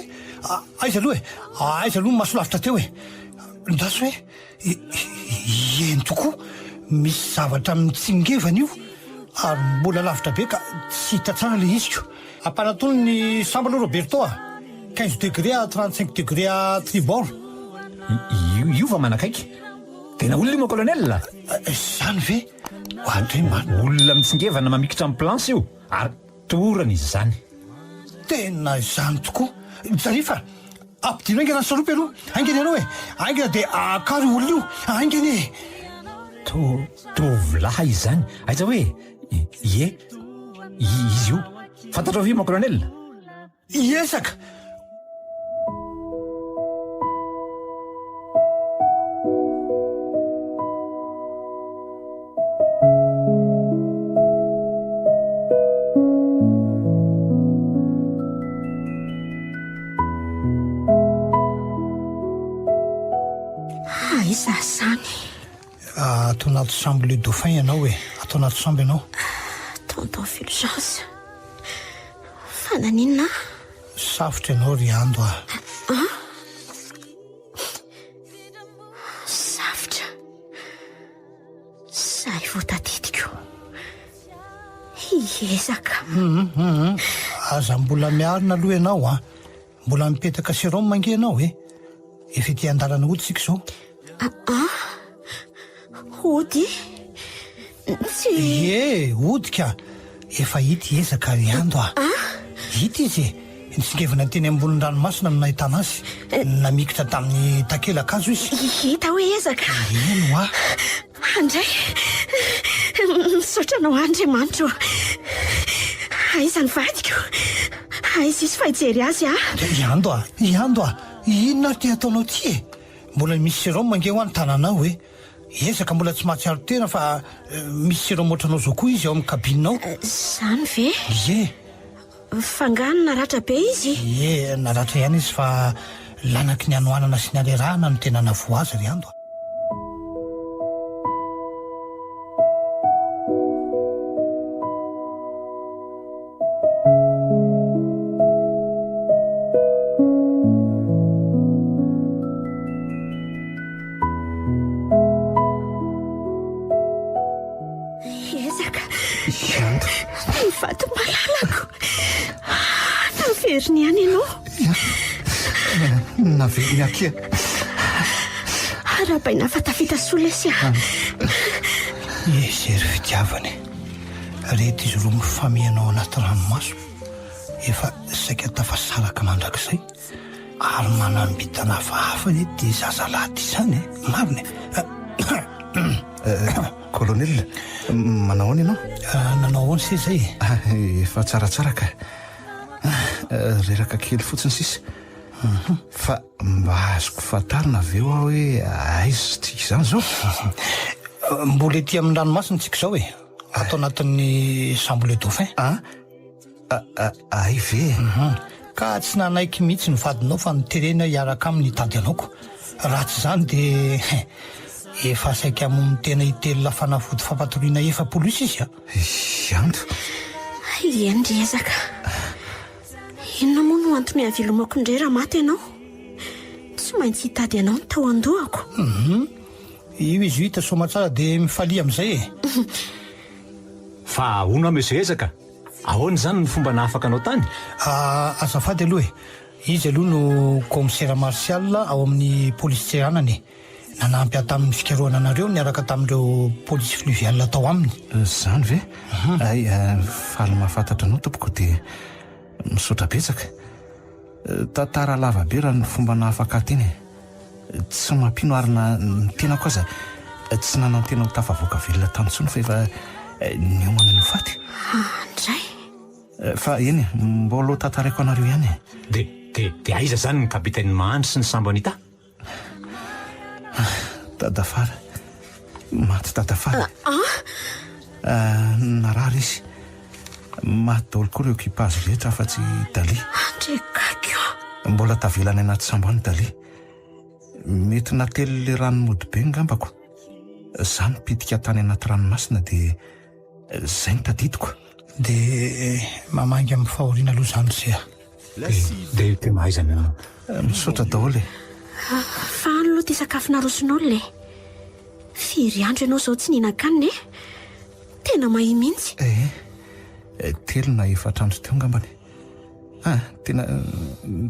Aiza aloha e? Aiza aloha ny maso lavitra teo e? Ndraso hoe eny tokoa, misy zavatra mitsingevana io ary mbola lavitra be ka tsy hita tsara ilay izy ko. Ampanatony ny sambo aloha Roberto a! 15 degré à 35 degré à tribord. Io io va manakaiky? Tena olona io mon colonel? Izany ve? Oadray marina. Olona mitsingevana mamikitra amin'ny planche io ary torana izy izany. Tena izany tokoa. Jarifa, ampidino haingana ny salopy aloha. Haingana ianao e. Haingana dia akaro io olona io. Haingana e. To, tovolahy izany. Aiza hoe? Ie. Izy io. Fantatrao ve mon colonel? Hiezaka. Aiza izany? Ato anaty sambo le dauphin ianao e. Ato anaty sambo ianao. Tonton Fulgence. Fa naninona aho? Safotra ianao ry Ando a. An? Safotra. Zay vao tadidiko. Hiezaka. Hum hum. Aza mbola miarina aloha ianao a. Mbola mipetaka sérum ange ianao e. Efa ety an-dalana hody isika izao. Aa! Hody? Tsy. Ie, hody ka. Efa hita i Ezaka ry Ando a. Hita izy e. Nitsingevana teny ambonin'ny ranomasina no nahitana azy. Namikitra tamin'ny takelakazo izy. Hita hoe Ezaka? Eny hoa. Andray! Misaotra anao Andriamanitra ô! Aiza ny vadiko? Aiza izy fa hijery azy aho? I Ando a! I Ando a! Inona ary ity ataonao ity e? Mbola misy sérum ange hoa ny tananao e! Ezaka mbola tsy mahatsiaro tena fa misy sérum ohatranao izao koa izy ao amin'ny cabine ao. Izany ve? Ie. Fa angaha naratra be izy? Ie, naratra ihany izy fa lanaky ny hanoanana sy ny harerahana no tena navoa azy ry Ando a. Ezaka. Ianto. Ny vato malalako. Naveriny ihany ianao. Naveriny akia. Arahabaina fa tafita soa lesy ah. Izy ry fitiavana e. Reto izy roa mifamihana ao anaty ranomaso. Efa saika tafasaraka mandrakizay. Ary manam-bintana hafahafa anie ity zazalahy ity izany e! Marina e! Colonel, manao ahoana ianao? Nanao ahoana se izay e? Efa tsaratsara ka. Reraka kely fotsiny sisa. Fa mba azoko fantarina ve hoa hoe aiza tsika izany izao? Mbola ety amin'ny ranomasina tsika izao e! Ato anatin'ny sambo Le Dauphin. Hay ve e? Ka tsy nanaiky mihitsy ny vadinao fa noterena hiaraka aminy hitady anao ko. Raha tsy izany dia efa saika hamono tena hitelina fanafody fampatoriana 40 isa izy a! Ianto. Eny ry ezaka. Inona moa no antony hahavelomako indray raha maty ianao? Tsy maintsy hitady anao ny tao an-dohako. Io izy io hita soamatsara dia mifalia amin'izay e! Fa hono aho Monsieur Ezaka, ahoana izany ny fomba nahafaka anao tany? Azafady aloha e! Izy aloha no kaomisera Martial ao amin'ny polisin-tseranana e! Nanampy ahy tamin'ny fikarohana anareo niaraka tamin'ireo polisy fluvial tao aminy. Izany ve? Hay, faly mahafantatra anao tompoko dia misaotra betsaka. Tantara lava be raha ny fomba nahafaka ahy teny e! Tsy mampino ary na ny tenako aza tsy nanantena ho tafavoaka velona tany intsony fa efa niomana ny ho faty. Andray! Fa eny e, mbola ho tantaraiko anareo ihany e! Dia, dia, dia aiza izany ny kapitain'i Mahandry sy ny sambo Anita? Dadafara. Maty Dadafara. Ah! Narary izy. Maty daholo koa ireo equipage rehetra afa-tsy i Dali. Andriakaiky o! Mbola tavela any anaty sambo any Dali. Mety natelin'ilay rano mody be ngambako. Za nipitika tany anaty ranomasina dia zay no tadidiko. Dia mamangy amin'ny fahoriana aloha izany ry se a! Dia dia mahaiza mianao. Misaotra daholo e! Fa any aloha ity sakafo naroson'olona e! Firy andro ianao izao tsy nihinan-kanina e? Tena mahia mihitsy. Eh, telo na efatra andro teo angambany. Ah, tena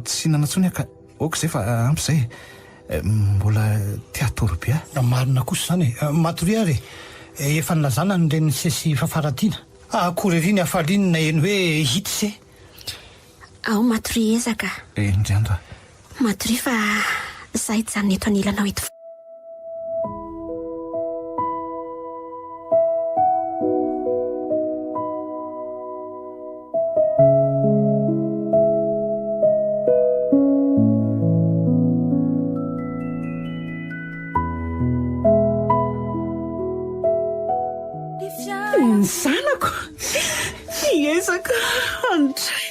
tsy hihinana intsony aho ka. Ok izay fa ampy izay e. Mbola te hatory be aho. Marina kosa izany e. Matoria ary e. Efa nilazana ny renin'i Se sy Fafaratiana. Akory ery ny hafaliany naheno hoe hita Se. Ao matoria ezaka. Eny ry Ando a. Matoria fa za hijanona eto anilanao eto. Ny zanako hiezaka handray.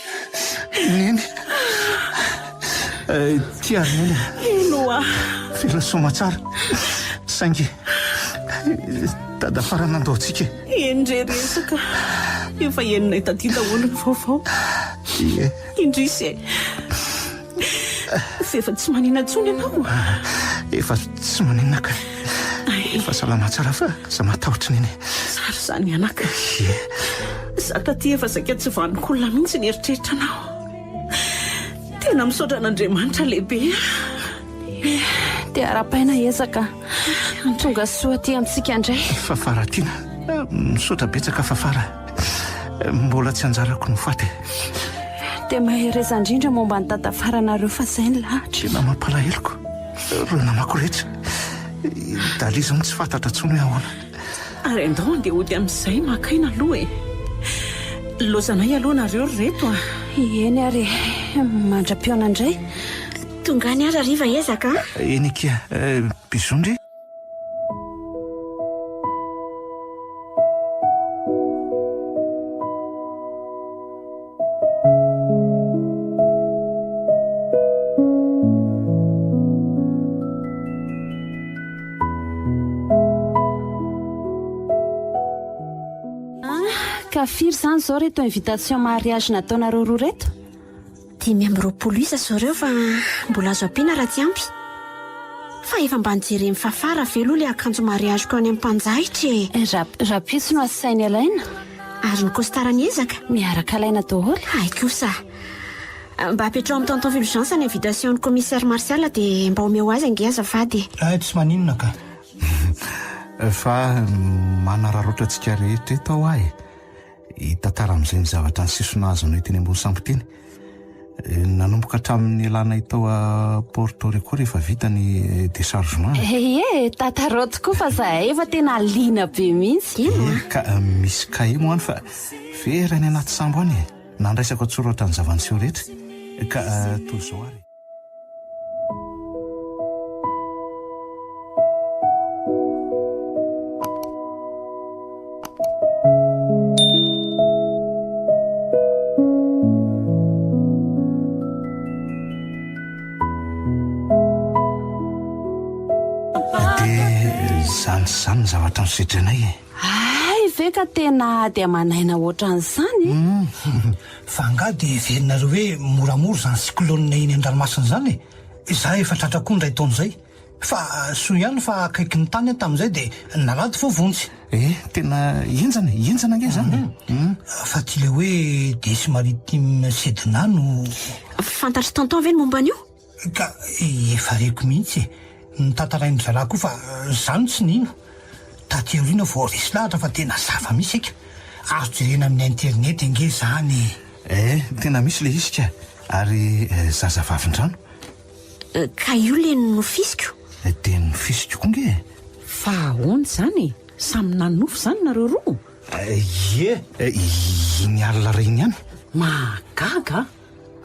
Neny. Tia Neny. Eny hoa. Velona soa aman-tsara. Saingy Dadafara nandao antsika e. Eny re resaka. Efa henonay taty daholo ny vaovao. Ie. Indrisy e. F'efa tsy manina intsony ianao? Efa tsy maninona ka. Efa salama tsara fa aza matahotra neny. Tsara izany anaka. Ie. Za taty efa saika tsy vanon-kolona mihitsy nieritreritra anao. Tena misaotra an'Andriamanitra lehibe a. Dia arahabaina ezaka. Tonga soa aty amintsika indray. Fafara tiana. Misaotra betsaka Fafara. Mbola tsy anjarako ny faty. Dia mahereza indrindra momba ny tatafaranareo fa izay ny lahatra. Tena mampalaheloko ireo namako rehetra. I Dali izao no tsy fantatra intsony hoe ahoana. Ary andao andeha hody amin'izay maka aina aloha e. Lozanay aloha nareo ry reto a. Eny ary e. Mandra-pihaona indray. Tonga any ary hariva ezaka a. Eny akia. Bisous ndry. Ka firy izany izao reto invitation mariage nataonareo roa reto? 25 isa izao ireo fa mbola azo ampiana raha tsy ampy. Fa efa mba nojeren'i Fafara ve aloha ilay akanjo mariage-ko any amin'ny mpanjaitra e? Rahampitso no asainy alaina. Ary ny costard ny ezaka? Miaraka alaina daholo. Hay kosa. Mba apetraho amin'i Tonton Fulgence ny invitation-n'ny commissaire Martial dia mba omeo azy ange azafady e. Hay tsy maninona ka. Fa manararaotra antsika rehetra eto aho ahy e. Hitantara amin'izay ny zavatra niseso nahazo anay teny ambony sambo teny. Nanomboka hatramin'ny nialanay tao a Porto Rico rehefa vita ny déchargement. Ie, tantarao tokoa fa zahay efa tena liana be mihitsy. Ie, ka misy kahie moa any fa very any anaty sambo any e. Nandraisako an-tsoratra ny zava-niseho rehetra. Ka toy izao ary e. Dia izany sy izany ny zavatra nosedrainay e. Hay ve ka tena ady aman'aina ohatran'izany e? Fa angaha dia heverinareo hoe moramora izany cyclone eny an-dranomasina izany e? Izaho efa tratra koa indray taona izay. Fa soa ihany fa akaiky ny tany aho tamin'izay dia nalady vao vonjy. Eh, tena henjana e, henjana ange izany e. Fa ty ilay hoe Déesse maritime Sedna no. Fantatr'i Tonton ve ny momba an'io? Ka efa reko mihitsy e! Notantarain-dry zalahy koa fa za no tsy nino. Taty aoriana vao resy lahatra fa tena zava-misy aika. Azo jerena amin'ny internet ange izany e! Eh, tena misy ilay izy ka! Ary zazavavindrano. Ka io le nofisiko. Dia nofisiko koa nge e! Fa ahoana izany e? Samy nanonofy izany nareo roa? Ie, iny alina iray iny ihany. Mahagaga a!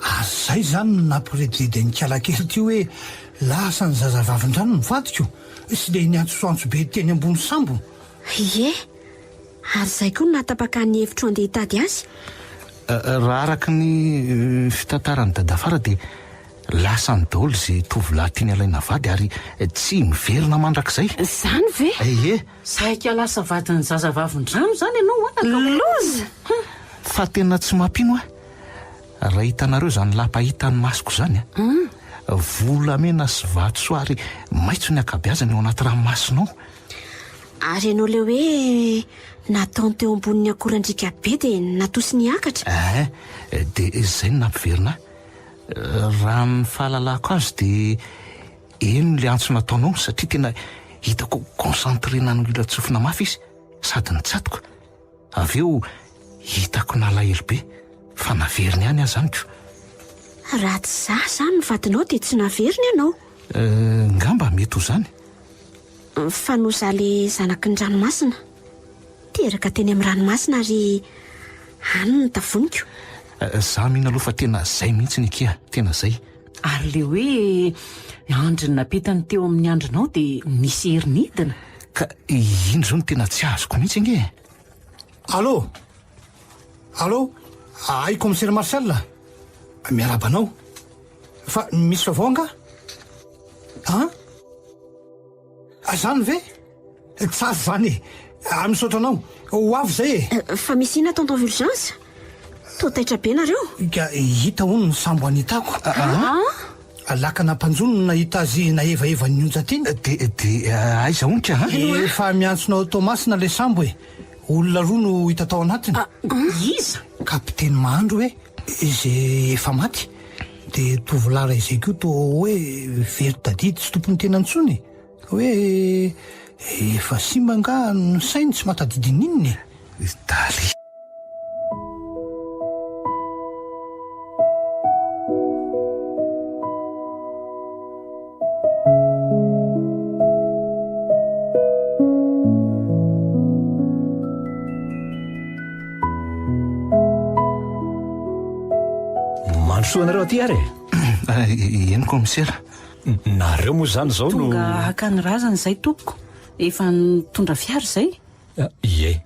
Ary zay zany no nampirediredy an'i Kalakely ty hoe lasa ny zazavavindrano ny vadiko sy le niantsoantso be teny ambony sambo. Ie, ary zay koa no nahatapaka ny hevitro handeha hitady azy. Raha araka ny fitantaran'i Dadafara dia lasany daholo ze tovolahy tiany alaina vady ary tsy miverina mandrakizay. Zany ve? Ie. Saika lasa vadin'ny zazavavindrano zany ianao anaka o! Loza! Fa tena tsy mampino ahy. Raha hitanareo izany lapa hitan'ny masoko izany a! Volamena sy vatosoa ary maitso ny ankabeazany ao anaty ranomasina ao. Ary ianao ilay hoe nataony teo ambonin'ny akorandriaka be dia natosiny hiakatra? Eh, dia izay no nampiverina ahy. Raha ny fahalalako azy dia heno ilay antso nataonao satria tena hitako concentré nanongilan-tsofina mafy izy sady nitsatoka. Avy eo hitako nalahelo be fa naveriny ihany aza amiko. Raha tsy za zany ny vadinao dia tsy naveriny ianao. Euh, ngamba mety ho zany. Fa noho za le zanaky ny ranomasina. Teraka teny amin'ny ranomasina ary any ny tavoniko. Za mino aloha fa tena zay mihitsy ny akia, tena zay. Ary le hoe andriny napetany teo amin'ny andrinao dia nisy hery nidina? Ka iny zao no tena tsy azoko mihitsy ange e! Allô! Allô! Ay commissaire Martial a! Miarahaba anao. Fa misy vaovao angaha? An? Zany ve? Tsara izany e! Ah, misaotra anao. Ho avy izay e! Fa misy inona tonton Fulgence? Toa taitra be nareo? Ka hita hono ny sambo anitako. Ah? Lakana mpanjono no nahita azy nahevahevan'ny onja teny. Dia, dia aiza hono ka? Efa miantsona ao Toamasina ilay sambo e! Olona roa no hita tao anatiny. Iza? Kapiteny Mahandro hoe, izay efa maty. Dia tovolahy iray izay koa toa hoe very tadidy tsy tompon'ny tena intsony e! Hoe efa simba angaha ny sainy tsy mahatadidy n'inona e? Dali. Mandrosoa anareo aty ary e! Eny kaomisera. Nareo moa izany izao no. Tonga haka ny razana izay tompoko. Efa nitondra fiara izay? Ie.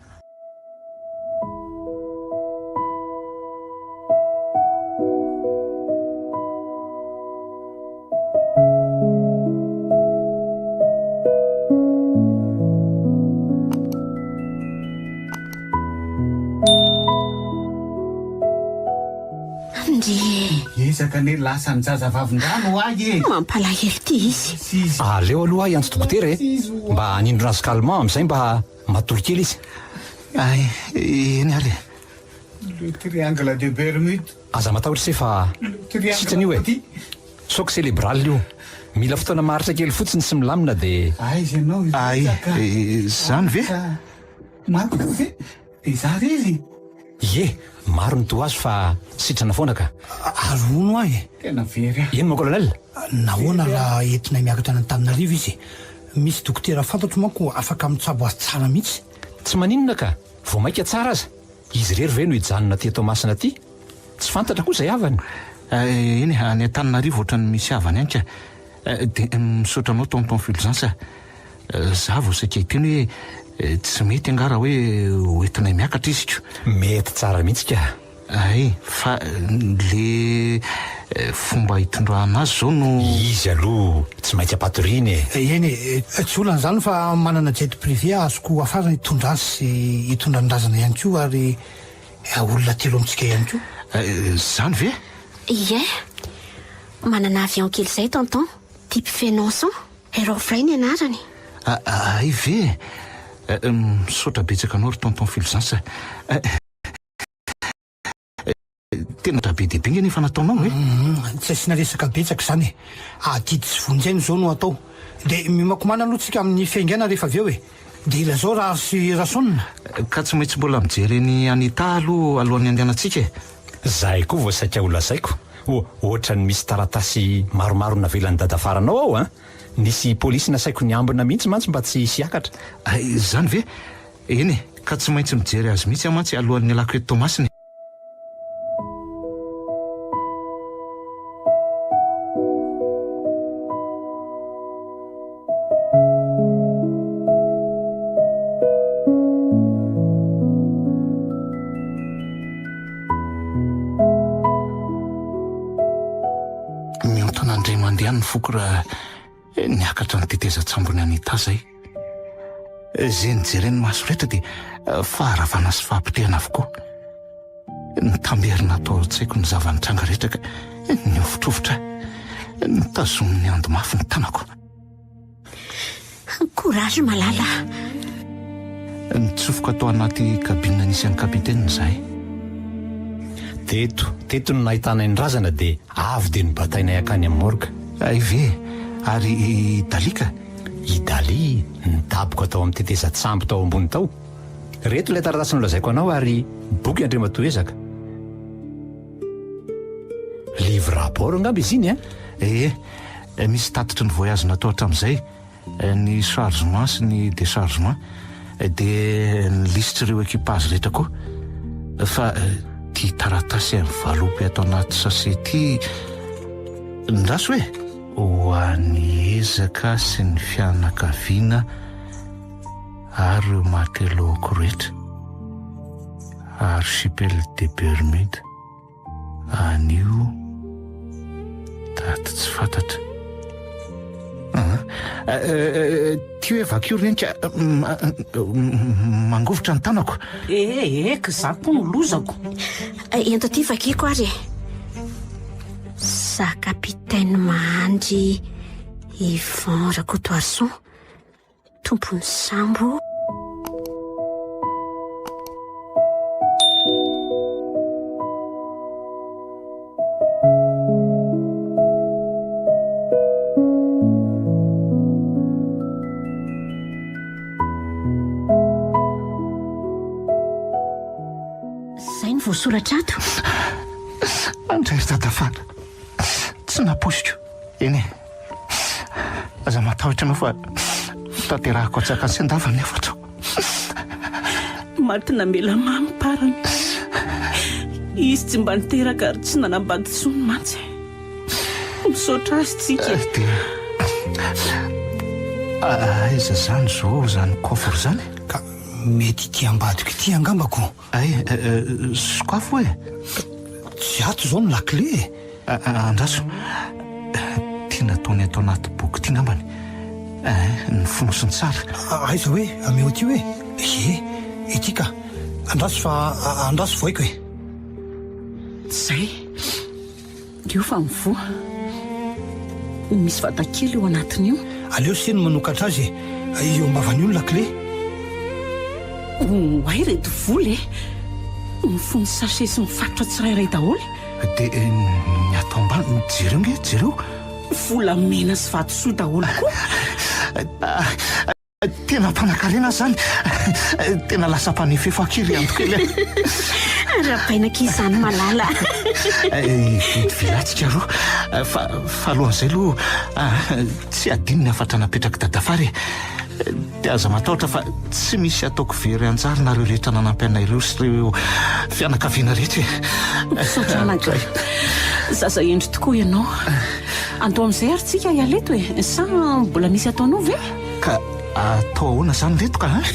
Ndry e! Ezaka anie lasa ny zazavavindrano ho ahy e! Mampalahelo ty izy. Aleo aloha ahy hiantso dokotera e! Mba hanindrona azy calmant amin'izay mba matory kely izy. Ay, eny ary e! Le triangle de Bermude. Aza matahotra se fa sitrana io e! Choc célébral io. Mila fotoana maharitra kely fotsiny sy milamina dia. Aiza ianao Ay, hipetraka? izany ve? Matiko ve? Dia za irery? Ie, maro ny toa azy fa sitrana foana ka. Ary hono aho e! Tena very aho. Eny mon colonel? Nahoana raha entinay miakatra any Antananarivo izy e? Misy dokotera fantatro manko afaka mitsabo azy tsara mihitsy. Tsy maninona ka, vao maika tsara aza. Izy irery ve no hijanona aty Toamasina aty? Tsy fantatra koa izay havany. Eny e, any Antananarivo ohatran'ny misy havany any ka. Dia misaotra anao tonton Fulgence a. Za vao saika hiteny hoe tsy mety angaha raha hoe hoentinay miakatra izy ko. Mety tsara mihitsy ka. Hay, fa le fomba hitondrana azy zao no. Izy aloha tsy maintsy ampatoriana e. Eny e, tsy olana izany fa manana jet privé azoko hafarana hitondra azy sy hitondra ny razana ihany koa ary olona telo amintsika ihany koa. Izany ve? Ie, manana avion kely izay tonton, type Fenonson. Aerofray ny anarany. Hay ve e! Misaotra betsaka anao ry tonton Fulgence a! Tena be dia be nge ny efa nataonao e! Tsy asiana resaka betsaka izany e! Adidy sy vonjy aina izao no atao. Dia miomakomana aloha tsika amin'ny fiaingàna rehefa avy eo e! Dia ilazao Rahary sy Rasaonina. Ka tsy maintsy mbola mijery an'i Anita aloha alohan'ny handehanantsika e! Zay koa vao saika ho lazaiko, o, ohatran'ny misy taratasy maromaro navelan'i dadafaranao ao an! Nisy polisy nasaiko niambina mihitsy mantsy mba tsy hisy hiakatra. Hay, izany ve? Eny e, ka tsy maintsy mijery azy mihitsy aho mantsy alohan'ny hialako eto Toamasina e. Miontana indray mandeha ny foko raha niakatra ny tetezan-tsambon'i Anita izay. Izay nijeren'ny maso rehetra dia faharavana sy fahapotehana avokoa. Nitamberina tao an-tsaiko ny zava-nitranga rehetra ka nihovotrovotra aho. Notazomin'ny ando mafy ny tanako. Courage malala a! Nitsofoka tao anaty cabine nisy an'i Capitaine izahay. Teto, teto no nahitanay ny razana dia avy dia nobatainay hankany amin'ny morgue. Hay ve? Ary i Dali ka? I Dali nidaboka tao amin'ny tetezan-tsambo tao ambony tao. Ireto ilay taratasy nolazaiko anao ary boky Andriamatoa Ezaka. Livre à bord angamba izy iny an? Ee, misy tatitry ny voyage natao hatramin'izay, ny chargement sy ny déchargement, dia ny lisitr'ireo équipage rehetra koa. Fa ity taratasy enveloppe ato anaty sachet ity, ndraso e! Ho an'i Ezaka sy ny fianakaviana. Ary ireo matelot-ko rehetra, Archipel des Bermudes, anio, daty tsy fantatra. Ity. Ity hoe vakio ry neny ka mangovitra ny tanako. Eh eh, ka za koa no lozako. Ento aty vakiko ary e. Za capitaine Mahandry Yvon Rakotoarison. Tompon'ny sambo. Izay no voasoratra ato. Andray ry dadafara. Tsy nampoiziko. Eny e. Aza matahotra ianao fa tanterahako an-tsakany sy an-davany ny hafatrao. Maty namela mamy parany. Izy tsy mba niteraka ary tsy nanambady intsony mantsy. Misaotra azy tsika e. Dia aiza izany izao izany coffre izany? Ka mety ity ambadiko ity angamba ko. Ay, sokafo e! Tsy ato izao ny lakile e! Andraso, ty nataony ato anaty boky ity ngambany. Ny fonosiny tsara. Aiza hoe? Ameo aty hoe? Ie, ity ka. Andraso fa andraso voaiko e! Zay. Io fa mivoha. Misy vata kely eo anatiny io. Aleo se no manokatra azy e. Eo ambavany io ny lakile. Oay reto vola e. Mifono sachet sy mifatotra tsirairay daholo. Dia ny ato ambany, jereo nge, jereo. Volamena sy vatosoa daholo koa. Tena mpanankarena aho zany. Tena lasa mpanefefo aky ry Ando kely a. Arahabaina akia izany malala. Hividy villa tsika roa. Fa fa alohan'izay aloha tsy hadino ny hafatra napetrak'i Dadafara e. Dia aza matahotra fa tsy misy ataoko very anjara nareo rehetra nanampy anay ireo sy ireo fianakaviana rehetra e. Misaotra anaka. Zaza hendry tokoa ianao. Andao amin'izay ary tsika hiala eto e. Sa mbola misy ataonao ve? Ka atao ahoana zany reto ka an?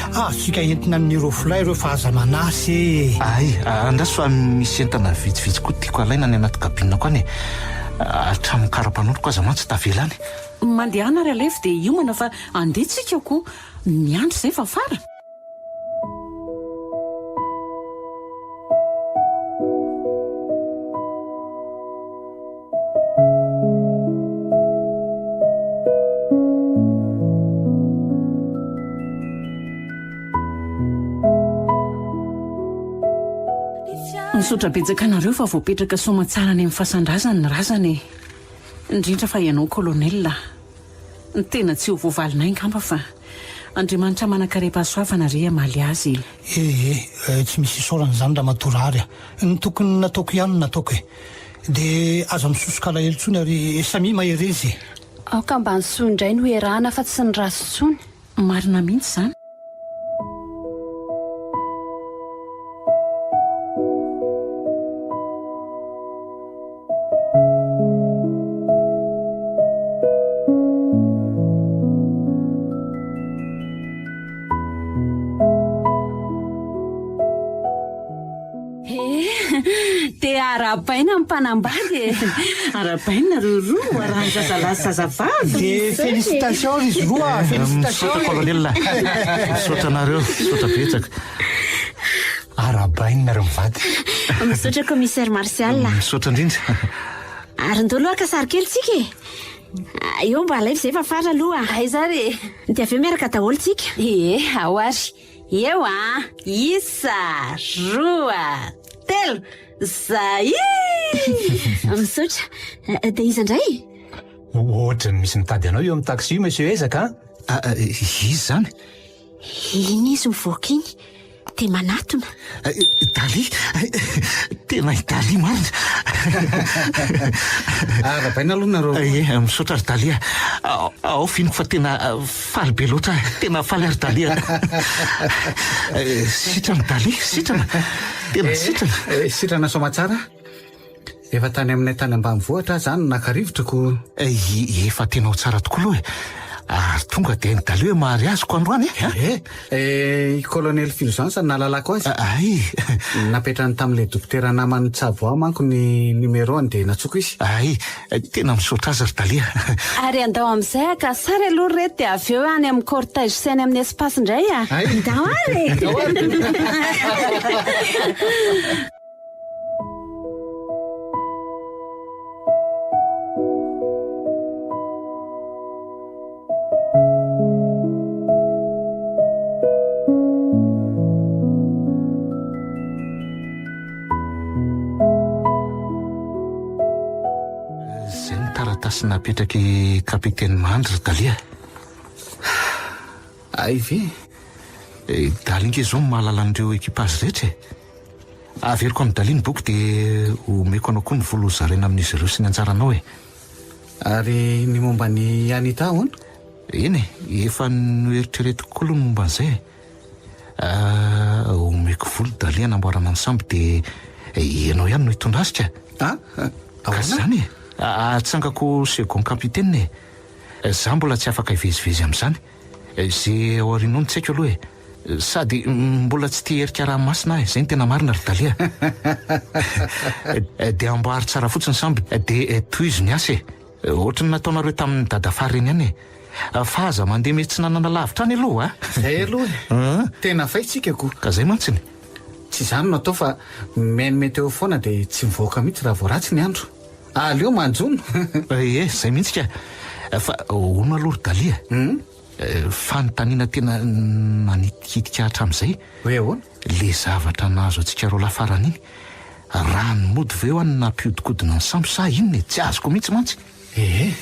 Azontsika entina amin'ny roflay ireo fa aza manasy e! Hay, andraso fa misy entana vitsivitsy koa tiako alaina any anaty cabine-ko any e! Hatramin'ny kara-panondroko aza mantsy tavela any. Mandehana ary alaivo dia hiomana fa andeha tsika ko! Miandry izay fa fara! Misaotra betsaka anareo fa voapetraka soamatsara any amin'ny fasan-drazany ny razana e. Indrindra fa ianao colonel. Ny tena tsy ho voavalinay angamba fa Andriamanitra manan-karem-pahasoavana re hamaly azy e. Ee, tsy misy isaorana izany Ramatoa Rahary a! Ny tokony nataoko ihany no nataoko e! Dia aza misosoka alahelo intsony ary samia mahereza e! Aoka mba ny soa indray no iarahana fa tsy ny ratsy intsony. Marina mihitsy izany. Dia arahabaina ny mpanambady e! Arahabaina nareo roa, arahan'ny zazalahy sy zazavavy. Dia félicitations ry izy roa a! Félicitations Misaotra colonel a! Misaotra anareo, misaotra betsaka. Arahabaina nareo mivady. Misaotra commissaire Martial. Misaotra indrindra. Ary ndao aloha haka sary kely tsika e. Eo mba alaivo izay fa fara aloha. Aiza ary e? Dia avy eo miaraka daholo tsika. Ee, ao ary. Eo an! Isa, roa, telo, zay! Misaotra. Dia iza indray? Ohatran'ny misy mitady anao eo amin'ny taxi io Monsieur Ezaka an! Iza izany? Iny izy mivoaka iny dia manatona. Dali! Tena i Dali marina! Arahabaina aloha nareo. Ie, misaotra ry Dali a! Ao finiko fa tena faly be loatra aho, tena faly aho ry Dali a! Sitrana Dali, sitrana! Tena sitrana! Sitrana soamatsara. Efa tany aminay tany ambanivohitra aho zany no naka rivotra ko. Efa tena ao tsara tokoa aloha e! Ary tonga dia ny Dali hoe mariaziko androany e! Eh, i Colonel Fulgence no nahalalako azy. Ay! Napetrany tamin'ilay dokotera namany nitsabo ahy manko ny numéro-ny dia nantsoiko izy. Ay, tena misaotra azy ry Dali a! Ary andao amin'izay haka sary aloha ry reto dia avy eo any amin'ny cortège sy any amin'ny espace indray a! Ndao ary e! Ndao ary! Izay ny taratasy napetrak'i Kapiteny Mandry ry Dalia. Hay ve? I Dalia ange izao no mahalala an'ireo equipage rehetra e. Averiko amin'i Dalia ny boky dia omeko anao koa ny vola hozaraina amin'izy ireo sy ny anjaranao e. Ary ny momba an'i Anita ahoana? Eny e, efa noeritreretiko koa aloha ny momba an'izay e. Omeko vola i Dalia hanamboarana ny sambo dia ianao ihany no hitondra azy ka. Ah? Ka izany e. Atsangako second capitaine e. Za mbola tsy afaka hivezivezy amin'izany. Ze ao aoriana ao no tsy haiko aloha e. Sady mbola tsy tia herika ranomasina aho e, zay no tena marina ry Dalia a. Dia amboary tsara fotsiny sambo dia tohizo ny asa e. Ohatry ny nataonareo tamin'ny dadafara ireny ihany e. Fa aza mandeha miatsinanana lavitra any aloha a. Zay aloha e. Tena fay tsika ko. Ka zay mantsiny. Tsy izany no atao fa mihaino meteo foana dia tsy mivoaka mihitsy raha vao ratsy ny andro. Aleo manjono. Ie, zay mihitsy ka. Fa hono aloha ry Dalia a. Fanontaniana tena nanitikitika hatramin'izay. Hoe ahoana? Le zavatra nahazo antsika roalahy farany iny, rano mody ve ho'a no nampihodinkodina ny sambo sa inona e? Tsy azoko mihitsy mantsy. Ee,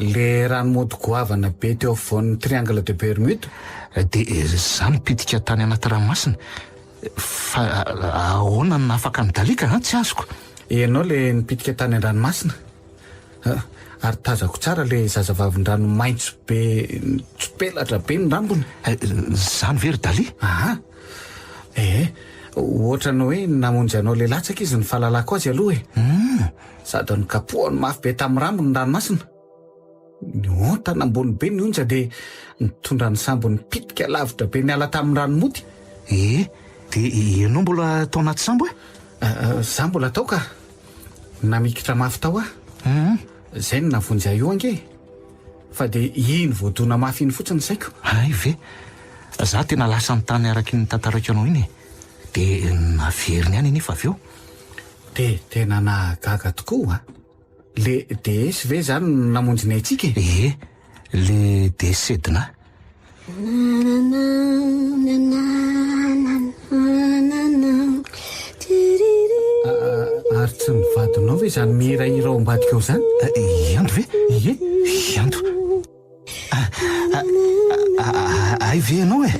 le rano mody goavana be teo afovoan'ny triangle de Bermude. Dia za nipitika tany anaty ranomasina, fa ahoana no nahafaka an'i Dalika an? Tsy azoko. Ianao le nipitika tany an-dranomasina. Ary tazako tsara le zazavavindrano maitso be nitsopelatra be ny rambony. Zany ve ry Dali? Aha. Eh, ohatran'ny hoe namonjy anao le latsaka izy ny fahalalako azy aloha e. Sady nokapohany mafy be tamin'ny rambony ny ranomasina. Niontana ambony be ny onja dia nitondra ny sambo nipitika lavitra be niala tamin'ny ranomoty. Eh, dia ianao mbola tao anaty sambo e? Za mbola tao ka. Namikitra mafy tao aho. Zay no nahavonjy ahy io ange e. Fa dia iny voadona mafy iny fotsiny ny saiko. Hay ve? Za tena lasa nitany araky ny tantaraiko anao iny e. Dia naveriny ihany anefa avy eo. Dia tena nahagaga tokoa a! Le DS ve zany no namonjy ny aintsika e? Ie, le DS Sedna. Ary tsy ny vadinao ve izany mihirahira ao ambadika ao izany? I Ando ve? Ie. I Ando. Hay ve ianao e?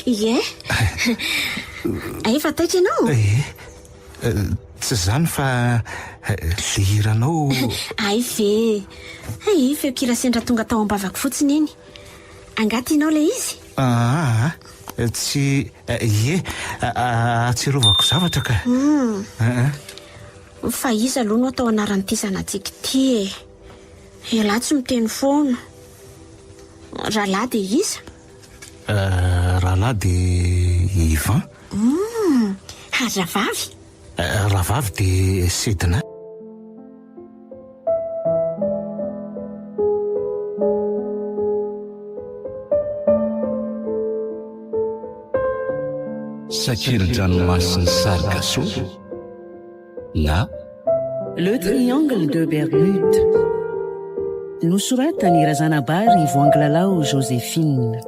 Ie. Efa taitra ianao? Ie. Tsy izany fa le hiranao. Hay ve. Hay, feon-kira sendra tonga tao am-bavako fotsiny iny. Angaha tianao ilay izy? Aa, tsy, ie, ahatsiarovako zavatra ka. Aa. Fa iza aloha no atao anaran'ity zanatsika ity e? Ialahy tsy miteny foana. Rahalahy dia iza? Rahalahy dia Yvan. Hum, ary rahavavy? Rahavavy dia Sedna. Sakeli-dranomasin'i Sargasso na. Le Triangle de Bermude. Nosoratan'i Razanabary Voangilalao Joséphine.